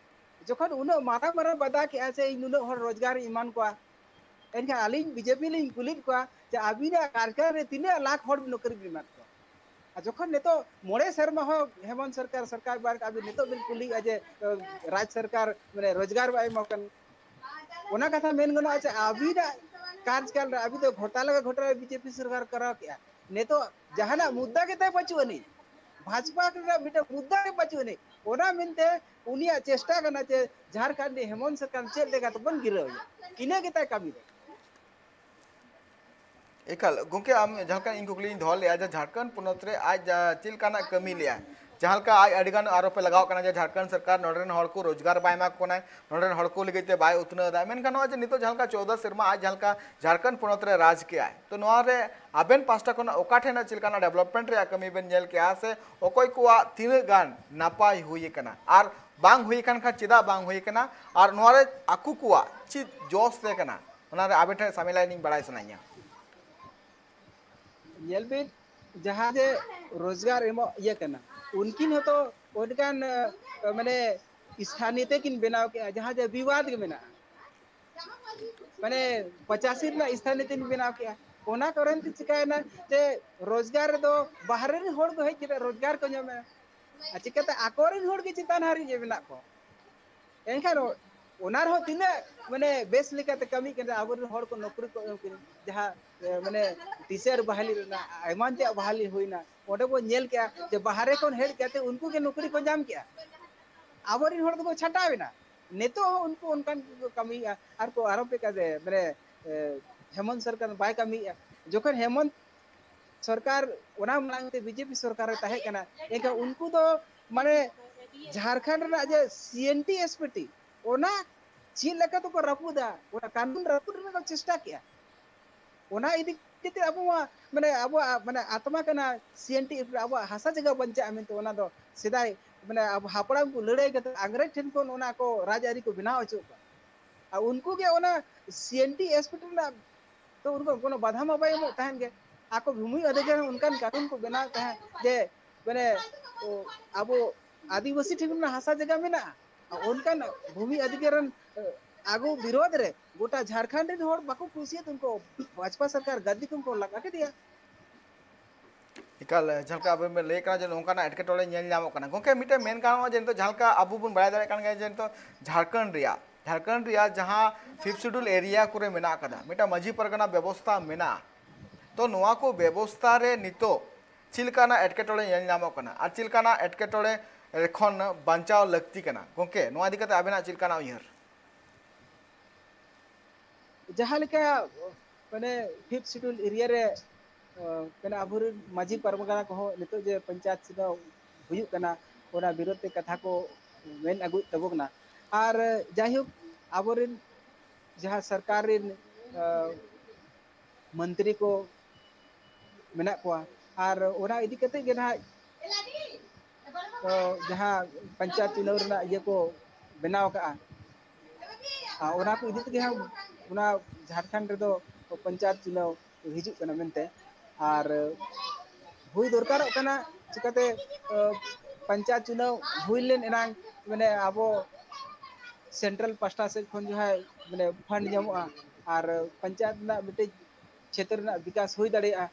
ᱡᱚᱠᱷᱚᱱ ᱩᱱᱟᱹᱜ ᱢᱟᱨᱟᱝ ᱢᱟᱨᱟᱝ ᱵᱟᱫᱟ ᱠᱮᱜᱼᱟ ᱥᱮ ᱤᱧ ᱱᱩᱱᱟᱹᱜ ᱦᱚᱲ ᱨᱳᱡᱽᱜᱟᱨ ᱤᱧ ᱮᱢᱟᱱ ᱠᱚᱣᱟ, ᱮᱱᱠᱷᱟᱱ ᱟᱹᱞᱤᱧ ᱵᱤ ᱡᱮ ᱯᱤ ᱞᱤᱧ ᱠᱩᱞᱤᱭᱮᱫ ᱠᱚᱣᱟ ᱡᱮ ᱟᱹᱵᱤᱱᱟᱜ ᱠᱟᱨᱡᱟᱞ ᱨᱮ ᱛᱤᱱᱟᱹᱜ ᱞᱟᱠᱷ ᱦᱚᱲ ᱱᱚᱠᱨᱤ ᱵᱤᱱ ᱮᱢᱟᱫ ᱠᱚᱣᱟ? ᱟᱨ ᱡᱚᱠᱷᱚᱱ ᱱᱤᱛᱚᱜ ᱢᱚᱬᱮ ᱥᱮᱨᱢᱟ ᱦᱚᱸ ᱦᱮᱢᱚᱱᱛ ᱥᱚᱨᱠᱟᱨ, ᱥᱚᱨᱠᱟᱨ ᱵᱟᱨ ᱟᱹᱵᱤᱱ ᱱᱤᱛᱚᱜ ᱵᱤᱱ ᱠᱩᱞᱤᱭᱮᱫᱼᱟ ᱡᱮ, ᱮ, ᱨᱟᱡᱽ ᱥᱚᱨᱠᱟᱨ ᱢᱟᱱᱮ ᱨᱳᱡᱽᱜᱟᱨ ᱵᱟᱭ ᱮᱢᱟ ᱠᱟᱱ, ᱚᱱᱟ ᱠᱟᱛᱷᱟ ᱢᱮᱱ ᱜᱟᱱᱚᱜᱼᱟ ᱡᱮ ᱟᱹᱵᱤᱱᱟᱜ ᱠᱟᱨᱡᱽᱠᱟᱞ ᱨᱮ ᱟᱹᱵᱤᱱ ᱫᱚ ᱜᱷᱚᱴᱟᱞᱟ ᱜᱮ ᱜᱷᱚᱴᱟᱞᱟ ᱵᱤ ᱡᱮ ᱯᱤ ᱥᱚᱨᱠᱟᱨ ᱠᱚᱨᱟᱣ ᱠᱮᱜᱼᱟ᱾ ᱱᱤᱛᱚᱜ ᱡᱟᱦᱟᱱᱟᱜ ᱢᱩᱫᱽᱫᱟ ᱜᱮᱛᱟᱭ ᱵᱟᱹᱪᱩᱜ ᱟᱹᱱᱤᱡ, ᱵᱷᱟᱡᱽᱯᱟ ᱨᱮᱱᱟᱜ ᱢᱤᱫᱴᱟᱝ ᱢᱩᱫᱽᱫᱟ ᱜᱮ ᱵᱟᱹᱪᱩᱜ ᱟᱹᱱᱤᱡ᱾ ᱚᱱᱟ ᱢᱮᱱᱛᱮ ᱩᱱᱤᱭᱟᱜ ᱪᱮᱥᱴᱟ ᱠᱟᱱᱟ ᱡᱮ ᱡᱷᱟᱲᱠᱷᱚᱸᱰ ᱨᱤᱱᱤᱡ ᱦᱮᱢᱚᱱᱛ ᱥᱚᱨᱠᱟᱨ ᱪᱮᱫ ᱞᱮᱠᱟ ᱛᱮᱵᱚᱱ ᱜᱤᱨᱟᱹᱣ ᱮᱭᱟ, ᱤᱱᱟᱹ ᱜᱮᱛᱟᱭ ᱠᱟᱹᱢᱤ ᱫᱚ᱾ ᱮᱠᱟᱞ ᱜᱚᱢᱠᱮ, ᱟᱢ ᱡᱟᱦᱟᱸ ᱞᱮᱠᱟ ᱤᱧ ᱠᱩᱠᱞᱤᱧ ᱫᱚᱦᱚ ᱞᱮᱫᱼᱟ ᱡᱮ ᱡᱷᱟᱲᱠᱷᱚᱸᱰ ᱯᱚᱱᱚᱛ ᱨᱮ ᱟᱡ ᱡᱟ-, ᱪᱮᱫ ᱞᱮᱠᱟᱱᱟᱜ ᱠᱟᱹᱢᱤ ᱞᱮᱫᱼᱟ, ᱡᱟᱦᱟᱸ ᱞᱮᱠᱟ ᱟᱡ ᱟᱹᱰᱤ ᱜᱟᱱ ᱟᱨᱚᱯ ᱮ ᱞᱟᱜᱟᱣ ᱠᱟᱱᱟ ᱡᱮ ᱡᱷᱟᱲᱠᱷᱚᱸᱰ ᱥᱚᱨᱠᱟᱨ ᱱᱚᱰᱮ ᱨᱮᱱ ᱦᱚᱲ ᱠᱚ ᱨᱳᱡᱽᱜᱟᱨ ᱵᱟᱭ ᱮᱢᱟ ᱠᱚ ᱠᱟᱱᱟᱭ, ᱱᱚᱰᱮ ᱨᱮᱱ ᱦᱚᱲ ᱠᱚ ᱞᱟᱹᱜᱤᱫ ᱛᱮ ᱵᱟᱭ ᱩᱛᱱᱟᱹᱣ ᱮᱫᱟ᱾ ᱢᱮᱱᱠᱷᱟᱱ ᱱᱚᱜᱼᱚᱭ ᱡᱮ ᱱᱤᱛᱚᱜ ᱡᱟᱦᱟᱸ ᱞᱮᱠᱟ ᱪᱳᱣᱫᱟ ᱥᱮᱨᱢᱟ ᱟᱡ ᱡᱟᱦᱟᱸ ᱞᱮᱠᱟ ᱡᱷᱟᱲᱠᱷᱚᱸᱰ ᱯᱚᱱᱚᱛ ᱨᱮ ᱨᱟᱡᱽ ᱠᱮᱜᱼᱟᱭ, ᱛᱚ ᱱᱚᱣᱟ ᱨᱮ ᱟᱵᱮᱱ ᱯᱟᱥᱴᱟ ᱠᱷᱚᱱᱟᱜ ᱚᱠᱟ ᱴᱷᱮᱱ ᱪᱮᱫ ᱞᱮᱠᱟᱱᱟᱜ ᱰᱮᱵᱷᱞᱚᱯᱢᱮᱱᱴ ᱨᱮᱭᱟᱜ ᱠᱟᱹᱢᱤ ᱵᱮᱱ ᱧᱮᱞ ᱠᱮᱜᱼᱟ, ᱥᱮ ᱚᱠᱚᱭ ᱠᱚᱣᱟᱜ ᱛᱤᱱᱟᱹᱜ ᱜᱟᱱ ᱱᱟᱯᱟᱭ ᱦᱩᱭ ᱟᱠᱟᱱᱟ, ᱟᱨ ᱵᱟᱝ ᱦᱩᱭ ᱟᱠᱟᱱ ᱠᱷᱟᱱ ᱪᱮᱫᱟᱜ ᱵᱟᱝ ᱦᱩᱭ ᱟᱠᱟᱱᱟ, ᱟᱨ ᱱᱚᱣᱟ ᱨᱮ ᱟᱠᱚ ᱠᱚᱣᱟᱜ ᱪᱮᱫ ᱡᱚᱥ ᱛᱟᱦᱮᱸ ᱠᱟᱱᱟ, ᱚᱱᱟ ᱨᱮ ᱟᱵᱮᱱ ᱴᱷᱮᱱ ᱥᱟᱢᱤᱞ ᱞᱟᱹᱭ ᱵᱟᱲᱟᱭ ᱥᱟᱱᱟᱧᱟ᱾ ᱧᱮᱞ ᱵᱤᱱ, ᱡᱟᱦᱟᱸ ᱡᱮ ᱨᱳᱡᱽᱜᱟᱨ ᱮᱢᱚᱜ ᱤᱭᱟᱹ ᱠᱟᱱᱟ, ᱩᱱᱠᱤᱱ ᱦᱚᱸᱛᱚ ᱚᱱᱠᱟᱱ ᱢᱟᱱᱮ ᱥᱛᱷᱟᱱᱤᱭᱚ ᱛᱮᱠᱤᱱ ᱵᱮᱱᱟᱣ ᱠᱮᱜᱼᱟ, ᱡᱟᱦᱟᱸ ᱡᱮ ᱵᱤᱵᱟᱫ ᱜᱮ ᱢᱮᱱᱟᱜᱼᱟ, ᱢᱟᱱᱮ ᱯᱚᱸᱪᱟᱥᱤ ᱨᱮᱱᱟᱜ ᱥᱛᱷᱟᱱᱤᱭᱚ ᱛᱮᱠᱤᱱ ᱵᱮᱱᱟᱣ ᱠᱮᱜᱼᱟ᱾ ᱚᱱᱟ ᱠᱟᱨᱚᱱ ᱛᱮ ᱪᱤᱠᱟᱭᱮᱱᱟ ᱡᱮ ᱨᱳᱡᱽᱜᱟᱨ ᱨᱮᱫᱚ ᱵᱟᱦᱨᱮ ᱨᱮᱱ ᱦᱚᱲ ᱠᱚ ᱦᱮᱡ ᱠᱟᱛᱮ ᱨᱳᱡᱽᱜᱟᱨ ᱠᱚ ᱧᱟᱢᱮᱜᱼᱟ, ᱟᱨ ᱪᱤᱠᱟᱹᱛᱮ ᱟᱠᱚᱨᱮᱱ ᱦᱚᱲ ᱜᱮ ᱪᱮᱛᱟᱱ ᱦᱟᱹᱨᱤᱡ ᱢᱮᱱᱟᱜ ᱠᱚᱣᱟ᱾ ᱮᱱᱠᱷᱟᱱ ᱚᱱᱟ ᱨᱮᱦᱚᱸ ᱛᱤᱱᱟᱹᱜ ᱢᱟᱱᱮ ᱵᱮᱥ ᱞᱮᱠᱟᱛᱮ ᱠᱟᱹᱢᱤ ᱠᱟᱱᱟ, ᱟᱵᱚᱨᱮᱱ ᱦᱚᱲ ᱠᱚ ᱱᱚᱠᱨᱤ ᱠᱚ ᱮᱢ ᱠᱟᱱᱟ, ᱡᱟᱦᱟᱸ ᱢᱟᱱᱮ ᱴᱤᱪᱟᱨ ᱵᱟᱦᱟᱞᱤ ᱨᱮᱱᱟᱜ ᱮᱢᱟᱱ ᱛᱮᱭᱟᱜ ᱵᱟᱦᱟᱞᱤ ᱦᱩᱭᱱᱟ, ᱚᱸᱰᱮ ᱵᱚᱱ ᱧᱮᱞ ᱠᱮᱜᱼᱟ ᱡᱮ ᱵᱟᱦᱨᱮ ᱠᱷᱚᱱ ᱦᱮᱡ ᱠᱟᱛᱮ ᱩᱱᱠᱩ ᱜᱮ ᱱᱚᱠᱨᱤ ᱠᱚ ᱧᱟᱢ ᱠᱮᱜᱼᱟ᱾ ᱟᱵᱚᱨᱮᱱ ᱦᱚᱲ ᱫᱚᱠᱚ ᱪᱷᱟᱴᱟᱣ ᱮᱱᱟ᱾ ᱱᱤᱛᱚᱜ ᱦᱚᱸ ᱩᱱᱠᱩ ᱚᱱᱠᱟᱱ ᱠᱚ ᱠᱟᱹᱢᱤᱭᱮᱫᱼᱟ ᱟᱨ ᱠᱚ ᱟᱨᱚ ᱯᱮ ᱠᱟᱛᱮ ᱢᱟᱱᱮ ᱦᱮᱢᱚᱱᱛ ᱥᱚᱨᱠᱟᱨ ᱵᱟᱭ ᱠᱟᱹᱢᱤᱭᱮᱫᱼᱟ᱾ ᱡᱚᱠᱷᱚᱱ ᱦᱮᱢᱚᱱᱛ ᱥᱚᱨᱠᱟᱨ, ᱚᱱᱟ ᱢᱟᱲᱟᱝ ᱛᱮ ᱵᱤᱡᱮᱯᱤ ᱥᱚᱨᱠᱟᱨ ᱨᱮ ᱛᱟᱦᱮᱸ ᱠᱟᱱᱟ, ᱮᱱᱠᱷᱟᱱ ᱩᱱᱠᱩ ᱫᱚ ᱢᱟᱱᱮ ᱡᱷᱟᱲᱠᱷᱚᱸᱰ ᱨᱮᱱᱟᱜ ᱡᱮ ᱥᱤ N T S P T, ᱚᱱᱟ ᱪᱮᱫ ᱞᱮᱠᱟ ᱛᱮᱠᱚ ᱨᱟᱹᱯᱩᱫᱟ, ᱚᱱᱟ ᱠᱟᱹᱱᱩᱱ ᱨᱟᱹᱯᱩᱫ ᱨᱮᱱᱟᱜ ᱠᱚ ᱪᱮᱥᱴᱟ ᱠᱮᱜᱼᱟ᱾ ᱚᱱᱟ ᱤᱫᱤ ᱠᱟᱛᱮ ᱟᱵᱚ ᱢᱟ ᱢᱟᱱᱮ ᱟᱵᱚᱣᱟᱜ ᱢᱟᱱᱮ ᱟᱛᱢᱟ ᱠᱟᱱᱟ ᱥᱤ N T S P T, ᱟᱵᱚᱣᱟᱜ ᱦᱟᱥᱟ ᱡᱟᱭᱜᱟ ᱵᱟᱧᱪᱟᱜᱼᱟ ᱢᱮᱱᱛᱮ, ᱚᱱᱟ ᱫᱚ ᱥᱮᱫᱟᱭ ᱢᱟᱱᱮ ᱟᱵᱚ ᱦᱟᱯᱲᱟᱢ ᱠᱚ ᱞᱟᱹᱲᱦᱟᱹᱭ ᱠᱟᱛᱮ ᱤᱝᱨᱮᱡᱽ ᱴᱷᱮᱱ ᱠᱷᱚᱱ ᱚᱱᱟ ᱠᱚ ᱨᱟᱡᱽ ᱟᱹᱨᱤ ᱠᱚ ᱵᱮᱱᱟᱣ ᱦᱚᱪᱚ ᱠᱟᱜᱼᱟ᱾ ᱟᱨ ᱩᱱᱠᱩ ᱜᱮ ᱚᱱᱟ ᱥᱤ N T S P T ᱨᱮᱱᱟᱜ ᱛᱚ ᱩᱱᱠᱩ ᱠᱳᱱᱳ ᱵᱟᱫᱷᱟ ᱢᱟ ᱵᱟᱭ ᱮᱢᱚᱜ ᱛᱟᱦᱮᱸᱫ ᱜᱮ᱾ ᱟᱠᱚ ᱵᱷᱩᱢᱤ ᱚᱫᱷᱤᱠᱟᱨ ᱚᱱᱠᱟᱱ ᱠᱟᱹᱱᱩᱱ ᱠᱚ ᱵᱮᱱᱟᱣ ᱛᱟᱦᱮᱸᱫ ᱡᱮ ᱢᱟᱱᱮ ᱟᱵᱚ ᱟᱹᱫᱤᱵᱟᱹᱥᱤ ᱴᱷᱮᱱ ᱨᱮᱱᱟᱜ ᱦᱟᱥᱟ ᱡᱟᱭᱜᱟ ᱢᱮᱱᱟᱜᱼᱟ, ᱚᱱᱠᱟᱱ ᱵᱷᱩᱢᱤ ᱚᱫᱷᱤᱠᱟᱨ ᱨᱮᱱ ᱟᱹᱜᱩ ᱵᱤᱨᱳᱫᱷ ᱨᱮ ᱜᱚᱴᱟ ᱡᱷᱟᱲᱠᱷᱚᱸᱰ ᱨᱮᱱ ᱦᱚᱲ ᱵᱟᱠᱚ ᱠᱩᱥᱤᱭᱟᱫ ᱩᱱᱠᱩ ᱵᱷᱟᱡᱽᱯᱟ ᱥᱚᱨᱠᱟᱨ ᱜᱟᱹᱫᱤ ᱠᱷᱚᱱ ᱠᱚ ᱞᱟᱜᱟ ᱠᱮᱫᱮᱭᱟ᱾ ᱮᱠᱟᱞ, ᱡᱟᱦᱟᱸ ᱞᱮᱠᱟ ᱟᱵᱮᱱ ᱵᱮᱱ ᱞᱟᱹᱭ ᱠᱟᱱᱟ ᱡᱮ ᱱᱚᱝᱠᱟᱱᱟᱜ ᱮᱴᱠᱮᱴᱚᱬᱮ ᱧᱮᱞ ᱧᱟᱢᱚᱜ ᱠᱟᱱᱟ᱾ ᱜᱚᱝᱠᱮ, ᱢᱤᱫᱴᱮᱱ ᱢᱮᱱ ᱜᱟᱱᱚᱜᱼᱟ ᱡᱮ ᱱᱤᱛᱚᱜ ᱡᱟᱦᱟᱸ ᱞᱮᱠᱟ ᱟᱵᱚ ᱵᱚᱱ ᱵᱟᱲᱟᱭ ᱫᱟᱲᱮᱭᱟᱜ ᱠᱟᱱ ᱜᱮᱭᱟ ᱡᱮ ᱱᱤᱛᱚᱜ ᱡᱷᱟᱲᱠᱷᱚᱸᱰ ᱨᱮᱭᱟᱜ, ᱡᱷᱟᱲᱠᱷᱚᱸᱰ ᱨᱮᱭᱟᱜ ᱡᱟᱦᱟᱸ ᱯᱷᱤᱯᱛᱷ ᱥᱤᱰᱩᱞ ᱮᱨᱤᱭᱟ ᱠᱚᱨᱮ ᱢᱮᱱᱟᱜ ᱟᱠᱟᱫᱟ, ᱢᱤᱫᱴᱟᱝ ᱢᱟᱹᱡᱷᱤ ᱯᱟᱨᱜᱟᱱᱟ ᱵᱮᱵᱚᱥᱛᱷᱟ ᱢᱮᱱᱟᱜᱼᱟ, ᱛᱚ ᱱᱚᱣᱟ ᱠᱚ ᱵᱮᱵᱚᱥᱛᱷᱟ ᱨᱮ ᱱᱤᱛᱚᱜ ᱪᱮᱫ ᱞᱮᱠᱟᱱᱟᱜ ᱮᱴᱠᱮᱴᱚᱬᱮ ᱧᱮᱞ ᱧᱟᱢᱚᱜ ᱠᱟᱱᱟ ᱟᱨ ᱪᱮᱫ ᱞᱮᱠᱟᱱᱟᱜ ᱮᱴᱠᱮᱴᱚᱬᱮ ᱠᱷᱚᱱ ᱵᱟᱧᱪᱟᱣ ᱞᱟᱹᱠᱛᱤ ᱠᱟᱱᱟ? ᱜᱚᱝᱠᱮ, ᱱᱚᱣᱟ ᱤᱫᱤ ᱠᱟᱛᱮ ᱟᱵᱮᱱᱟᱜ ᱪᱮᱫ ᱞᱮᱠᱟᱱᱟᱜ ᱩᱭᱦᱟᱹᱨ? ᱡᱟᱦᱟᱸ ᱞᱮᱠᱟ ᱢᱟᱱᱮ ᱯᱷᱤᱯᱛᱷ ᱥᱤᱰᱩᱞ ᱮᱨᱤᱭᱟ ᱨᱮ ᱢᱟᱱᱮ ᱟᱵᱚᱨᱮᱱ ᱢᱟᱹᱡᱷᱤ ᱯᱟᱨᱜᱟᱱᱟ ᱠᱚᱦᱚᱸ ᱱᱤᱛᱚᱜ ᱡᱮ ᱯᱚᱧᱪᱟᱭᱮᱛ ᱥᱮᱵᱟ ᱦᱩᱭᱩᱜ ᱠᱟᱱᱟ, ᱚᱱᱟ ᱵᱤᱨᱳᱫᱷ ᱛᱮ ᱠᱟᱛᱷᱟ ᱠᱚ ᱢᱮᱱ ᱟᱹᱜᱩᱭᱮᱫ ᱛᱟᱵᱚ ᱠᱟᱱᱟ᱾ ᱟᱨ ᱡᱟᱭᱦᱳᱠ, ᱟᱵᱚᱨᱮᱱ ᱡᱟᱦᱟᱸ ᱥᱚᱨᱠᱟᱨ ᱨᱮᱱ, ᱟ, ᱢᱚᱱᱛᱨᱤ ᱠᱚ ᱢᱮᱱᱟᱜ ᱠᱚᱣᱟ, ᱟᱨ ᱚᱱᱟ ᱤᱫᱤ ᱠᱟᱛᱮ ᱜᱮ ᱱᱟᱦᱟᱜ, ᱟ, ᱡᱟᱦᱟᱸ ᱯᱚᱧᱪᱟᱭᱮᱛ ᱪᱩᱱᱟᱹᱣ ᱨᱮᱱᱟᱜ ᱤᱭᱟᱹ ᱠᱚ ᱵᱮᱱᱟᱣ ᱠᱟᱜᱼᱟ, ᱟᱨ ᱚᱱᱟ ᱠᱚ ᱤᱫᱤ ᱛᱮᱜᱮ ᱦᱟᱸᱜ ᱚᱱᱟ ᱡᱷᱟᱲᱠᱷᱚᱸᱰ ᱨᱮᱫᱚ ᱯᱚᱧᱪᱟᱭᱮᱛ ᱪᱩᱱᱟᱹᱣ ᱦᱤᱡᱩᱜ ᱠᱟᱱᱟ ᱢᱮᱱᱛᱮ᱾ ᱟᱨ ᱦᱩᱭ ᱫᱚᱨᱠᱟᱨᱚᱜ ᱠᱟᱱᱟ᱾ ᱪᱤᱠᱟᱹᱛᱮ, ᱟ, ᱯᱚᱧᱪᱟᱭᱮᱛ ᱪᱩᱱᱟᱹᱣ ᱦᱩᱭ ᱞᱮᱱ ᱮᱱᱟᱝ, ᱢᱟᱱᱮ, ᱟᱵᱚ ᱥᱮᱱᱴᱨᱟᱞ ᱯᱟᱥᱴᱟ ᱥᱮᱫ ᱠᱷᱚᱱ ᱡᱟᱦᱟᱸᱭ, ᱢᱟᱱᱮ, ᱯᱷᱟᱱᱰ ᱧᱟᱢᱚᱜᱼᱟ, ᱟᱨ ᱯᱚᱧᱪᱟᱭᱮᱛ ᱨᱮᱱᱟᱜ ᱢᱤᱫᱴᱤᱡ ᱪᱷᱮᱛᱨᱚ ᱨᱮᱱᱟᱜ ᱵᱤᱠᱟᱥ ᱦᱩᱭ ᱫᱟᱲᱮᱭᱟᱜᱼᱟ᱾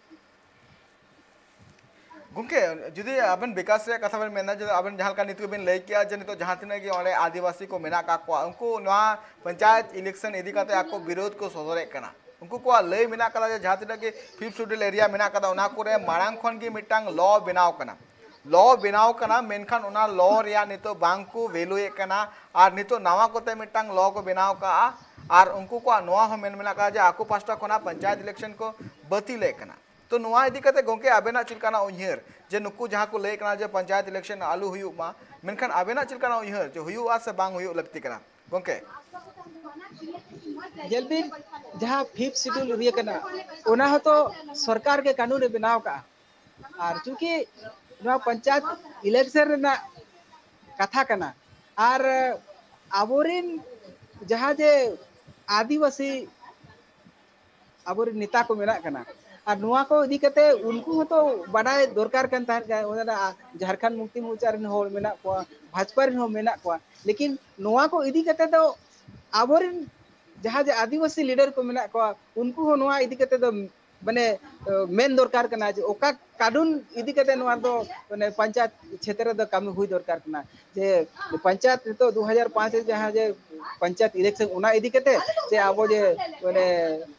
ᱜᱚᱢᱠᱮ, ᱡᱩᱫᱤ ᱟᱵᱮᱱ ᱵᱤᱠᱟᱥ ᱨᱮᱭᱟᱜ ᱠᱟᱛᱷᱟ ᱵᱮᱱ ᱢᱮᱱᱟ, ᱡᱮ ᱟᱵᱮᱱ ᱡᱟᱦᱟᱸ ᱞᱮᱠᱟ ᱱᱤᱛᱚᱜ ᱵᱮᱱ ᱞᱟᱹᱭ ᱠᱮᱜᱼᱟ, ᱡᱮ ᱱᱤᱛᱚᱜ ᱡᱟᱦᱟᱸ ᱛᱤᱱᱟᱹᱜ ᱜᱮ ᱚᱸᱰᱮ ᱟᱹᱫᱤᱵᱟᱹᱥᱤ ᱠᱚ ᱢᱮᱱᱟᱜ ᱟᱠᱟᱫ ᱠᱚᱣᱟ, ᱩᱱᱠᱩ ᱱᱚᱣᱟ ᱯᱚᱧᱪᱟᱭᱮᱛ ᱤᱞᱮᱠᱥᱚᱱ ᱤᱫᱤ ᱠᱟᱛᱮ ᱟᱠᱚ ᱵᱤᱨᱳᱫᱷ ᱠᱚ ᱥᱚᱫᱚᱨᱮᱫ ᱠᱟᱱᱟ᱾ ᱩᱱᱠᱩ ᱠᱚᱣᱟᱜ ᱞᱟᱹᱭ ᱢᱮᱱᱟᱜ ᱠᱟᱫᱟ ᱡᱮ ᱡᱟᱦᱟᱸ ᱛᱤᱱᱟᱹᱜ ᱜᱮ ᱯᱷᱤᱯᱛᱷ ᱥᱤᱰᱩᱞ ᱮᱨᱤᱭᱟ ᱢᱮᱱᱟᱜ ᱠᱟᱫᱟ, ᱚᱱᱟ ᱠᱚᱨᱮ ᱢᱟᱲᱟᱝ ᱠᱷᱚᱱ ᱜᱮ ᱢᱤᱫᱴᱟᱝ ᱞᱚ ᱵᱮᱱᱟᱣ ᱠᱟᱱᱟ᱾ ᱞᱚ ᱵᱮᱱᱟᱣ ᱠᱟᱱᱟ, ᱢᱮᱱᱠᱷᱟᱱ ᱚᱱᱟ ᱞᱚ ᱨᱮᱭᱟᱜ ᱱᱤᱛᱚᱜ ᱵᱟᱝ ᱠᱚ ᱵᱷᱮᱞᱩᱭᱮᱫ ᱠᱟᱱᱟ᱾ ᱟᱨ ᱱᱤᱛᱚᱜ ᱱᱟᱣᱟ ᱠᱚᱛᱮ ᱢᱤᱫᱴᱟᱝ ᱞᱚ ᱠᱚ ᱵᱮᱱᱟᱣ ᱠᱟᱜᱼᱟ᱾ ᱟᱨ ᱩᱱᱠᱩ ᱠᱚᱣᱟᱜ ᱱᱚᱣᱟ ᱦᱚᱸ ᱢᱮᱱ ᱢᱮᱱᱟᱜ ᱠᱟᱫᱟ ᱡᱮ ᱟᱠᱚ ᱯᱟᱥᱴᱟ ᱠᱷᱚᱱᱟᱜ ᱯᱚᱧᱪᱟᱭᱮᱛ ᱤᱞᱮᱠᱥᱚᱱ ᱠᱚ ᱵᱟᱹᱛᱤᱞᱮᱫ ᱠᱟᱱᱟ᱾ ᱛᱚ, ᱱᱚᱣᱟ ᱤᱫᱤ ᱠᱟᱛᱮ, ᱜᱚᱢᱠᱮ, ᱟᱵᱮᱱᱟᱜ ᱪᱮᱫ ᱞᱮᱠᱟᱱᱟᱜ ᱩᱭᱦᱟᱹᱨ, ᱡᱮ ᱱᱩᱠᱩ ᱡᱟᱦᱟᱸ ᱠᱚ ᱞᱟᱹᱭᱮᱫ ᱠᱟᱱᱟ ᱡᱮ ᱯᱚᱧᱪᱟᱭᱮᱛ ᱤᱞᱮᱠᱥᱚᱱ ᱟᱞᱚ ᱦᱩᱭᱩᱜ ᱢᱟ, ᱢᱮᱱᱠᱷᱟᱱ ᱟᱵᱮᱱᱟᱜ ᱪᱮᱫ ᱞᱮᱠᱟᱱᱟᱜ ᱩᱭᱦᱟᱹᱨ ᱡᱮ ᱦᱩᱭᱩᱜᱼᱟ ᱥᱮ ᱵᱟᱝ ᱦᱩᱭᱩᱜ ᱞᱟᱹᱠᱛᱤ ᱠᱟᱱᱟ, ᱜᱚᱢᱠᱮ? ᱧᱮᱞ ᱵᱤᱱ, ᱡᱟᱦᱟᱸ ᱯᱷᱤᱯᱛᱷ ᱥᱤᱰᱩᱞ ᱮᱨᱤᱭᱟ ᱠᱟᱱᱟ, ᱚᱱᱟ ᱦᱚᱸᱛᱚ ᱥᱚᱨᱠᱟᱨ ᱜᱮ ᱠᱟᱹᱱᱩᱱ ᱮ ᱵᱮᱱᱟᱣ ᱠᱟᱜᱼᱟ᱾ ᱟᱨ ᱪᱩᱸᱠᱤ ᱱᱚᱣᱟ ᱯᱚᱧᱪᱟᱭᱮᱛ ᱤᱞᱮᱠᱥᱚᱱ ᱨᱮᱱᱟᱜ ᱠᱟᱛᱷᱟ ᱠᱟᱱᱟ, ᱟᱨ ᱟᱵᱚᱨᱮᱱ ᱡᱟᱦᱟᱸ ᱡᱮ ᱟᱹᱫᱤᱵᱟᱹᱥᱤ ᱟᱵᱚᱨᱮᱱ ᱱᱮᱛᱟ ᱠᱚ ᱢᱮᱱᱟᱜ ᱠᱟᱱᱟ, ᱟᱨ ᱱᱚᱣᱟ ᱠᱚ ᱤᱫᱤ ᱠᱟᱛᱮ ᱩᱱᱠᱩ ᱦᱚᱸᱛᱚ ᱵᱟᱰᱟᱭ ᱫᱚᱨᱠᱟᱨ ᱠᱟᱱ ᱛᱟᱦᱮᱸᱫ ᱠᱟᱱᱟ᱾ ᱚᱱᱟ ᱡᱷᱟᱲᱠᱷᱚᱸᱰ ᱢᱩᱠᱛᱤ ᱢᱳᱨᱪᱟ ᱨᱮᱱ ᱦᱚᱲ ᱢᱮᱱᱟᱜ ᱠᱚᱣᱟ, ᱵᱷᱟᱡᱽᱯᱟ ᱨᱮᱱ ᱦᱚᱸ ᱢᱮᱱᱟᱜ ᱠᱚᱣᱟ, ᱞᱮᱠᱤᱱ ᱱᱚᱣᱟ ᱠᱚ ᱤᱫᱤ ᱠᱟᱛᱮ ᱫᱚ ᱟᱵᱚᱨᱮᱱ ᱡᱟᱦᱟᱸ ᱡᱮ ᱟᱹᱫᱤᱵᱟᱹᱥᱤ ᱞᱤᱰᱟᱨ ᱠᱚ ᱢᱮᱱᱟᱜ ᱠᱚᱣᱟ, ᱩᱱᱠᱩ ᱦᱚᱸ ᱱᱚᱣᱟ ᱤᱫᱤ ᱠᱟᱛᱮ ᱫᱚ, ᱢᱟᱱᱮ, ᱢᱮᱱ ᱫᱚᱨᱠᱟᱨ ᱠᱟᱱᱟ ᱡᱮ ᱚᱠᱟ ᱠᱟᱹᱱᱩᱱ ᱤᱫᱤ ᱠᱟᱛᱮ ᱱᱚᱣᱟ ᱫᱚ, ᱢᱟᱱᱮ, ᱯᱚᱧᱪᱟᱭᱮᱛ ᱪᱷᱮᱛᱨᱚ ᱨᱮᱫᱚ ᱠᱟᱹᱢᱤ ᱦᱩᱭ ᱫᱚᱨᱠᱟᱨ ᱠᱟᱱᱟ᱾ ᱡᱮ ᱯᱚᱧᱪᱟᱭᱮᱛ ᱱᱤᱛᱚᱜ ᱫᱩ ᱦᱟᱡᱟᱨ ᱯᱟᱸᱪ ᱨᱮ ᱡᱟᱦᱟᱸ ᱡᱮ ᱯᱚᱧᱪᱟᱭᱮᱛ ᱤᱞᱮᱠᱥᱚᱱ, ᱚᱱᱟ ᱤᱫᱤ ᱠᱟᱛᱮ ᱡᱮ ᱟᱵᱚ ᱡᱮ, ᱢᱟᱱᱮ,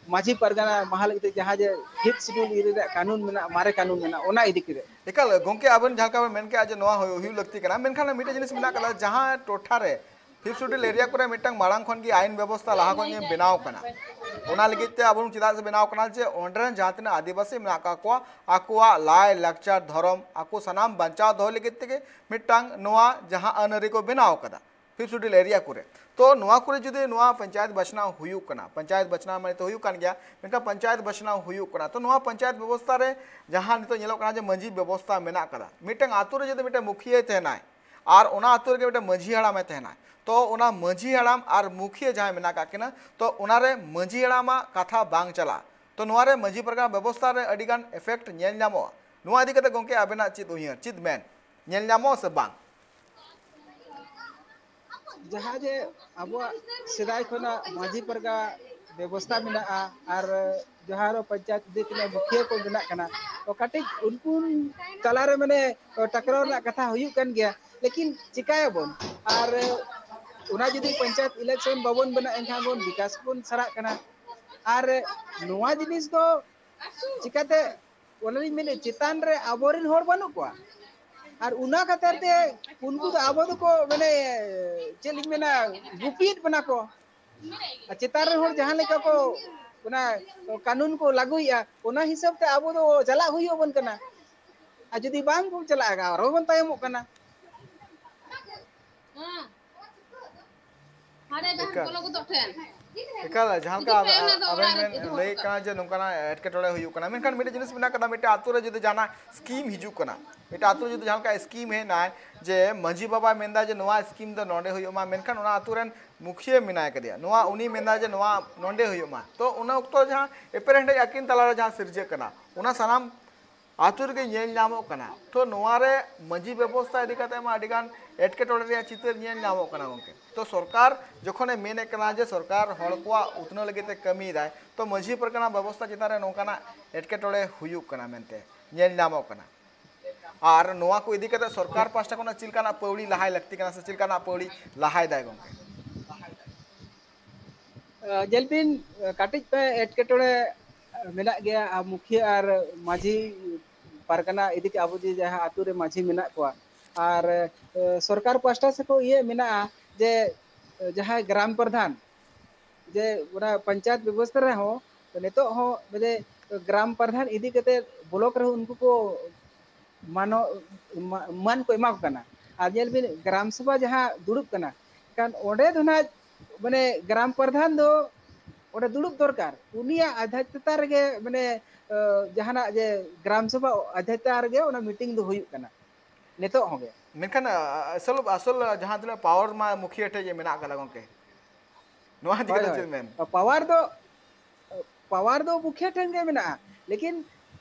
ᱢᱟᱹᱡᱷᱤ ᱯᱟᱨᱜᱟᱱᱟ ᱢᱟᱦᱟ ᱞᱟᱹᱜᱤᱫ ᱛᱮ ᱡᱟᱦᱟᱸ ᱡᱮ ᱯᱷᱤᱯᱛᱷ ᱥᱤᱰᱩᱞ ᱤᱭᱟᱹ ᱨᱮᱭᱟᱜ ᱠᱟᱹᱱᱩᱱ ᱢᱮᱱᱟᱜᱼᱟ, ᱢᱟᱨᱮ ᱠᱟᱹᱱᱩᱱ ᱢᱮᱱᱟᱜᱼᱟ, ᱚᱱᱟ ᱤᱫᱤ ᱠᱟᱛᱮ᱾ ᱮᱠᱟᱞ, ᱜᱚᱢᱠᱮ, ᱟᱵᱮᱱ ᱡᱟᱦᱟᱸ ᱞᱮᱠᱟ ᱵᱮᱱ ᱢᱮᱱ ᱠᱮᱜᱼᱟ ᱡᱮ ᱱᱚᱣᱟ ᱦᱩᱭ-, ᱦᱩᱭᱩᱜ ᱞᱟᱹᱠᱛᱤ ᱠᱟᱱᱟ, ᱢᱮᱱᱠᱷᱟᱱ ᱢᱤᱫᱴᱮᱱ ᱡᱤᱱᱤᱥ ᱢᱮᱱᱟᱜ ᱠᱟᱫᱟ, ᱡᱟᱦᱟᱸ ᱴᱚᱴᱷᱟ ᱨᱮ ᱯᱷᱤᱯᱛᱷ ᱥᱤᱰᱩᱞ ᱮᱨᱤᱭᱟ ᱠᱚᱨᱮ ᱢᱤᱫᱴᱟᱝ ᱢᱟᱲᱟᱝ ᱠᱷᱚᱱ ᱜᱮ ᱟᱭᱤᱱ ᱵᱮᱵᱚᱥᱛᱷᱟ ᱞᱟᱦᱟ ᱠᱷᱚᱱ ᱜᱮ ᱵᱮᱱᱟᱣ ᱠᱟᱱᱟ᱾ ᱚᱱᱟ ᱞᱟᱹᱜᱤᱫ ᱛᱮ ᱟᱵᱚ ᱪᱮᱫᱟᱜ ᱥᱮ ᱵᱮᱱᱟᱣ ᱠᱟᱱᱟ, ᱡᱮ ᱚᱸᱰᱮ ᱨᱮᱱ ᱡᱟᱦᱟᱸ ᱛᱤᱱᱟᱹᱜ ᱟᱹᱫᱤᱵᱟᱹᱥᱤ ᱢᱮᱱᱟᱜ ᱟᱠᱟᱫ ᱠᱚᱣᱟ, ᱟᱠᱚᱣᱟᱜ ᱞᱟᱭ ᱞᱟᱠᱪᱟᱨ, ᱫᱷᱚᱨᱚᱢ, ᱟᱠᱚ ᱥᱟᱱᱟᱢ ᱵᱟᱧᱪᱟᱣ ᱫᱚᱦᱚ ᱞᱟᱹᱜᱤᱫ ᱛᱮᱜᱮ ᱢᱤᱫᱴᱟᱝ ᱱᱚᱣᱟ ᱡᱟᱦᱟᱸ ᱟᱹᱱ ᱟᱹᱨᱤ ᱠᱚ ᱵᱮᱱᱟᱣ ᱠᱟᱫᱟ ᱯᱷᱤᱯᱛᱷ ᱥᱤᱰᱩᱞ ᱮᱨᱤᱭᱟ ᱠᱚᱨᱮ᱾ ᱛᱚ ᱱᱚᱣᱟ ᱠᱚᱨᱮ ᱡᱩᱫᱤ ᱱᱚᱣᱟ ᱯᱚᱧᱪᱟᱭᱮᱛ ᱵᱟᱪᱷᱱᱟᱣ ᱦᱩᱭᱩᱜ ᱠᱟᱱᱟ, ᱯᱚᱧᱪᱟᱭᱮᱛ ᱵᱟᱪᱷᱱᱟᱣ ᱢᱟᱱᱮ ᱛᱚ ᱦᱩᱭᱩᱜ ᱠᱟᱱ ᱜᱮᱭᱟ, ᱢᱮᱱᱠᱷᱟᱱ ᱯᱚᱧᱪᱟᱭᱮᱛ ᱵᱟᱪᱷᱱᱟᱣ ᱦᱩᱭᱩᱜ ᱠᱟᱱᱟ, ᱛᱚ ᱱᱚᱣᱟ ᱯᱚᱧᱪᱟᱭᱮᱛ ᱵᱮᱵᱚᱥᱛᱷᱟ ᱨᱮ ᱡᱟᱦᱟᱸ ᱱᱤᱛᱚᱜ ᱧᱮᱞᱚᱜ ᱠᱟᱱᱟ ᱡᱮ ᱢᱟᱹᱡᱷᱤ ᱵᱮᱵᱚᱥᱛᱷᱟ ᱢᱮᱱᱟᱜ ᱠᱟᱫᱟ, ᱢᱤᱫᱴᱟᱝ ᱟᱛᱳ ᱨᱮ ᱡᱩᱫᱤ ᱢᱤᱫᱴᱟᱝ ᱢᱩᱠᱷᱤᱭᱟᱹᱭ ᱛᱟᱦᱮᱱᱟᱭ ᱟᱨ ᱚᱱᱟ ᱟᱛᱳ ᱨᱮᱜᱮ ᱢᱤᱫᱴᱟᱝ ᱢᱟᱹᱡᱷᱤ ᱦᱟᱲᱟᱢᱮ ᱛᱟᱦᱮᱱᱟ, ᱛᱚ ᱚᱱᱟ ᱢᱟᱹᱡᱷᱤ ᱦᱟᱲᱟᱢ ᱟᱨ ᱢᱩᱠᱷᱤᱭᱟᱹ ᱡᱟᱦᱟᱸᱭ ᱢᱮᱱᱟᱜ ᱟᱠᱟᱫ ᱠᱤᱱᱟ, ᱛᱚ ᱚᱱᱟᱨᱮ ᱢᱟᱹᱡᱷᱤ ᱦᱟᱲᱟᱢᱟᱜ ᱠᱟᱛᱷᱟ ᱵᱟᱝ ᱪᱟᱞᱟᱜᱼᱟ᱾ ᱛᱚ ᱱᱚᱣᱟᱨᱮ ᱢᱟᱹᱡᱷᱤ ᱯᱟᱨᱜᱟᱱᱟ ᱵᱮᱵᱚᱥᱛᱷᱟ ᱨᱮ ᱟᱹᱰᱤᱜᱟᱱ effect ᱧᱮᱞ ᱧᱟᱢᱚᱜᱼᱟ᱾ ᱱᱚᱣᱟ ᱤᱫᱤ ᱠᱟᱛᱮ ᱜᱚᱢᱠᱮ ᱟᱵᱮᱱᱟᱜ ᱪᱮᱫ ᱩᱭᱦᱟᱹᱨ, ᱪᱮᱫ ᱢᱮᱱ ᱧᱮᱞ ᱧᱟᱢᱚᱜᱼᱟ ᱥᱮ ᱵᱟᱝ? ᱡᱟᱦᱟᱸ ᱡᱮ ᱟᱵᱚᱣᱟᱜ ᱥᱮᱫᱟᱭ ᱠᱷᱚᱱᱟᱜ ᱢᱟᱹᱡᱷᱤ ᱯᱟᱨᱜᱟᱱᱟ ᱵᱮᱵᱚᱥᱛᱷᱟ ᱢᱮᱱᱟᱜᱼᱟ, ᱟᱨ ᱡᱟᱦᱟᱸ ᱨᱮ ᱯᱚᱧᱪᱟᱭᱮᱛ ᱤᱫᱤ ᱛᱤᱱᱟᱹᱜ ᱢᱩᱠᱷᱤᱭᱟᱹ ᱠᱚ ᱢᱮᱱᱟᱜ ᱠᱟᱱᱟ, ᱛᱚ ᱠᱟᱹᱴᱤᱡ ᱩᱱᱠᱩ ᱛᱟᱞᱟᱨᱮ ᱢᱟᱱᱮ ᱴᱟᱠᱨᱟᱣ ᱨᱮᱱᱟᱜ ᱠᱟᱛᱷᱟ ᱦᱩᱭᱩᱜ ᱠᱟᱱ ᱜᱮᱭᱟ᱾ ᱞᱮᱠᱤᱱ ᱪᱤᱠᱟᱹᱭᱟᱵᱚᱱ? ᱟᱨ ᱚᱱᱟ ᱡᱩᱫᱤ ᱯᱚᱧᱪᱟᱭᱮᱛ ᱤᱞᱮᱠᱥᱚᱱ ᱵᱟᱵᱚᱱ ᱵᱮᱱᱟᱜ, ᱮᱱᱠᱷᱟᱱ ᱵᱚᱱ ᱵᱤᱠᱟᱥ ᱵᱚᱱ ᱥᱟᱨᱟᱜ ᱠᱟᱱᱟ᱾ ᱟᱨ ᱱᱚᱣᱟ ᱡᱤᱱᱤᱥ ᱫᱚ ᱪᱤᱠᱟᱹᱛᱮ, ᱚᱱᱟᱞᱤᱧ ᱢᱮᱱᱮᱫ, ᱪᱮᱛᱟᱱ ᱨᱮ ᱟᱵᱚᱨᱮᱱ ᱦᱚᱲ ᱵᱟᱹᱱᱩᱜ ᱠᱚᱣᱟ, ᱟᱨ ᱚᱱᱟ ᱠᱷᱟᱹᱛᱤᱨ ᱛᱮ ᱩᱱᱠᱩ ᱫᱚ ᱟᱵᱚ ᱫᱚᱠᱚ, ᱢᱟᱱᱮ, ᱪᱮᱫ ᱞᱤᱧ ᱢᱮᱱᱟ, ᱜᱩᱯᱤᱭᱮᱫ ᱵᱚᱱᱟ ᱠᱚ᱾ ᱟᱨ ᱪᱮᱛᱟᱱ ᱨᱮᱱ ᱦᱚᱲ ᱡᱟᱦᱟᱸ ᱞᱮᱠᱟ ᱠᱚ ᱚᱱᱟ ᱠᱟᱹᱱᱩᱱ ᱠᱚ ᱞᱟᱹᱜᱩᱭᱮᱫᱼᱟ, ᱚᱱᱟ ᱦᱤᱥᱟᱹᱵ ᱛᱮ ᱟᱵᱚ ᱫᱚ ᱪᱟᱞᱟᱜ ᱦᱩᱭᱩᱜ ᱟᱵᱚᱱ ᱠᱟᱱᱟ᱾ ᱟᱨ ᱡᱩᱫᱤ ᱵᱟᱝ ᱵᱚᱱ ᱪᱟᱞᱟᱜᱼᱟ, ᱟᱨᱦᱚᱸ ᱵᱚᱱ ᱛᱟᱭᱚᱢᱚᱜ ᱠᱟᱱᱟ᱾ ᱮᱠᱟᱞ᱾ ᱮᱠᱟᱞ, ᱡᱟᱦᱟᱸ ᱞᱮᱠᱟ ᱟᱵᱮ-, ᱟᱵᱮᱱ ᱵᱮᱱ ᱞᱟᱹᱭᱮᱫ ᱠᱟᱱᱟ ᱡᱮ ᱱᱚᱝᱠᱟᱱᱟᱜ ᱮᱴᱠᱮᱴᱚᱬᱮ ᱦᱩᱭᱩᱜ ᱠᱟᱱᱟ, ᱢᱮᱱᱠᱷᱟᱱ ᱢᱤᱫᱴᱮᱡ ᱡᱤᱱᱤᱥ ᱢᱮᱱᱟᱜ ᱠᱟᱫᱟ, ᱢᱤᱫᱴᱮᱡ ᱟᱛᱳ ᱨᱮ ᱡᱩᱫᱤ ᱡᱟᱦᱟᱱᱟᱜ ᱥᱠᱤᱢ ᱦᱤᱡᱩᱜ ᱠᱟᱱᱟ, ᱢᱤᱫᱴᱮᱡ ᱟᱛᱳ ᱨᱮ ᱡᱩᱫᱤ ᱡᱟᱦᱟᱸ ᱞᱮᱠᱟ ᱥᱠᱤᱢ ᱦᱮᱡ ᱮᱱᱟᱭ ᱡᱮ ᱢᱟᱹᱡᱷᱤ ᱵᱟᱵᱟᱭ ᱢᱮᱱᱫᱟ ᱡᱮ ᱱᱚᱣᱟ ᱥᱠᱤᱢ ᱫᱚ ᱱᱚᱰᱮ ᱦᱩᱭᱩᱜ ᱢᱟ, ᱢᱮᱱᱠᱷᱟᱱ ᱚᱱᱟ ᱟᱛᱳ ᱨᱮᱱ ᱢᱩᱠᱷᱤᱭᱟᱹ ᱢᱮᱱᱟᱭ ᱠᱟᱫᱮᱭᱟ, ᱱᱚᱣᱟ ᱩᱱᱤ ᱢᱮᱱᱫᱟ ᱡᱮ ᱱᱚᱣᱟ ᱱᱚᱰᱮ ᱦᱩᱭᱩᱜ ᱢᱟ, ᱛᱚ ᱚᱱᱟ ᱚᱠᱛᱚ ᱡᱟᱦᱟᱸ ᱮᱯᱮᱨᱦᱮᱸᱰᱮᱡ ᱟᱹᱠᱤᱱ ᱛᱟᱞᱟᱨᱮ ᱡᱟᱦᱟᱸ ᱥᱤᱨᱡᱟᱹᱜ ᱠᱟᱱᱟ, ᱚᱱᱟ ᱥᱟᱱᱟᱢ ᱟᱛᱳ ᱨᱮᱜᱮ ᱧᱮᱞ ᱧᱟᱢᱚᱜ ᱠᱟᱱᱟ᱾ ᱛᱚ ᱱᱚᱣᱟ ᱨᱮ ᱢᱟᱹᱡᱷᱤ ᱵᱮᱵᱚᱥᱛᱷᱟ ᱤᱫᱤ ᱠᱟᱛᱮ ᱢᱟ ᱟᱹᱰᱤᱜᱟᱱ ᱮᱴᱠᱮᱴᱚᱬᱮ ᱨᱮᱭᱟᱜ ᱪᱤᱛᱟᱹᱨ ᱧᱮᱞ ᱧᱟᱢᱚᱜ ᱠᱟᱱᱟ ᱜᱚᱢᱠᱮ᱾ ᱛᱚ ᱥᱚᱨᱠᱟᱨ ᱡᱚᱠᱷᱚᱱᱮ ᱢᱮᱱᱮᱫ ᱠᱟᱱᱟ ᱡᱮ ᱥᱚᱨᱠᱟᱨ ᱦᱚᱲ ᱠᱚᱣᱟᱜ ᱩᱛᱱᱟᱹᱣ ᱞᱟᱹᱜᱤᱫ ᱛᱮ ᱠᱟᱹᱢᱤᱭᱮᱫᱟᱭ, ᱛᱚ ᱢᱟᱹᱡᱷᱤ ᱯᱟᱨᱜᱟᱱᱟ ᱵᱮᱵᱚᱥᱛᱷᱟ ᱪᱮᱛᱟᱱ ᱨᱮ ᱱᱚᱝᱠᱟᱱᱟᱜ ᱮᱴᱠᱮᱴᱚᱬᱮ ᱦᱩᱭᱩᱜ ᱠᱟᱱᱟ ᱢᱮᱱᱛᱮ ᱧᱮᱞ ᱧᱟᱢᱚᱜ ᱠᱟᱱᱟ᱾ ᱟᱨ ᱱᱚᱣᱟ ᱠᱚ ᱤᱫᱤ ᱠᱟᱛᱮ ᱥᱚᱨᱠᱟᱨ ᱯᱟᱦᱴᱟ ᱠᱷᱚᱱᱟᱜ ᱪᱮᱫ ᱞᱮᱠᱟᱱᱟᱜ ᱯᱟᱹᱣᱲᱤ ᱞᱟᱦᱟᱭ ᱞᱟᱹᱠᱛᱤ ᱠᱟᱱᱟ ᱥᱮ ᱪᱮᱫ ᱞᱮᱠᱟᱱᱟᱜ ᱯᱟᱹᱣᱲᱤ ᱞᱟᱦᱟᱭᱮᱫᱟᱭ ᱜᱚᱢᱠᱮ? ᱧᱮᱞ ᱵᱤᱱ, ᱠᱟᱹᱴᱤᱡ ᱯᱮ ᱮᱴᱠᱮᱴᱚᱬᱮ ᱢᱮᱱᱟᱜ ᱜᱮᱭᱟ᱾ ᱟᱨ ᱢᱩᱠᱷᱤᱭᱟᱹ ᱟᱨ ᱢᱟᱹᱡᱷᱤ ᱯᱟᱨᱜᱟᱱᱟ ᱤᱫᱤ ᱠᱟᱛᱮ ᱟᱵᱚ ᱡᱮ ᱡᱟᱦᱟᱸ ᱟᱛᱳ ᱨᱮ ᱢᱟᱹᱡᱷᱤ ᱢᱮᱱᱟᱜ ᱠᱚᱣᱟ, ᱟᱨ ᱥᱚᱨᱠᱟᱨ ᱯᱟᱦᱴᱟ ᱥᱮᱫ ᱠᱷᱚᱱ ᱤᱭᱟᱹ ᱢᱮᱱᱟᱜᱼᱟ, ᱡᱮ ᱡᱟᱦᱟᱸᱭ ᱜᱨᱟᱢ ᱯᱨᱚᱫᱷᱟᱱ, ᱡᱮ ᱚᱱᱟ ᱯᱚᱧᱪᱟᱭᱮᱛ ᱵᱮᱵᱚᱥᱛᱷᱟ ᱨᱮᱦᱚᱸ ᱱᱤᱛᱚᱜ ᱦᱚᱸ ᱡᱮ ᱜᱨᱟᱢ ᱯᱨᱚᱫᱷᱟᱱ ᱤᱫᱤ ᱠᱟᱛᱮ ᱵᱞᱚᱠ ᱨᱮᱦᱚᱸ ᱩᱱᱠᱩ ᱠᱚ ᱢᱟᱱᱚ-, ᱢᱟ-, ᱢᱟᱹᱱ ᱠᱚ ᱮᱢᱟ ᱠᱚ ᱠᱟᱱᱟ᱾ ᱟᱨ ᱧᱮᱞ ᱵᱤᱱ, ᱜᱨᱟᱢ ᱥᱚᱵᱷᱟ ᱡᱟᱦᱟᱸ ᱫᱩᱲᱩᱵ ᱠᱟᱱᱟ, ᱠᱷᱟᱱ ᱚᱸᱰᱮ ᱫᱚ ᱱᱟᱜ, ᱢᱟᱱᱮ, ᱜᱨᱟᱢ ᱯᱨᱚᱫᱷᱟᱱ ᱫᱚ ᱚᱸᱰᱮ ᱫᱩᱲᱩᱵ ᱫᱚᱨᱠᱟᱨ, ᱩᱱᱤᱭᱟᱜ ᱟᱫᱷᱭᱟᱛᱛᱟ ᱨᱮᱜᱮ, ᱢᱟᱱᱮ, ᱟᱸ, ᱡᱟᱦᱟᱱᱟᱜ ᱡᱮ ᱜᱨᱟᱢ ᱥᱚᱵᱷᱟ ᱟᱫᱷᱭᱟᱛᱛᱟ ᱨᱮᱜᱮ ᱚᱱᱟ ᱢᱤᱴᱤᱝ ᱫᱚ ᱦᱩᱭᱩᱜ ᱠᱟᱱᱟ ᱱᱤᱛᱚᱜ ᱦᱚᱸ ᱜᱮ᱾ ᱢᱮᱱᱠᱷᱟᱱ, ᱟ, ᱟᱥᱚᱞ, ᱟᱥᱚᱞ ᱡᱟᱦᱟᱸ ᱛᱤᱱᱟᱹᱜ ᱯᱟᱣᱟᱨ ᱢᱟ ᱢᱩᱠᱷᱤᱭᱟᱹ ᱴᱷᱮᱡ ᱜᱮ ᱢᱮᱱᱟᱜ ᱠᱟᱫᱟ ᱜᱚᱝᱠᱮ, ᱱᱚᱣᱟ ᱤᱫᱤ ᱦᱳᱭ, ᱠᱟᱛᱮ ᱦᱳᱭ᱾ ᱪᱮᱫ ᱢᱮᱱ? ᱯᱟᱣᱟᱨ ᱫᱚ, ᱯᱟᱣᱟᱨ ᱫᱚ ᱢᱩᱠᱷᱤᱭᱟᱹ ᱴᱷᱮᱱ ᱜᱮ ᱢᱮᱱᱟᱜᱼᱟ, ᱞᱮᱠᱤᱱ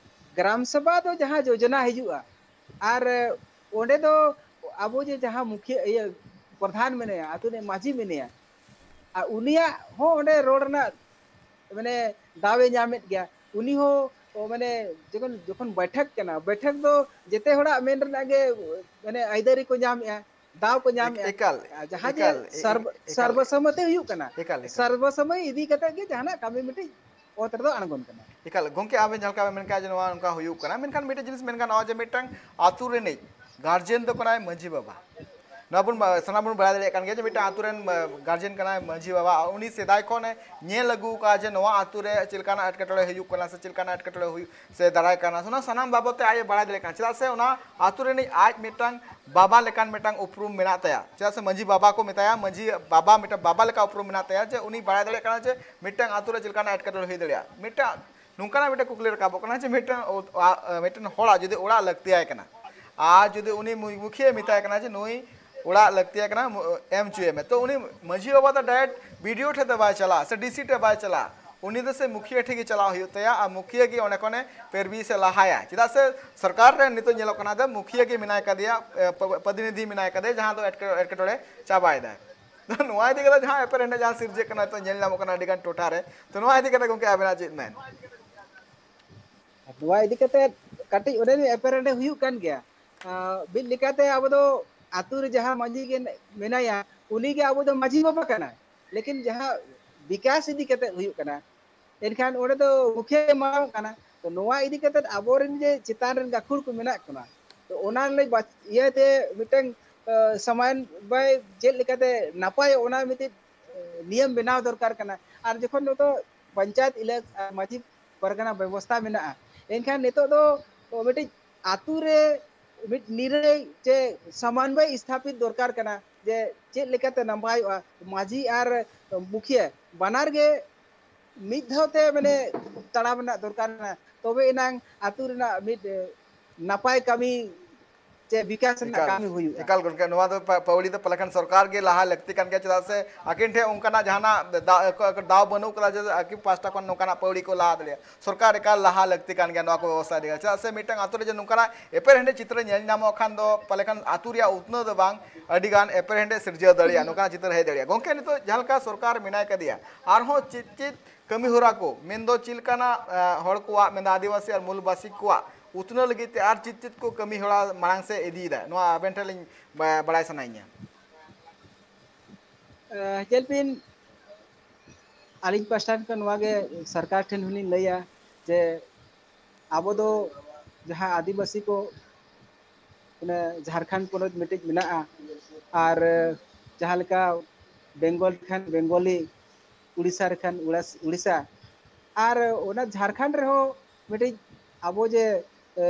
ᱜᱨᱟᱢ ᱥᱚᱵᱷᱟ ᱫᱚ ᱡᱟᱦᱟᱸ ᱡᱳᱡᱚᱱᱟ ᱦᱤᱡᱩᱜᱼᱟ, ᱟᱨ ᱚᱸᱰᱮ ᱫᱚ ᱟᱵᱚ ᱡᱮ ᱡᱟᱦᱟᱸ ᱢᱩᱠᱷᱤᱭᱟᱹ, ᱤᱭᱟᱹ, ᱯᱨᱚᱫᱷᱟᱱ ᱢᱮᱱᱟᱭᱟ, ᱟᱛᱳ ᱨᱤᱱᱤᱡ ᱢᱟᱹᱡᱷᱤ ᱢᱮᱱᱟᱭᱟ, ᱟᱨ ᱩᱱᱤᱭᱟᱜ ᱦᱚᱸ ᱚᱸᱰᱮ ᱨᱚᱲ ᱨᱮᱱᱟᱜ, ᱢᱟᱱᱮ, ᱫᱟᱣ ᱮ ᱧᱟᱢᱮᱫ ᱜᱮᱭᱟ᱾ ᱩᱱᱤ ᱦᱚᱸ, ᱚ, ᱢᱟᱱᱮ, ᱡᱚᱠᱷᱚᱱ, ᱡᱚᱠᱷᱚᱱ ᱵᱚᱭᱴᱷᱟᱠ ᱠᱟᱱᱟ, ᱵᱚᱭᱴᱷᱟᱠ ᱫᱚ ᱡᱮᱛᱮ ᱦᱚᱲᱟᱜ ᱢᱮᱱ ᱨᱮᱱᱟᱜ ᱜᱮ, ᱢᱟᱱᱮ, ᱟᱹᱭᱫᱟᱹᱨᱤ ᱠᱚ ᱧᱟᱢᱮᱫᱼᱟ, ᱫᱟᱣ ᱠᱚ ᱧᱟᱢᱮᱫᱼᱟ᱾ ᱮᱠᱟᱞ, ᱟᱨ ᱡᱟᱦᱟᱸ ᱡᱮ ᱮᱠᱟᱞ, ᱮ-, ᱥᱚᱨᱵᱚ-, ᱮᱠᱟᱞ, ᱥᱚᱨᱵᱚᱥᱚᱢᱢᱚᱛᱤ ᱦᱩᱭᱩᱜ ᱠᱟᱱᱟ, ᱮᱠᱟᱞ, ᱮᱠᱟᱞ᱾ ᱥᱚᱨᱵᱚᱥᱚᱢᱢᱚᱛᱤ ᱤᱫᱤ ᱠᱟᱛᱮ ᱜᱮ ᱡᱟᱦᱟᱱᱟᱜ ᱠᱟᱹᱢᱤ ᱢᱤᱫᱴᱤᱡ ᱚᱛ ᱨᱮᱫᱚ ᱟᱬᱜᱚᱱ ᱠᱟᱱᱟ᱾ ᱮᱠᱟᱞ, ᱜᱚᱝᱠᱮ, ᱟᱵᱮᱱ ᱡᱟᱦᱟᱸ ᱞᱮᱠᱟ ᱵᱮᱱ ᱢᱮᱱ ᱠᱮᱜᱼᱟ ᱡᱮ ᱱᱚᱣᱟ ᱱᱚᱝᱠᱟ ᱦᱩᱭᱩᱜ ᱠᱟᱱᱟ, ᱢᱮᱱᱠᱷᱟᱱ ᱢᱤᱫᱴᱮᱡ ᱡᱤᱱᱤᱥ ᱢᱮᱱ ᱜᱟᱱᱚᱜᱼᱟ ᱡᱮ ᱢᱤᱫᱴᱟᱝ ᱟᱛᱳ ᱨᱤᱱᱤᱡ ᱜᱟᱨᱡᱮᱱ ᱫᱚ ᱠᱟᱱᱟᱭ ᱢᱟᱹᱡᱷᱤ ᱵᱟᱵᱟ᱾ ᱱᱚᱣᱟ ᱵᱚᱱ ᱵᱟ-, ᱥᱟᱱᱟᱢ ᱵᱚᱱ ᱵᱟᱲᱟᱭ ᱫᱟᱲᱮᱭᱟᱜ ᱠᱟᱱ ᱜᱮᱭᱟ ᱡᱮ ᱢᱤᱫᱴᱟᱝ ᱟᱛᱳ ᱨᱮᱱ, ᱟ, ᱜᱟᱨᱡᱮᱱ ᱠᱟᱱᱟᱭ ᱢᱟᱹᱡᱷᱤ ᱵᱟᱵᱟ, ᱟᱨ ᱩᱱᱤ ᱥᱮᱫᱟᱭ ᱠᱷᱚᱱᱮ ᱧᱮᱞ ᱟᱹᱜᱩ ᱟᱠᱟᱫᱼᱟ ᱡᱮ ᱱᱚᱣᱟ ᱟᱛᱳ ᱨᱮ ᱪᱮᱫ ᱞᱮᱠᱟᱱᱟᱜ ᱮᱴᱠᱮᱴᱚᱬᱮ ᱦᱩᱭᱩᱜ ᱠᱟᱱᱟ ᱥᱮ ᱪᱮᱫ ᱞᱮᱠᱟᱱᱟᱜ ᱮᱴᱠᱮᱴᱚᱬᱮ ᱦᱩᱭᱩᱜ ᱥᱮ ᱫᱟᱨᱟᱭ ᱠᱟᱱᱟ, ᱚᱱᱟ ᱥᱟᱱᱟᱢ ᱵᱟᱵᱚᱫ ᱛᱮ ᱟᱡ ᱮ ᱵᱟᱲᱟᱭ ᱫᱟᱲᱮᱭᱟᱜ ᱠᱟᱱᱟ᱾ ᱪᱮᱫᱟᱜ ᱥᱮ ᱚᱱᱟ ᱟᱛᱳ ᱨᱤᱱᱤᱡ ᱟᱡ ᱢᱤᱫᱴᱟᱝ ᱵᱟᱵᱟ ᱞᱮᱠᱟᱱ ᱢᱤᱫᱴᱟᱝ ᱩᱯᱨᱩᱢ ᱢᱮᱱᱟᱜ ᱛᱟᱭᱟ᱾ ᱪᱮᱫᱟᱜ ᱥᱮ ᱢᱟᱹᱡᱷᱤ ᱵᱟᱵᱟ ᱠᱚ ᱢᱮᱛᱟᱭᱟ, ᱢᱟᱹᱡᱷᱤ ᱵᱟᱵᱟ ᱢᱤᱫᱴᱟᱝ ᱵᱟᱵᱟ ᱞᱮᱠᱟ ᱩᱯᱨᱩᱢ ᱢᱮᱱᱟᱜ ᱛᱟᱭᱟ, ᱡᱮ ᱩᱱᱤ ᱵᱟᱲᱟᱭ ᱫᱟᱲᱮᱭᱟᱜ ᱠᱟᱱᱟ ᱡᱮ ᱢᱤᱫᱴᱟᱝ ᱟᱛᱳ ᱨᱮ ᱪᱮᱫ ᱞᱮᱠᱟᱱᱟᱜ ᱮᱴᱠᱮᱴᱚᱬᱮ ᱦᱩᱭ ᱫᱟᱲᱮᱭᱟᱜᱼᱟ᱾ ᱢᱤᱫᱴᱟᱝ ᱱᱚᱝᱠᱟᱱᱟᱜ ᱢᱤᱫᱴᱟᱝ ᱠᱩᱠᱞᱤ ᱨᱟᱠᱟᱵᱚᱜ ᱠᱟᱱᱟ ᱡᱮ ᱢᱤᱫᱴᱟᱝ ᱚ-, ᱟ-, ᱟ-, ᱢᱤᱫᱴᱟᱝ ᱦᱚᱲᱟᱜ ᱡᱩᱫᱤ ᱚᱲᱟᱜ ᱞᱟᱹᱠᱛᱤᱭᱟᱭ ᱠᱟᱱᱟ ᱟᱨ ᱡᱩᱫᱤ ᱩᱱᱤ ᱢᱩ-, ᱢᱩᱠᱷᱤᱭᱟᱹ ᱢᱮᱛᱟᱭ ᱠᱟᱱᱟ ᱡᱮ ᱱᱩᱭ ᱚᱲᱟᱜ ᱞᱟᱹᱠᱛᱤᱭᱟᱭ ᱠᱟᱱᱟ, ᱢᱩ-, ᱮᱢ ᱦᱚᱪᱚᱭᱮ ᱢᱮ, ᱛᱚ ᱩᱱᱤ ᱢᱟᱹᱡᱷᱤ ᱵᱟᱵᱟ ᱫᱚ direct BDO ᱴᱷᱮᱱ ᱫᱚ ᱵᱟᱭ ᱪᱟᱞᱟᱜᱼᱟ ᱥᱮ DC ᱴᱷᱮᱱ ᱵᱟᱭ ᱪᱟᱞᱟᱜᱼᱟ, ᱩᱱᱤ ᱫᱚ ᱥᱮ ᱢᱩᱠᱷᱤᱭᱟᱹ ᱴᱷᱮᱱ ᱜᱮ ᱪᱟᱞᱟᱣ ᱦᱩᱭᱩᱜ ᱛᱟᱭᱟ ᱟᱨ ᱢᱩᱠᱷᱤᱭᱟᱹ ᱜᱮ ᱚᱸᱰᱮ ᱠᱷᱚᱱᱮ ᱯᱮᱨᱵᱤᱥ ᱮ ᱞᱟᱦᱟᱭᱟ᱾ ᱪᱮᱫᱟᱜ ᱥᱮ ᱥᱚᱨᱠᱟᱨ ᱨᱮ ᱱᱤᱛᱚᱜ ᱧᱮᱞᱚᱜ ᱠᱟᱱᱟ ᱡᱮ ᱢᱩᱠᱷᱤᱭᱟᱹ ᱜᱮ ᱢᱮᱱᱟᱭ ᱠᱟᱫᱮᱭᱟ, ᱮ, ᱯᱨᱚ-, ᱯᱨᱚᱛᱤᱱᱤᱫᱷᱤ ᱢᱮᱱᱟᱭ ᱠᱟᱫᱮᱭᱟ, ᱡᱟᱦᱟᱸ ᱫᱚ ᱮᱴᱠᱮ-, ᱮᱴᱠᱮᱴᱚᱬᱮ ᱪᱟᱵᱟᱭᱮᱫᱟᱭ᱾ ᱱᱚᱣᱟ ᱤᱫᱤ ᱠᱟᱛᱮ ᱡᱟᱦᱟᱸ ᱮᱯᱮᱨᱦᱮᱸᱰᱮᱡ ᱡᱟᱦᱟᱸ ᱥᱤᱨᱡᱟᱹᱜ ᱠᱟᱱᱟ, ᱱᱤᱛᱚᱜ ᱧᱮᱞ ᱧᱟᱢᱚᱜ ᱠᱟᱱᱟ ᱟᱹᱰᱤ ᱜᱟᱱ ᱴᱚᱴᱷᱟ ᱨᱮ᱾ ᱛᱚ, ᱱᱚᱣᱟ ᱤᱫᱤ ᱠᱟᱛᱮ ᱜᱚᱝᱠᱮ ᱟᱵᱮᱱᱟᱜ ᱪᱮᱫ ᱢᱮᱱ? ᱱᱚᱣᱟ ᱤᱫᱤ ᱠᱟᱛᱮ ᱠᱟᱹᱴᱤᱡ ᱚᱸᱰᱮ ᱮᱯᱮᱨᱦᱮᱸᱰᱮᱡ ᱦᱩᱭᱩᱜ ᱠᱟᱱ ᱜᱮᱭᱟ᱾ ᱟᱸ, ᱢᱤᱫ ᱞᱮᱠᱟᱛᱮ ᱟᱵᱚ ᱫᱚ ᱟᱛᱳ ᱨᱮ ᱡᱟᱦᱟᱸ ᱢᱟᱹᱡᱷᱤ ᱜᱮ ᱢᱮᱱᱟᱭᱟ, ᱩᱱᱤ ᱜᱮ ᱟᱵᱚ ᱫᱚ ᱢᱟᱹᱡᱷᱤ ᱵᱟᱵᱟ ᱠᱟᱱᱟᱭ᱾ ᱞᱮᱠᱤᱱ ᱡᱟᱦᱟᱸ ᱵᱤᱠᱟᱥ ᱤᱫᱤ ᱠᱟᱛᱮ ᱦᱩᱭᱩᱜ ᱠᱟᱱᱟ, ᱮᱱᱠᱷᱟᱱ ᱚᱸᱰᱮ ᱫᱚ ᱢᱩᱠᱷᱤᱭᱟᱹ ᱜᱮ ᱢᱟᱲᱟᱝ ᱠᱟᱱᱟ᱾ ᱛᱚ, ᱱᱚᱣᱟ ᱤᱫᱤ ᱠᱟᱛᱮ ᱟᱵᱚᱨᱮᱱ ᱡᱮ ᱪᱮᱛᱟᱱ ᱨᱮᱱ ᱜᱟᱹᱠᱷᱩᱲ ᱠᱚ ᱢᱮᱱᱟᱜ ᱠᱚᱣᱟ, ᱛᱚ, ᱚᱱᱟ ᱞᱟᱹᱜᱤᱫ ᱵᱟ-, ᱤᱭᱟᱹᱛᱮ ᱢᱤᱫᱴᱟᱝ ᱥᱚᱢᱟᱭᱚᱱ ᱵᱟᱭ ᱪᱮᱫ ᱞᱮᱠᱟᱛᱮ ᱱᱟᱯᱟᱭᱚᱜ, ᱚᱱᱟ ᱢᱤᱫᱴᱤᱡ ᱱᱤᱭᱚᱢ ᱵᱮᱱᱟᱣ ᱫᱚᱨᱠᱟᱨ ᱠᱟᱱᱟ᱾ ᱟᱨ ᱡᱚᱠᱷᱚᱱ ᱱᱤᱛᱚᱜ ᱯᱚᱧᱪᱟᱭᱮᱛ ᱮᱞᱟᱠᱟ ᱟᱨ ᱢᱟᱹᱡᱷᱤ ᱯᱟᱨᱜᱟᱱᱟ ᱵᱮᱵᱚᱥᱛᱷᱟ ᱢᱮᱱᱟᱜᱼᱟ, ᱮᱱᱠᱷᱟᱱ ᱱᱤᱛᱚᱜ ᱫᱚ ᱢᱤᱫᱴᱤᱡ ᱟᱛᱳ ᱨᱮ ᱢᱤᱫ ᱱᱤᱨᱟᱹᱭ ᱪᱮ ᱥᱚᱢᱟᱱᱵᱚᱭ ᱥᱛᱷᱟᱯᱤᱛ ᱫᱚᱨᱠᱟᱨ ᱠᱟᱱᱟ, ᱡᱮ ᱪᱮᱫ ᱞᱮᱠᱟᱛᱮ ᱱᱟᱯᱟᱭᱚᱜᱼᱟ᱾ ᱢᱟᱹᱡᱷᱤ ᱟᱨ ᱢᱩᱠᱷᱤᱭᱟᱹ ᱵᱟᱱᱟᱨ ᱜᱮ ᱢᱤᱫ ᱫᱷᱟᱣ ᱛᱮ ᱢᱟᱱᱮ ᱛᱟᱲᱟᱢ ᱨᱮᱱᱟᱜ ᱫᱚᱨᱠᱟᱨ ᱠᱟᱱᱟ, ᱛᱚᱵᱮ ᱮᱱᱟᱝ ᱟᱛᱳ ᱨᱮᱱᱟᱜ ᱢᱤᱫ ᱱᱟᱯᱟᱭ ᱠᱟᱹᱢᱤ ᱪᱮ ᱵᱤᱠᱟᱥ ᱨᱮᱱᱟᱜ ᱮᱠᱟᱞ, ᱠᱟᱹᱢᱤ ᱦᱩᱭᱩᱜᱼᱟ᱾ ᱮᱠᱟᱞ ᱜᱚᱢᱠᱮ, ᱱᱚᱣᱟ ᱫᱚ ᱯᱟ- ᱯᱟᱹᱣᱲᱤ ᱫᱚ ᱯᱟᱞᱮ ᱠᱷᱟᱱ ᱥᱚᱨᱠᱟᱨ ᱜᱮ ᱞᱟᱦᱟ ᱞᱟᱹᱠᱛᱤ ᱠᱟᱱ ᱜᱮᱭᱟ, ᱪᱮᱫᱟᱜ ᱥᱮ ᱟᱹᱠᱤᱱ ᱴᱷᱮᱱ ᱚᱱᱠᱟᱱᱟᱜ ᱡᱟᱦᱟᱱᱟᱜ ᱫᱟ- ᱫᱟᱣ ᱵᱟᱹᱱᱩᱜ ᱠᱟᱫᱟ ᱡᱮ ᱟᱹᱠᱤᱱ ᱯᱟᱦᱴᱟ ᱠᱷᱚᱱ ᱱᱚᱝᱠᱟᱱᱟᱜ ᱯᱟᱹᱣᱲᱤ ᱠᱚ ᱞᱟᱦᱟ ᱫᱟᱲᱮᱭᱟᱜᱼᱟ᱾ ᱥᱚᱨᱠᱟᱨ ᱮᱠᱟᱞ ᱞᱟᱦᱟ ᱞᱟᱹᱠᱛᱤ ᱠᱟᱱ ᱜᱮᱭᱟ ᱱᱚᱣᱟ ᱠᱚ ᱵᱮᱵᱚᱥᱛᱷᱟ ᱤᱫᱤ ᱠᱟᱛᱮ, ᱪᱮᱫᱟᱜ ᱥᱮ ᱢᱤᱫᱴᱟᱝ ᱟᱛᱳ ᱨᱮ ᱡᱮ ᱱᱚᱝᱠᱟᱱᱟᱜ ᱮᱯᱮᱨᱦᱮᱸᱰᱮᱡ ᱪᱤᱛᱨᱚ ᱧᱮᱞ ᱧᱟᱢᱚᱜ ᱠᱷᱟᱱ ᱫᱚ ᱯᱟᱞᱮ ᱠᱷᱟᱱ ᱟᱛᱳ ᱨᱮᱭᱟᱜ ᱩᱛᱱᱟᱹᱣ ᱫᱚ ᱵᱟᱝ, ᱟᱹᱰᱤ ᱜᱟᱱ ᱮᱯᱮᱨᱦᱮᱸᱰᱮᱡ ᱥᱤᱨᱡᱟᱹᱣ ᱫᱟᱲᱮᱭᱟᱜᱼᱟ, ᱱᱚᱝᱠᱟᱱᱟᱜ ᱪᱤᱛᱟᱹᱨ ᱦᱮᱡ ᱫᱟᱲᱮᱭᱟᱜᱼᱟ᱾ ᱜᱚᱢᱠᱮ, ᱱᱤᱛᱚᱜ ᱡᱟᱦᱟᱸ ᱞᱮᱠᱟ ᱥᱚᱨᱠᱟᱨ ᱢᱮᱱᱟᱭ ᱠᱟᱫᱮᱭᱟ, ᱟᱨᱦᱚᱸ ᱪᱮᱫ ᱪᱮᱫ ᱠᱟᱹᱢᱤ ᱦᱚᱨᱟ ᱠᱚ, ᱢᱮᱱᱫᱚ ᱪᱮᱫ ᱞᱮᱠᱟᱱᱟᱜ ᱦᱚᱲ ᱠᱚᱣᱟᱜ, ᱢᱮᱱᱫᱚ ᱟᱹᱫᱤᱵᱟᱹᱥᱤ ᱟᱨ ᱢᱩᱞᱵᱟᱹᱥᱤ ᱠᱚᱣᱟᱜ ᱩᱛᱱᱟᱹᱣ ᱞᱟᱹᱜᱤᱫ ᱛᱮ ᱟᱨ ᱪᱮᱫ ᱪᱮᱫ ᱠᱚ ᱠᱟᱹᱢᱤ ᱦᱚᱨᱟ ᱢᱟᱲᱟᱝ ᱥᱮᱫ ᱤᱫᱤᱭᱮᱫᱟ, ᱱᱚᱣᱟ ᱟᱵᱮᱱ ᱴᱷᱮᱱ ᱞᱤᱧ ᱵᱟᱲᱟᱭ ᱥᱟᱱᱟᱭᱮᱫ ᱞᱤᱧᱟ᱾ ᱧᱮᱞ ᱵᱤᱱ, ᱟᱹᱞᱤᱧ ᱯᱟᱥᱴᱟ ᱠᱷᱚᱱ ᱱᱚᱣᱟ ᱜᱮ ᱥᱚᱨᱠᱟᱨ ᱴᱷᱮᱱ ᱦᱚᱸᱞᱤᱧ ᱞᱟᱹᱭᱟ ᱡᱮ ᱟᱵᱚ ᱫᱚ ᱡᱟᱦᱟᱸ ᱟᱹᱫᱤᱵᱟᱹᱥᱤ ᱠᱚ ᱚᱱᱮ ᱡᱷᱟᱲᱠᱷᱚᱸᱰ ᱯᱚᱱᱚᱛ ᱢᱤᱫᱴᱤᱡ ᱢᱮᱱᱟᱜᱼᱟ, ᱟᱨ ᱡᱟᱦᱟᱸ ᱞᱮᱠᱟ ᱵᱮᱝᱜᱚᱞ ᱠᱷᱟᱱ ᱵᱮᱝᱜᱚᱞᱤ, ᱩᱲᱤᱥᱥᱟ ᱨᱮᱠᱷᱟᱱ ᱩᱲᱟᱥ- ᱩᱲᱤᱥᱥᱟ, ᱟᱨ ᱚᱱᱟ ᱡᱷᱟᱲᱠᱷᱚᱸᱰ ᱨᱮᱦᱚᱸ ᱢᱤᱫᱴᱤᱡ ᱟᱵᱚ ᱡᱮ ᱮ,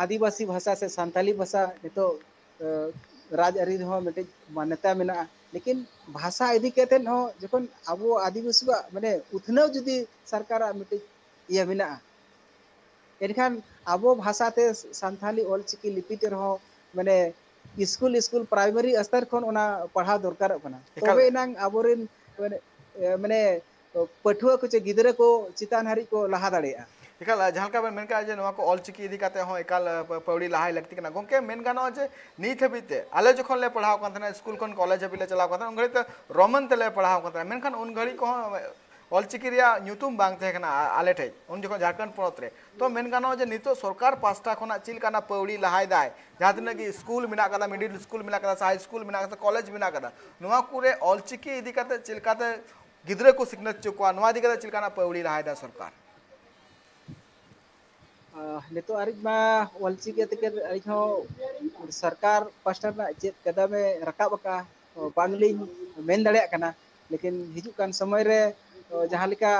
ᱟᱹᱫᱤᱵᱟᱹᱥᱤ ᱵᱷᱟᱥᱟ ᱥᱮ ᱥᱟᱱᱛᱟᱞᱤ ᱵᱷᱟᱥᱟ ᱱᱤᱛᱚᱜ ᱮ, ᱨᱟᱡᱽ ᱟᱹᱨᱤ ᱨᱮᱦᱚᱸ ᱢᱤᱫᱴᱤᱡ ᱢᱟᱱᱱᱚᱛᱟ ᱢᱮᱱᱟᱜᱼᱟ, ᱞᱮᱠᱤᱱ ᱵᱷᱟᱥᱟ ᱤᱫᱤ ᱠᱟᱛᱮᱫ ᱦᱚᱸ ᱡᱚᱠᱷᱚᱱ ᱟᱵᱚ ᱟᱹᱫᱤᱵᱟᱹᱥᱤᱣᱟᱜ ᱢᱟᱱᱮ ᱩᱛᱱᱟᱹᱣ ᱡᱩᱫᱤ ᱥᱚᱨᱠᱟᱨᱟᱜ ᱢᱤᱫᱴᱤᱡ ᱤᱭᱟᱹ ᱢᱮᱱᱟᱜᱼᱟ, ᱮᱱᱠᱷᱟᱱ ᱟᱵᱚ ᱵᱷᱟᱥᱟᱛᱮ ᱥᱟᱱᱛᱷᱟᱞᱤ ᱚᱞᱪᱤᱠᱤ ᱞᱤᱯᱤ ᱛᱮ ᱨᱮᱦᱚᱸ ᱢᱟᱱᱮ ᱥᱠᱩᱞ ᱥᱠᱩᱞ ᱯᱨᱟᱭᱢᱟᱨᱤ ᱥᱛᱚᱨ ᱠᱷᱚᱱ ᱚᱱᱟ ᱯᱟᱲᱦᱟᱣ ᱫᱚᱨᱠᱟᱨᱚᱜ ᱠᱟᱱᱟ᱾ ᱮᱠᱟᱞ᱾ ᱛᱚᱵᱮ ᱮᱱᱟᱝ ᱟᱵᱚᱨᱮᱱ ᱢᱟᱱᱮ, ᱢᱟᱱᱮ ᱯᱟᱹᱴᱷᱩᱣᱟᱹ ᱠᱚ ᱪᱮ ᱜᱤᱫᱽᱨᱟᱹ ᱠᱚ ᱪᱮᱛᱟᱱ ᱦᱟᱹᱨᱤᱡ ᱠᱚ ᱞᱟᱦᱟ ᱫᱟᱲᱮᱭᱟᱜᱼᱟ᱾ ᱮᱠᱟᱞ, ᱡᱟᱦᱟᱸ ᱞᱮᱠᱟ ᱵᱮᱱ ᱢᱮᱱ ᱠᱟᱜᱼᱟ ᱡᱮ ᱱᱚᱣᱟ ᱠᱚ ᱚᱞᱪᱤᱠᱤ ᱤᱫᱤ ᱠᱟᱛᱮ ᱦᱚᱸ ᱮᱠᱟᱞ, ᱯᱟᱹᱣᱲᱤ ᱞᱟᱦᱟᱭ ᱞᱟᱹᱠᱛᱤ ᱠᱟᱱᱟ᱾ ᱜᱚᱢᱠᱮ, ᱢᱮᱱ ᱜᱟᱱᱚᱜᱼᱟ ᱡᱮ ᱱᱤᱛ ᱦᱟᱹᱵᱤᱡ ᱛᱮ ᱟᱞᱮ ᱡᱚᱠᱷᱚᱱ ᱞᱮ ᱯᱟᱲᱦᱟᱣ ᱠᱟᱱ ᱛᱟᱦᱮᱱᱟ, ᱥᱠᱩᱞ ᱠᱷᱚᱱ ᱠᱚᱞᱮᱡᱽ ᱦᱟᱹᱵᱤᱡ ᱞᱮ ᱪᱟᱞᱟᱣ ᱠᱟᱱ ᱛᱟᱦᱮᱱᱟ, ᱩᱱ ᱜᱷᱟᱹᱲᱤᱡ ᱛᱮ ᱨᱳᱢᱟᱱ ᱛᱮᱞᱮ ᱯᱟᱲᱦᱟᱣ ᱠᱟᱱ ᱛᱟᱦᱮᱱᱟ, ᱢᱮᱱᱠᱷᱟᱱ ᱩᱱ ᱜᱷᱟᱹᱲᱤᱡ ᱠᱚᱦᱚᱸ ᱚᱞᱪᱤᱠᱤ ᱨᱮᱭᱟᱜ ᱧᱩᱛᱩᱢ ᱵᱟᱝ ᱛᱟᱦᱮᱸ ᱠᱟᱱᱟ ᱟ- ᱟᱞᱮ ᱴᱷᱮᱡ, ᱩᱱ ᱡᱚᱠᱷᱚᱱ ᱡᱷᱟᱲᱠᱷᱚᱸᱰ ᱯᱚᱱᱚᱛ ᱨᱮ᱾ ᱛᱚ, ᱢᱮᱱ ᱜᱟᱱᱚᱜᱼᱟ ᱡᱮ ᱱᱤᱛᱚᱜ ᱥᱚᱨᱠᱟᱨ ᱯᱟᱥᱴᱟ ᱠᱷᱚᱱᱟᱜ ᱪᱮᱫ ᱞᱮᱠᱟᱱᱟᱜ ᱯᱟᱹᱣᱲᱤ ᱞᱟᱦᱟᱭ ᱫᱟᱭ, ᱡᱟᱦᱟᱸ ᱛᱤᱱᱟᱹᱜ ᱜᱮ ᱥᱠᱩᱞ ᱢᱮᱱᱟᱜ ᱠᱟᱫᱟ, ᱢᱤᱰᱤᱞ ᱥᱠᱩᱞ ᱢᱮᱱᱟᱜ ᱠᱟᱫᱟ, ᱥᱮ ᱦᱟᱭ ᱥᱠᱩᱞ ᱢᱮᱱᱟᱜ ᱠᱟᱫᱟ, ᱠᱚᱞᱮᱡᱽ ᱢᱮᱱᱟᱜ ᱠᱟᱫᱟ, ᱱᱚᱣᱟ ᱠᱚᱨᱮ ᱚᱞᱪᱤᱠᱤ ᱤᱫᱤ ᱠᱟᱛᱮ ᱪᱮᱫ ᱞᱮᱠᱟᱛᱮ ᱜᱤᱫᱽᱨᱟᱹ ᱠᱚ ᱥᱤᱠᱷᱱᱟᱹᱛ ᱦᱚᱪᱚ ᱠᱚᱣᱟ, ᱱᱚᱣᱟ ᱤᱫᱤ ᱠᱟᱛᱮ ᱪᱮᱫ ᱞᱮᱠᱟᱱᱟᱜ ᱯᱟᱹᱣᱲᱤ ᱞᱟᱦᱟᱭ ᱫᱟ ᱥᱚᱨᱠᱟᱨ? ᱟᱦ, ᱱᱤᱛᱚᱜ ᱦᱟᱹᱨᱤᱡ ᱢᱟ ᱚᱞᱪᱤᱠᱤ ᱛᱮᱜᱮ ᱟᱹᱞᱤᱧ ᱦᱚᱸ ᱥᱚᱨᱠᱟᱨ ᱯᱟᱥᱴᱟ ᱨᱮᱱᱟᱜ ᱪᱮᱫ ᱠᱟᱫᱟᱢᱮ ᱨᱟᱠᱟᱵ ᱟᱠᱟᱫᱼᱟ, ᱵᱟᱝᱞᱤᱧ ᱢᱮᱱ ᱫᱟᱲᱮᱭᱟᱜ ᱠᱟᱱᱟ᱾ ᱞᱮᱠᱤᱱ ᱦᱤᱡᱩᱜ ᱠᱟᱱ ᱥᱚᱢᱚᱭ ᱨᱮ, ᱚ, ᱡᱟᱦᱟᱸ ᱞᱮᱠᱟ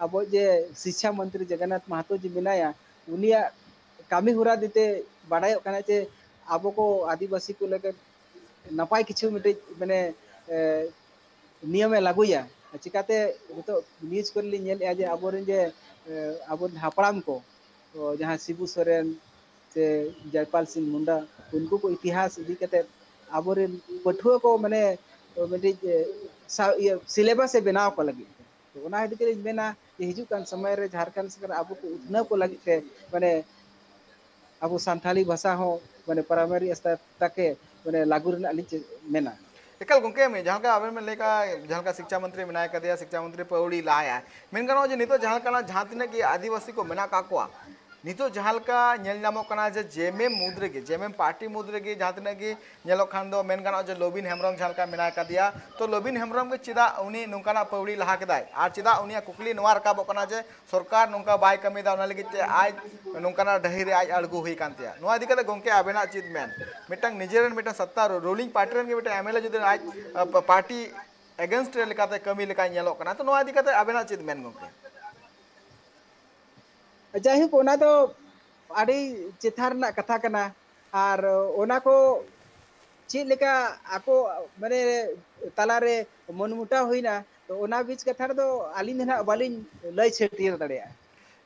ᱟᱵᱚ ᱡᱮ ᱥᱤᱪᱪᱷᱟ ᱢᱚᱱᱛᱨᱤ ᱡᱚᱜᱚᱱᱱᱟᱛᱷ ᱢᱟᱦᱟᱛᱚ ᱡᱮ ᱢᱮᱱᱟᱭᱟ, ᱩᱱᱤᱭᱟᱜ ᱠᱟᱹᱢᱤ ᱦᱚᱨᱟ ᱫᱤᱛᱮ ᱵᱟᱰᱟᱭᱚᱜ ᱠᱟᱱᱟ ᱡᱮ ᱟᱵᱚ ᱠᱚ ᱟᱹᱫᱤᱵᱟᱹᱥᱤ ᱠᱚ ᱞᱟᱹᱜᱤᱫ ᱱᱟᱯᱟᱭ ᱠᱤᱪᱷᱩ ᱢᱤᱫᱴᱤᱡ, ᱢᱟᱱᱮ, ᱮ, ᱱᱤᱭᱚᱢᱮ ᱞᱟᱹᱜᱩᱭᱟ᱾ ᱪᱤᱠᱟᱛᱮ ᱱᱤᱛᱚᱜ ᱱᱤᱭᱩᱡᱽ ᱠᱚᱨᱮ ᱞᱤᱧ ᱧᱮᱞᱮᱫᱼᱟ ᱡᱮ ᱟᱵᱚᱨᱮᱱ ᱡᱮ, ᱮ, ᱟᱵᱚᱨᱮᱱ ᱦᱟᱯᱲᱟᱢ ᱠᱚ, ᱚ, ᱡᱟᱦᱟᱸ ᱥᱤᱵᱩ ᱥᱚᱨᱮᱱ ᱥᱮ ᱡᱚᱭᱯᱟᱞ ᱥᱤᱝ ᱢᱩᱱᱰᱟ, ᱩᱱᱠᱩ ᱠᱚ ᱤᱛᱤᱦᱟᱥ ᱤᱫᱤ ᱠᱟᱛᱮ ᱟᱵᱚᱨᱮᱱ ᱯᱟᱹᱴᱷᱩᱣᱟᱹ ᱠᱚ, ᱢᱟᱱᱮ, ᱢᱤᱫᱴᱤᱡ, ᱮ, ᱥᱟ-, ᱤᱭᱟᱹ, ᱥᱤᱞᱮᱵᱟᱥ ᱮ ᱵᱮᱱᱟᱣ ᱟᱠᱚ ᱞᱟᱹᱜᱤᱫ ᱛᱮ᱾ ᱛᱚ, ᱚᱱᱟ ᱤᱫᱤ ᱠᱟᱛᱮ ᱤᱧ ᱢᱮᱱᱟ ᱡᱮ ᱦᱤᱡᱩᱜ ᱠᱟᱱ ᱥᱚᱢᱚᱭ ᱨᱮ ᱡᱷᱟᱲᱠᱷᱚᱸᱰ ᱥᱚᱨᱠᱟᱨ ᱟᱵᱚ ᱠᱚ ᱩᱛᱱᱟᱹᱣ ᱠᱚ ᱞᱟᱹᱜᱤᱫ ᱛᱮ, ᱢᱟᱱᱮ, ᱟᱵᱚ ᱥᱟᱱᱛᱟᱲᱤ ᱵᱷᱟᱥᱟ ᱦᱚᱸ, ᱢᱟᱱᱮ, ᱯᱨᱟᱭᱢᱟᱨᱤ ᱥᱛᱚᱨ ᱛᱟᱠᱮ, ᱢᱟᱱᱮ, ᱞᱟᱹᱜᱩ ᱨᱮᱱᱟᱜ ᱞᱤᱧ ᱪᱮ-, ᱢᱮᱱᱟ᱾ ᱮᱠᱟᱞ ᱜᱚᱢᱠᱮ, ᱡᱟᱦᱟᱸ ᱞᱮᱠᱟ ᱟᱵᱮᱱ ᱵᱮᱱ ᱞᱟᱹᱭ ᱠᱟᱜᱼᱟ, ᱡᱟᱦᱟᱸ ᱞᱮᱠᱟ ᱥᱤᱠᱪᱷᱟ ᱢᱚᱱᱛᱨᱤ ᱢᱮᱱᱟᱭ ᱠᱟᱫᱮᱭᱟ, ᱥᱤᱠᱪᱷᱟ ᱢᱚᱱᱛᱨᱤ ᱯᱟᱹᱣᱲᱤ ᱞᱟᱦᱟᱭᱟ, ᱢᱮᱱ ᱜᱟᱱᱚᱜᱼᱟ ᱡᱮ ᱱᱤᱛᱚᱜ ᱡᱟᱦᱟᱸ ᱞᱮᱠᱟᱱᱟᱜ ᱡᱟᱦᱟᱸ ᱛᱤᱱᱟᱹᱜ ᱜᱮ ᱟᱹᱫᱤᱵᱟᱹᱥᱤ ᱠᱚ ᱢᱮᱱᱟᱜ ᱠᱟᱜ ᱠᱚᱣᱟ, ᱱᱤᱛᱚᱜ ᱡᱟᱦᱟᱸ ᱞᱮᱠᱟ ᱧᱮᱞ ᱧᱟᱢᱚᱜ ᱠᱟᱱᱟ ᱡᱮ ᱡᱮ ᱮᱢ ᱮᱢ ᱢᱩᱫᱽ ᱨᱮᱜᱮ, ᱡᱮ ᱮᱢ ᱮᱢ ᱯᱟᱨᱴᱤ ᱢᱩᱫᱽ ᱨᱮᱜᱮ ᱡᱟᱦᱟᱸ ᱛᱤᱱᱟᱹᱜ ᱜᱮ ᱧᱮᱞᱚᱜ ᱠᱷᱟᱱ ᱫᱚ ᱢᱮᱱ ᱜᱟᱱᱚᱜᱼᱟ ᱡᱮ ᱞᱚᱵᱤᱱ ᱦᱮᱢᱵᱨᱚᱢ ᱡᱟᱦᱟᱸ ᱞᱮᱠᱟ ᱢᱮᱱᱟᱭ ᱠᱟᱫᱮᱭᱟ, ᱛᱚ ᱞᱚᱵᱤᱱ ᱦᱮᱢᱵᱨᱚᱢ ᱜᱮ ᱪᱮᱫᱟᱜ ᱩᱱᱤ ᱱᱚᱝᱠᱟᱱᱟᱜ ᱯᱟᱹᱣᱲᱤ ᱞᱟᱦᱟ ᱠᱮᱫᱟᱭ? ᱟᱨ ᱪᱮᱫᱟᱜ ᱩᱱᱤᱭᱟᱜ ᱠᱩᱠᱞᱤ ᱱᱚᱣᱟ ᱨᱟᱠᱟᱵᱚᱜ ᱠᱟᱱᱟ ᱡᱮ ᱥᱚᱨᱠᱟᱨ ᱱᱚᱝᱠᱟ ᱵᱟᱭ ᱠᱟᱹᱢᱤᱭᱮᱫᱟ, ᱚᱱᱟ ᱞᱟᱹᱜᱤᱫ ᱛᱮ ᱟᱡ ᱱᱚᱝᱠᱟᱱᱟᱜ ᱰᱟᱹᱦᱤ ᱨᱮ ᱟᱡ ᱟᱬᱜᱚ ᱦᱩᱭ ᱠᱟᱱ ᱛᱟᱭᱟ? ᱱᱚᱣᱟ ᱤᱫᱤ ᱠᱟᱛᱮ ᱜᱚᱢᱠᱮ ᱟᱵᱮᱱᱟᱜ ᱪᱮᱫ ᱢᱮᱱ? ᱢᱤᱫᱴᱟᱝ ᱱᱤᱡᱮᱨᱮᱱ ᱢᱤᱫᱴᱟᱝ ᱥᱚᱛᱛᱟ ᱨᱩᱞᱤᱝ ᱯᱟᱨᱴᱤ ᱨᱮᱱ ᱜᱮ ᱢᱤᱫᱴᱟᱝ ᱮᱢ ᱮᱞ ᱮ ᱡᱩᱫᱤ ᱟᱡ, ᱟ, ᱯᱟ-, ᱯᱟᱨᱴᱤ ᱮᱜᱮᱱᱥᱴ ᱨᱮ ᱞᱮᱠᱟᱛᱮ ᱠᱟᱹᱢᱤ ᱞᱮᱠᱟᱭ ᱧᱮᱞᱚᱜ ᱠᱟᱱᱟ, ᱛᱚ ᱱᱚᱣᱟ ᱤᱫᱤ ᱠᱟᱛᱮ ᱟᱵᱮᱱᱟᱜ ᱪᱮᱫ ᱢᱮᱱ ᱜᱚᱢᱠᱮ? ᱡᱟᱭᱦᱳᱠ, ᱚᱱᱟ ᱫᱚ ᱟᱹᱰᱤ ᱪᱮᱛᱟᱱ ᱨᱮᱱᱟᱜ ᱠᱟᱛᱷᱟ ᱠᱟᱱᱟ᱾ ᱟᱨ ᱚᱱᱟ ᱠᱚ ᱪᱮᱫ ᱞᱮᱠᱟ ᱟᱠᱚ, ᱢᱟᱱᱮ, ᱛᱟᱞᱟᱨᱮ ᱢᱚᱱᱢᱩᱴᱟᱣ ᱦᱩᱭᱱᱟ, ᱛᱚ ᱚᱱᱟ ᱵᱤᱪ ᱠᱟᱛᱷᱟ ᱨᱮᱫᱚ ᱟᱹᱞᱤᱧ ᱫᱚ ᱱᱟᱦᱟᱜ ᱵᱟᱹᱞᱤᱧ ᱞᱟᱹᱭ ᱪᱷᱟᱹᱴᱭᱟᱹᱨ ᱫᱟᱲᱮᱭᱟᱜᱼᱟ᱾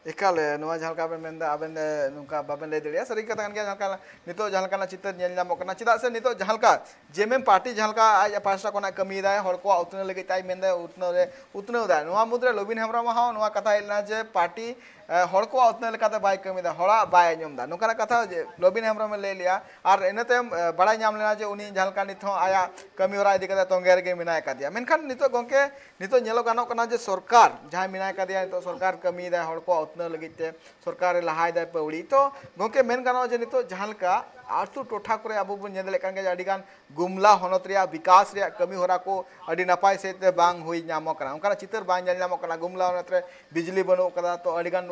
ᱮᱠᱟᱞ, ᱮ, ᱱᱚᱣᱟ ᱡᱟᱦᱟᱸ ᱞᱮᱠᱟ ᱵᱮᱱ ᱢᱮᱱᱫᱟ, ᱟᱵᱮᱱ, ᱮ, ᱱᱚᱝᱠᱟ ᱵᱟᱵᱮᱱ ᱞᱟᱹᱭ ᱫᱟᱲᱮᱭᱟᱜᱼᱟ᱾ ᱥᱟᱹᱨᱤ ᱠᱟᱛᱷᱟ ᱠᱟᱱ ᱜᱮᱭᱟ, ᱡᱟᱦᱟᱸ ᱞᱮᱠᱟ ᱱᱤᱛᱚᱜ ᱡᱟᱦᱟᱸ ᱞᱮᱠᱟᱱᱟᱜ ᱪᱤᱛᱟᱹᱨ ᱧᱮᱞ ᱧᱟᱢᱚᱜ ᱠᱟᱱᱟ, ᱪᱮᱫᱟᱜ ᱥᱮ ᱱᱤᱛᱚᱜ ᱡᱟᱦᱟᱸ ᱞᱮᱠᱟ ᱡᱮ ᱮᱢ ᱮᱢ ᱯᱟᱨᱴᱤ ᱡᱟᱦᱟᱸ ᱞᱮᱠᱟ ᱟᱡ ᱯᱟᱦᱴᱟ ᱠᱷᱚᱱᱟᱜ ᱠᱟᱹᱢᱤᱭᱮᱫᱟᱭ, ᱦᱚᱲ ᱠᱚᱣᱟᱜ ᱩᱛᱱᱟᱹᱣ ᱞᱟᱹᱜᱤᱫ ᱛᱮ ᱟᱡ ᱢᱮᱱᱫᱟᱭ, ᱩᱛᱱᱟᱹᱣ ᱨᱮ ᱩᱛᱱᱟᱹᱣ ᱫᱟᱭ᱾ ᱱᱚᱣᱟ ᱢᱩᱫᱽᱨᱮ ᱞᱚᱵᱤᱱ ᱦᱮᱢᱵᱨᱚᱢ ᱦᱚᱸ ᱱᱚᱣᱟ ᱠᱟᱛᱷᱟ ᱦᱮᱡ ᱞᱮᱱᱟ ᱡᱮ ᱯᱟᱨᱴᱤ, ᱮ, ᱦᱚᱲ ᱠᱚᱣᱟᱜ ᱩᱛᱱᱟᱹᱣ ᱞᱮᱠᱟᱛᱮ ᱵᱟᱭ ᱠᱟᱹᱢᱤᱭᱮᱫᱟ, ᱦᱚᱲᱟᱜ ᱵᱟᱭ ᱟᱸᱡᱚᱢ ᱮᱫᱟ, ᱱᱚᱝᱠᱟᱱᱟᱜ ᱠᱟᱛᱷᱟ ᱡᱮ ᱞᱚᱵᱤᱱ ᱦᱮᱢᱵᱨᱚᱢ ᱮ ᱞᱟᱹᱭ ᱞᱮᱜᱼᱟ᱾ ᱟᱨ ᱤᱱᱟᱹ ᱛᱟᱭᱚᱢ, ᱮ, ᱵᱟᱲᱟᱭ ᱧᱟᱢ ᱞᱮᱱᱟ ᱡᱮ ᱩᱱᱤ ᱡᱟᱦᱟᱸ ᱞᱮᱠᱟ ᱱᱤᱛ ᱦᱚᱸ ᱟᱭᱟᱜ ᱠᱟᱹᱢᱤ ᱦᱚᱨᱟ ᱤᱫᱤ ᱠᱟᱛᱮ ᱛᱚᱸᱜᱮ ᱨᱮᱜᱮ ᱢᱮᱱᱟᱭ ᱠᱟᱫᱮᱭᱟ᱾ ᱢᱮᱱᱠᱷᱟᱱ ᱱᱤᱛᱚᱜ ᱜᱚᱢᱠᱮ, ᱱᱤᱛᱚᱜ ᱧᱮᱞᱚᱜ ᱜᱟᱱᱚᱜ ᱠᱟᱱᱟ ᱡᱮ ᱥᱚᱨᱠᱟᱨ ᱡᱟᱦᱟᱸᱭ ᱢᱮᱱᱟᱭ ᱠᱟᱫᱮᱭᱟ, ᱱᱤᱛᱚᱜ ᱥᱚᱨᱠᱟᱨ ᱠᱟᱹᱢᱤᱭᱮᱫᱟᱭ ᱦᱚᱲ ᱠᱚᱣᱟᱜ ᱩᱛᱱᱟᱹᱣ ᱞᱟᱹᱜᱤᱫ ᱛᱮ, ᱥᱚᱨᱠᱟᱨᱮ ᱞᱟᱦᱟᱭᱮᱫᱟᱭ ᱯᱟᱹᱣᱲᱤ᱾ ᱛᱚ ᱜᱚᱢᱠᱮ, ᱢᱮᱱ ᱜᱟᱱᱚᱜᱼᱟ ᱡᱮ ᱱᱤᱛᱚᱜ ᱡᱟᱦᱟᱸ ᱞᱮᱠᱟ ᱟᱹᱛᱩ ᱴᱚᱴᱷᱟ ᱠᱚᱨᱮ ᱟᱵᱚ ᱵᱚᱱ ᱧᱮᱞ ᱫᱟᱲᱮᱭᱟᱜ ᱠᱟᱱ ᱜᱮᱭᱟ ᱡᱮ ᱟᱹᱰᱤ ᱜᱟᱱ ᱜᱩᱢᱞᱟ ᱦᱚᱱᱚᱛ ᱨᱮᱭᱟᱜ ᱵᱤᱠᱟᱥ ᱨᱮᱭᱟᱜ ᱠᱟᱹᱢᱤ ᱦᱚᱨᱟ ᱠᱚ ᱟᱹᱰᱤ ᱱᱟᱯᱟᱭ ᱥᱟᱺᱦᱤᱡ ᱛᱮ ᱵᱟᱝ ᱦᱩᱭ ᱧᱟᱢᱚᱜ ᱠᱟᱱᱟ᱾ ᱚᱱᱠᱟᱱᱟᱜ ᱪᱤᱛᱟᱹᱨ ᱵᱟᱝ ᱧᱮᱞ ᱧᱟᱢᱚᱜ ᱠᱟᱱᱟ᱾ ᱜᱩᱢᱞᱟ ᱦᱚᱱᱚᱛ ᱨᱮ ᱵᱤᱡᱽᱞᱤ ᱵᱟᱹᱱᱩᱜ ᱠᱟᱫᱟ, ᱛᱚ ᱟᱹᱰᱤ ᱜᱟᱱ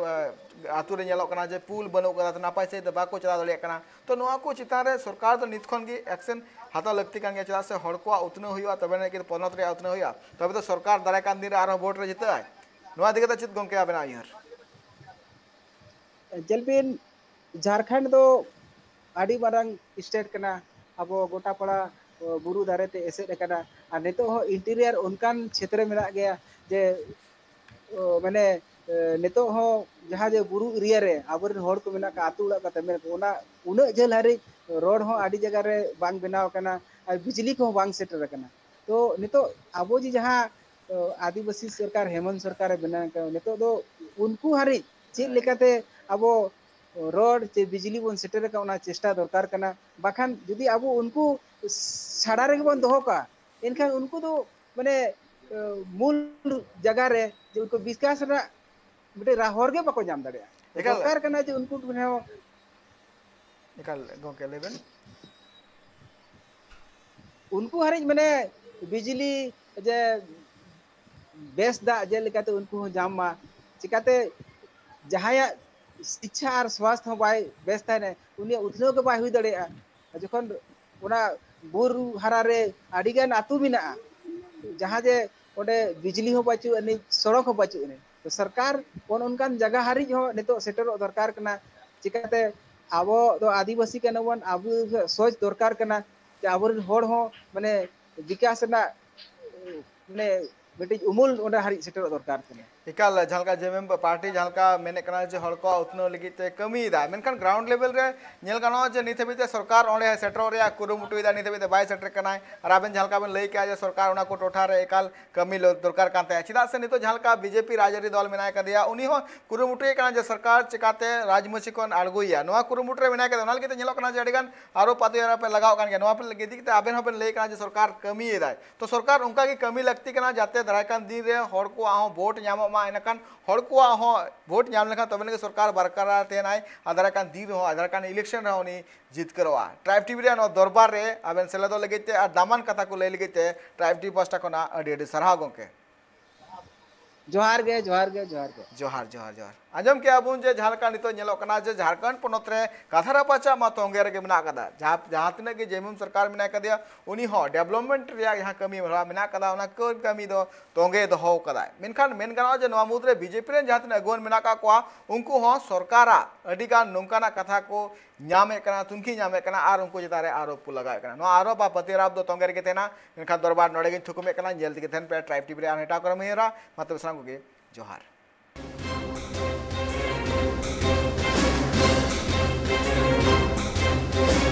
ᱟᱹᱛᱩ ᱨᱮ ᱧᱮᱞᱚᱜ ᱠᱟᱱᱟ ᱡᱮ ᱯᱩᱞ ᱵᱟᱹᱱᱩᱜ ᱠᱟᱫᱟ, ᱛᱚ ᱱᱟᱯᱟᱭ ᱥᱟᱺᱦᱤᱡ ᱛᱮ ᱵᱟᱠᱚ ᱪᱟᱞᱟᱣ ᱫᱟᱲᱮᱭᱟᱜ ᱠᱟᱱᱟ᱾ ᱛᱚ ᱱᱚᱣᱟ ᱠᱚ ᱪᱮᱛᱟᱱ ᱨᱮ ᱥᱚᱨᱠᱟᱨ ᱫᱚ ᱱᱤᱛ ᱠᱷᱚᱱ ᱜᱮ ᱮᱠᱥᱮᱱ ᱦᱟᱛᱟᱣ ᱞᱟᱹᱠᱛᱤ ᱠᱟᱱ ᱜᱮᱭᱟ, ᱪᱮᱫᱟᱜ ᱥᱮ ᱦᱚᱲ ᱠᱚᱣᱟᱜ ᱩᱛᱱᱟᱹᱣ ᱦᱩᱭᱩᱜᱼᱟ, ᱛᱚᱵᱮ ᱟᱹᱱᱤᱡ ᱜᱮ ᱯᱚᱱᱚᱛ ᱨᱮᱭᱟᱜ ᱩᱛᱱᱟᱹᱣ ᱦᱩᱭᱩᱜᱼᱟ, ᱛᱚᱵᱮ ᱛᱚ ᱥᱚᱨᱠᱟᱨ ᱫᱟᱨᱟᱭ ᱠᱟᱱ ᱫᱤᱱ ᱨᱮ ᱟᱨᱦᱚᱸ ᱵᱷᱳᱴ ᱨᱮ ᱡᱤᱛᱟᱹᱜ ᱟᱭ᱾ ᱱᱚᱣᱟ ᱤᱫᱤ ᱠᱟᱛᱮ ᱪᱮᱫ ᱜᱚᱢᱠᱮ ᱟᱵᱮᱱᱟᱜ ᱩᱭᱦᱟᱹᱨ? ᱧᱮᱞ ᱵᱤᱱ, ᱡᱷᱟᱲᱠᱷᱚᱸᱰ ᱫᱚ ᱟᱹᱰᱤ ᱢᱟᱨᱟᱝ ᱥᱴᱮᱴ ᱠᱟᱱᱟ, ᱟᱵᱚ ᱜᱚᱴᱟ ᱯᱟᱲᱟ ᱵᱩᱨᱩ ᱫᱟᱨᱮ ᱛᱮ ᱮᱥᱮᱫ ᱟᱠᱟᱱᱟ᱾ ᱟᱨ ᱱᱤᱛᱚᱜ ᱦᱚᱸ ᱤᱱᱴᱤᱨᱤᱭᱟᱨ ᱚᱱᱠᱟᱱ ᱪᱷᱮᱛᱨᱚ ᱢᱮᱱᱟᱜ ᱜᱮᱭᱟ ᱡᱮ ᱢᱟᱱᱮ ᱱᱤᱛᱚᱜ ᱦᱚᱸ ᱡᱟᱦᱟᱸ ᱡᱮ ᱵᱩᱨᱩ ᱮᱨᱤᱭᱟ ᱨᱮ ᱟᱵᱚᱨᱮᱱ ᱦᱚᱲ ᱠᱚ ᱢᱮᱱᱟᱜ ᱠᱚᱣᱟ, ᱟᱹᱛᱩ ᱚᱲᱟᱜ ᱠᱟᱛᱮ ᱢᱮᱱᱟᱜ ᱠᱚᱣᱟ, ᱚᱱᱟ ᱩᱱᱟᱹᱜ ᱡᱷᱟᱹᱞ ᱦᱟᱹᱨᱤᱡ ᱨᱳᱰ ᱦᱚᱸ ᱟᱹᱰᱤ ᱡᱟᱭᱜᱟ ᱨᱮ ᱵᱟᱝ ᱵᱮᱱᱟᱣ ᱟᱠᱟᱱᱟ ᱟᱨ ᱵᱤᱡᱽᱞᱤ ᱠᱚᱦᱚᱸ ᱵᱟᱝ ᱥᱮᱴᱮᱨ ᱟᱠᱟᱱᱟ᱾ ᱛᱚ ᱱᱤᱛᱚᱜ ᱟᱵᱚ ᱡᱮ ᱡᱟᱦᱟᱸ ᱟᱹᱫᱤᱵᱟᱹᱥᱤ ᱥᱚᱨᱠᱟᱨ, ᱦᱮᱢᱚᱱᱛ ᱥᱚᱨᱠᱟᱨᱮ ᱵᱮᱱᱟᱣ ᱟᱠᱟᱫ, ᱱᱤᱛᱚᱜ ᱫᱚ ᱩᱱᱠᱩ ᱦᱟᱹᱨᱤᱡ ᱪᱮᱫ ᱞᱮᱠᱟᱛᱮ ᱟᱵᱚ ᱨᱳᱰ ᱪᱮ ᱵᱤᱡᱽᱞᱤ ᱵᱚᱱ ᱥᱮᱴᱮᱨ ᱟᱠᱟᱫ, ᱚᱱᱟ ᱪᱮᱥᱴᱟ ᱫᱚᱨᱠᱟᱨ ᱠᱟᱱᱟ᱾ ᱵᱟᱠᱷᱟᱱ ᱡᱩᱫᱤ ᱟᱵᱚ ᱩᱱᱠᱩ ᱪᱷᱟᱲᱟ ᱨᱮᱜᱮ ᱵᱚᱱ ᱫᱚᱦᱚ ᱠᱚᱣᱟ, ᱮᱱᱠᱷᱟᱱ ᱩᱱᱠᱩ ᱫᱚ ᱢᱟᱱᱮ ᱢᱩᱞ ᱡᱟᱭᱜᱟ ᱨᱮ ᱡᱮ ᱩᱱᱠᱩ ᱵᱤᱠᱟᱥ ᱨᱮᱱᱟᱜ ᱢᱤᱫᱴᱮᱱ ᱨᱟᱦᱚᱨ ᱜᱮ ᱵᱟᱠᱚ ᱧᱟᱢ ᱫᱟᱲᱮᱭᱟᱜᱼᱟ᱾ ᱮᱠᱟᱞ᱾ ᱫᱚᱨᱠᱟᱨ ᱠᱟᱱᱟ ᱡᱮ ᱩᱱᱠᱩ ᱦᱚᱸ ᱮᱠᱟᱞ ᱜᱚᱢᱠᱮ, ᱞᱟᱹᱭ ᱵᱮᱱ᱾ ᱩᱱᱠᱩ ᱦᱟᱹᱨᱤᱡ ᱢᱟᱱᱮ ᱵᱤᱡᱽᱞᱤ ᱡᱮ ᱵᱮᱥ ᱫᱟᱜ ᱡᱮᱞᱮᱠᱟᱛᱮ ᱩᱱᱠᱩ ᱦᱚᱸ ᱧᱟᱢ ᱢᱟ᱾ ᱪᱤᱠᱟᱛᱮ ᱡᱟᱦᱟᱸᱭᱟᱜ ᱥᱤᱪᱪᱷᱟ ᱟᱨ ᱥᱣᱟᱥᱛᱷ ᱦᱚᱸ ᱵᱟᱭ ᱵᱮᱥ ᱛᱟᱦᱮᱱᱟ, ᱩᱱᱤᱭᱟᱜ ᱩᱛᱱᱟᱹᱣ ᱜᱮ ᱵᱟᱭ ᱦᱩᱭ ᱫᱟᱲᱮᱭᱟᱜᱼᱟ᱾ ᱡᱚᱠᱷᱚᱱ ᱚᱱᱟ ᱵᱩᱨᱩ ᱦᱟᱨᱟ ᱨᱮ ᱟᱹᱰᱤᱜᱟᱱ ᱟᱹᱛᱩ ᱢᱮᱱᱟᱜᱼᱟ, ᱡᱟᱦᱟᱸ ᱡᱮ ᱚᱸᱰᱮ ᱵᱤᱡᱽᱞᱤ ᱦᱚᱸ ᱵᱟᱹᱪᱩᱜ ᱟᱹᱱᱤᱡ, ᱥᱚᱲᱚᱠ ᱦᱚᱸ ᱵᱟᱹᱪᱩᱜ ᱟᱹᱱᱤᱡ, ᱛᱚ ᱥᱚᱨᱠᱟᱨ ᱚᱱ ᱚᱱᱠᱟᱱ ᱡᱟᱭᱜᱟ ᱦᱟᱹᱨᱤᱡ ᱦᱚᱸ ᱱᱤᱛᱚᱜ ᱥᱮᱴᱮᱨᱚᱜ ᱫᱚᱨᱠᱟᱨ ᱠᱟᱱᱟ᱾ ᱪᱤᱠᱟᱹᱛᱮ ᱟᱵᱚ ᱫᱚ ᱟᱹᱫᱤᱵᱟᱹᱥᱤ ᱠᱟᱱᱟ ᱵᱚᱱ, ᱟᱵᱚ ᱥᱚᱪ ᱫᱚᱨᱠᱟᱨ ᱠᱟᱱᱟ ᱡᱮ ᱟᱵᱚᱨᱮᱱ ᱦᱚᱲ ᱦᱚᱸ ᱢᱟᱱᱮ ᱵᱤᱠᱟᱥ ᱨᱮᱱᱟᱜ ᱢᱟᱱᱮ ᱢᱤᱫᱴᱤᱡ ᱩᱢᱩᱞ ᱚᱸᱰᱮ ᱦᱟᱹᱨᱤᱡ ᱥᱮᱴᱮᱨᱚᱜ ᱫᱚᱨᱠᱟᱨ ᱠᱟᱱᱟ᱾ ᱮᱠᱟᱞ, ᱡᱟᱦᱟᱸ ᱞᱮᱠᱟ ᱡᱮ ᱢᱮᱢ ᱯᱟᱨᱴᱤ ᱡᱟᱦᱟᱸ ᱞᱮᱠᱟ ᱢᱮᱱᱮᱫ ᱠᱟᱱᱟ ᱡᱮ ᱦᱚᱲ ᱠᱚᱣᱟᱜ ᱩᱛᱱᱟᱹᱣ ᱞᱟᱹᱜᱤᱫ ᱛᱮ ᱠᱟᱹᱢᱤᱭᱮᱫᱟᱭ, ᱢᱮᱱᱠᱷᱟᱱ ᱜᱨᱟᱣᱩᱱᱰ ᱞᱮᱵᱮᱞ ᱨᱮ ᱧᱮᱞ ᱜᱟᱱᱚᱜᱼᱟ ᱡᱮ ᱱᱤᱛ ᱦᱟᱹᱵᱤᱡ ᱛᱮ ᱥᱚᱨᱠᱟᱨ ᱚᱸᱰᱮ ᱥᱮᱴᱮᱨᱚᱜ ᱨᱮᱭᱟᱜ ᱠᱩᱨᱩᱢᱩᱴᱩᱭᱮᱫᱟ, ᱱᱤᱛ ᱦᱟᱹᱵᱤᱡ ᱛᱮ ᱵᱟᱭ ᱥᱮᱴᱮᱨ ᱠᱟᱱᱟᱭ᱾ ᱟᱨ ᱟᱵᱮᱱ ᱡᱟᱦᱟᱸ ᱞᱮᱠᱟ ᱵᱮᱱ ᱞᱟᱹᱭ ᱠᱮᱜᱼᱟ ᱡᱮ ᱥᱚᱨᱠᱟᱨ ᱚᱱᱟ ᱠᱚ ᱴᱚᱴᱷᱟ ᱨᱮ ᱮᱠᱟᱞ ᱠᱟᱹᱢᱤ ᱞᱚ-, ᱫᱚᱨᱠᱟᱨ ᱠᱟᱱ ᱛᱟᱭᱟ, ᱪᱮᱫᱟᱜ ᱥᱮ ᱱᱤᱛᱚᱜ ᱡᱟᱦᱟᱸ ᱞᱮᱠᱟ ᱵᱤᱡᱮᱯᱤ ᱨᱟᱡᱽᱟᱹᱨᱤ ᱫᱚᱞ ᱢᱮᱱᱟᱭ ᱠᱟᱫᱮᱭᱟ, ᱩᱱᱤ ᱦᱚᱸ ᱠᱩᱨᱩᱢᱩᱴᱩᱭᱮᱫ ᱠᱟᱱᱟ ᱡᱮ ᱥᱚᱨᱠᱟᱨ ᱪᱮᱠᱟᱛᱮ ᱨᱟᱡᱽᱢᱟᱹᱪᱤ ᱠᱷᱚᱱ ᱟᱬᱜᱚᱭᱮᱭᱟ, ᱱᱚᱣᱟ ᱠᱩᱨᱩᱢᱩᱴᱩ ᱨᱮ ᱢᱮᱱᱟᱭ ᱠᱟᱫᱮᱭᱟ᱾ ᱚᱱᱟ ᱞᱟᱹᱜᱤᱫ ᱛᱮ ᱧᱮᱞᱚᱜ ᱠᱟᱱᱟ ᱡᱮ ᱟᱹᱰᱤᱜᱟᱱ ᱟᱨᱚ ᱯᱟᱛᱮ ᱟᱨᱚ ᱯᱮ ᱞᱟᱜᱟᱣ ᱠᱟᱱ ᱜᱮᱭᱟ᱾ ᱱᱚᱣᱟ ᱯᱮ ᱤᱫᱤ ᱠᱟᱛᱮ ᱟᱵᱮᱱ ᱦᱚᱸᱵᱮᱱ ᱞᱟᱹᱭ ᱠᱟᱱᱟ ᱡᱮ ᱥᱚᱨᱠᱟᱨ ᱠᱟᱹᱢᱤᱭᱮᱫᱟᱭ, ᱛᱚ ᱥᱚᱨᱠᱟᱨ ᱚᱱᱠᱟ ᱜᱮ ᱠᱟᱹᱢᱤ ᱞᱟᱹᱠᱛᱤ ᱠᱟᱱᱟ ᱡᱟᱛᱮ ᱫᱟᱨᱟᱭ ᱠᱟᱱ ᱫᱤᱱ ᱨᱮ ᱦᱚᱲ ᱠᱚᱣᱟᱜ ᱦᱚᱸ ᱵᱷᱳᱴ ᱧᱟᱢᱚᱜ ᱢᱟ᱾ ᱮᱱᱠᱷᱟᱱ ᱦᱚᱲ ᱠᱚᱣᱟᱜ ᱦᱚᱸ ᱵᱷᱳᱴ ᱧᱟᱢ ᱞᱮᱠᱷᱟᱱ ᱛᱚᱵᱮ ᱟᱹᱱᱤᱡ ᱜᱮ ᱥᱚᱨᱠᱟᱨ ᱵᱟᱨᱠᱟᱨᱟᱨ ᱛᱟᱦᱮᱱᱟᱭ, ᱟᱨ ᱫᱟᱨᱟᱭ ᱠᱟᱱ ᱫᱤᱱ ᱨᱮᱦᱚᱸ, ᱟᱨ ᱫᱟᱨᱟᱭ ᱠᱟᱱ ᱤᱞᱮᱠᱥᱚᱱ ᱨᱮᱦᱚᱸ ᱩᱱᱤ ᱡᱤᱛᱠᱟᱹᱨᱚᱜᱼᱟ᱾ ᱴᱨᱟᱭᱤᱵᱽ ᱴᱤᱵᱷᱤ ᱨᱮᱭᱟᱜ ᱱᱚᱣᱟ ᱫᱚᱨᱵᱟᱨ ᱨᱮ ᱟᱵᱮᱱ ᱥᱮᱞᱮᱫᱚᱜ ᱞᱟᱹᱜᱤᱫ ᱛᱮ ᱟᱨ ᱫᱟᱢᱟᱱ ᱠᱟᱛᱷᱟ ᱠᱚ ᱞᱟᱹᱭ ᱞᱟᱹᱜᱤᱫ ᱛᱮ ᱴᱨᱟᱭᱤᱵᱽ ᱴᱤᱵᱷᱤ ᱯᱟᱦᱴᱟ ᱠᱷᱚᱱᱟᱜ ᱟᱹᱰᱤ ᱟᱹᱰᱤ ᱥᱟᱨᱦᱟᱣ ᱜᱚᱢᱠᱮ᱾ ᱡᱚᱦᱟᱨ ᱜᱮ, ᱡᱚᱦᱟᱨ ᱜᱮ, ᱡᱚᱦᱟᱨ ᱜᱮ᱾ ᱡᱚᱦᱟᱨ, ᱡᱚᱦᱟᱨ, ᱡᱚᱦᱟᱨ᱾ ᱟᱸᱡᱚᱢ ᱠᱮᱜᱼᱟ ᱵᱚᱱ ᱡᱮ ᱡᱟᱦᱟᱸ ᱞᱮᱠᱟ ᱱᱤᱛᱚᱜ ᱧᱮᱞᱚᱜ ᱠᱟᱱᱟ ᱡᱮ ᱡᱷᱟᱲᱠᱷᱚᱸᱰ ᱯᱚᱱᱚᱛ ᱨᱮ ᱠᱟᱛᱷᱟ ᱨᱟᱯᱟᱪᱟᱜ ᱢᱟ ᱛᱚᱸᱜᱮ ᱨᱮᱜᱮ ᱢᱮᱱᱟᱜ ᱠᱟᱫᱟ᱾ ᱡᱟᱦᱟᱸ, ᱡᱟᱦᱟᱸ ᱛᱤᱱᱟᱹᱜ ᱜᱮ ᱡᱮᱢᱩᱢ ᱥᱚᱨᱠᱟᱨ ᱢᱮᱱᱟᱭ ᱠᱟᱫᱮᱭᱟ, ᱩᱱᱤ ᱦᱚᱸ ᱰᱮᱵᱷᱞᱚᱯᱢᱮᱱᱴ ᱨᱮᱭᱟᱜ ᱡᱟᱦᱟᱸ ᱠᱟᱹᱢᱤ ᱦᱚᱨᱟ ᱢᱮᱱᱟᱜ ᱠᱟᱫᱟ, ᱚᱱᱟ ᱠᱟᱹ-, ᱠᱟᱹᱢᱤ ᱫᱚ ᱛᱚᱸᱜᱮ ᱫᱚᱦᱚ ᱠᱟᱫᱟᱭ᱾ ᱢᱮᱱᱠᱷᱟᱱ ᱢᱮᱱ ᱜᱟᱱᱚᱜᱼᱟ ᱡᱮ ᱱᱚᱣᱟ ᱢᱩᱫᱽᱨᱮ ᱵᱤᱡᱮᱯᱤ ᱨᱮᱱ ᱡᱟᱦᱟᱸ ᱛᱤᱱᱟᱹᱜ ᱟᱹᱜᱩᱣᱟᱹᱱ ᱢᱮᱱᱟᱜ ᱠᱟᱜ ᱠᱚᱣᱟ, ᱩᱱᱠᱩ ᱦᱚᱸ ᱥᱚᱨᱠᱟᱨᱟᱜ ᱟᱹᱰᱤ ᱜᱟᱱ ᱱᱚᱝᱠᱟᱱᱟᱜ ᱠᱟᱛᱷᱟ ᱠᱚ ᱧᱟᱢᱮᱫ ᱠᱟᱱᱟ, ᱛᱩᱱᱠᱷᱤ ᱧᱟᱢᱮᱫ ᱠᱟᱱᱟ ᱟᱨ ᱩᱱᱠᱩ ᱪᱮᱛᱟᱱ ᱨᱮ ᱟᱨᱳᱯ ᱠᱚ ᱞᱟᱜᱟᱣᱮᱫ ᱠᱟᱱᱟ᱾ ᱱᱚᱣᱟ ᱟᱨᱳᱯ ᱟᱨ ᱯᱨᱚᱛᱤᱨᱳᱯ ᱫᱚ ᱛᱚᱸᱜᱮ ᱨᱮᱜᱮ ᱛᱟᱦᱮᱱᱟ᱾ ᱢᱮᱱᱠᱷᱟᱱ ᱫᱚᱨᱵᱟᱨ ᱱᱚᱰᱮ ᱜᱤᱧ ᱛᱷᱩᱠᱩᱢᱮᱫ ᱠᱟᱱᱟ᱾ ᱧᱮᱞ ᱛᱮᱜᱮ ᱛᱟᱦᱮᱱ ᱯᱮ ᱴᱨᱟᱭᱤᱵᱽ ᱴᱤᱵᱷᱤ ᱨᱮ ᱟᱨ ᱮᱴᱟᱜ ᱠᱚᱨᱮ ᱢᱤᱫ ᱦᱚᱨᱟ᱾ ᱢᱟ ᱛᱚᱵᱮ ᱥᱟᱱᱟᱢ ᱠᱚᱜᱮ ᱡᱚᱦᱟᱨ᱾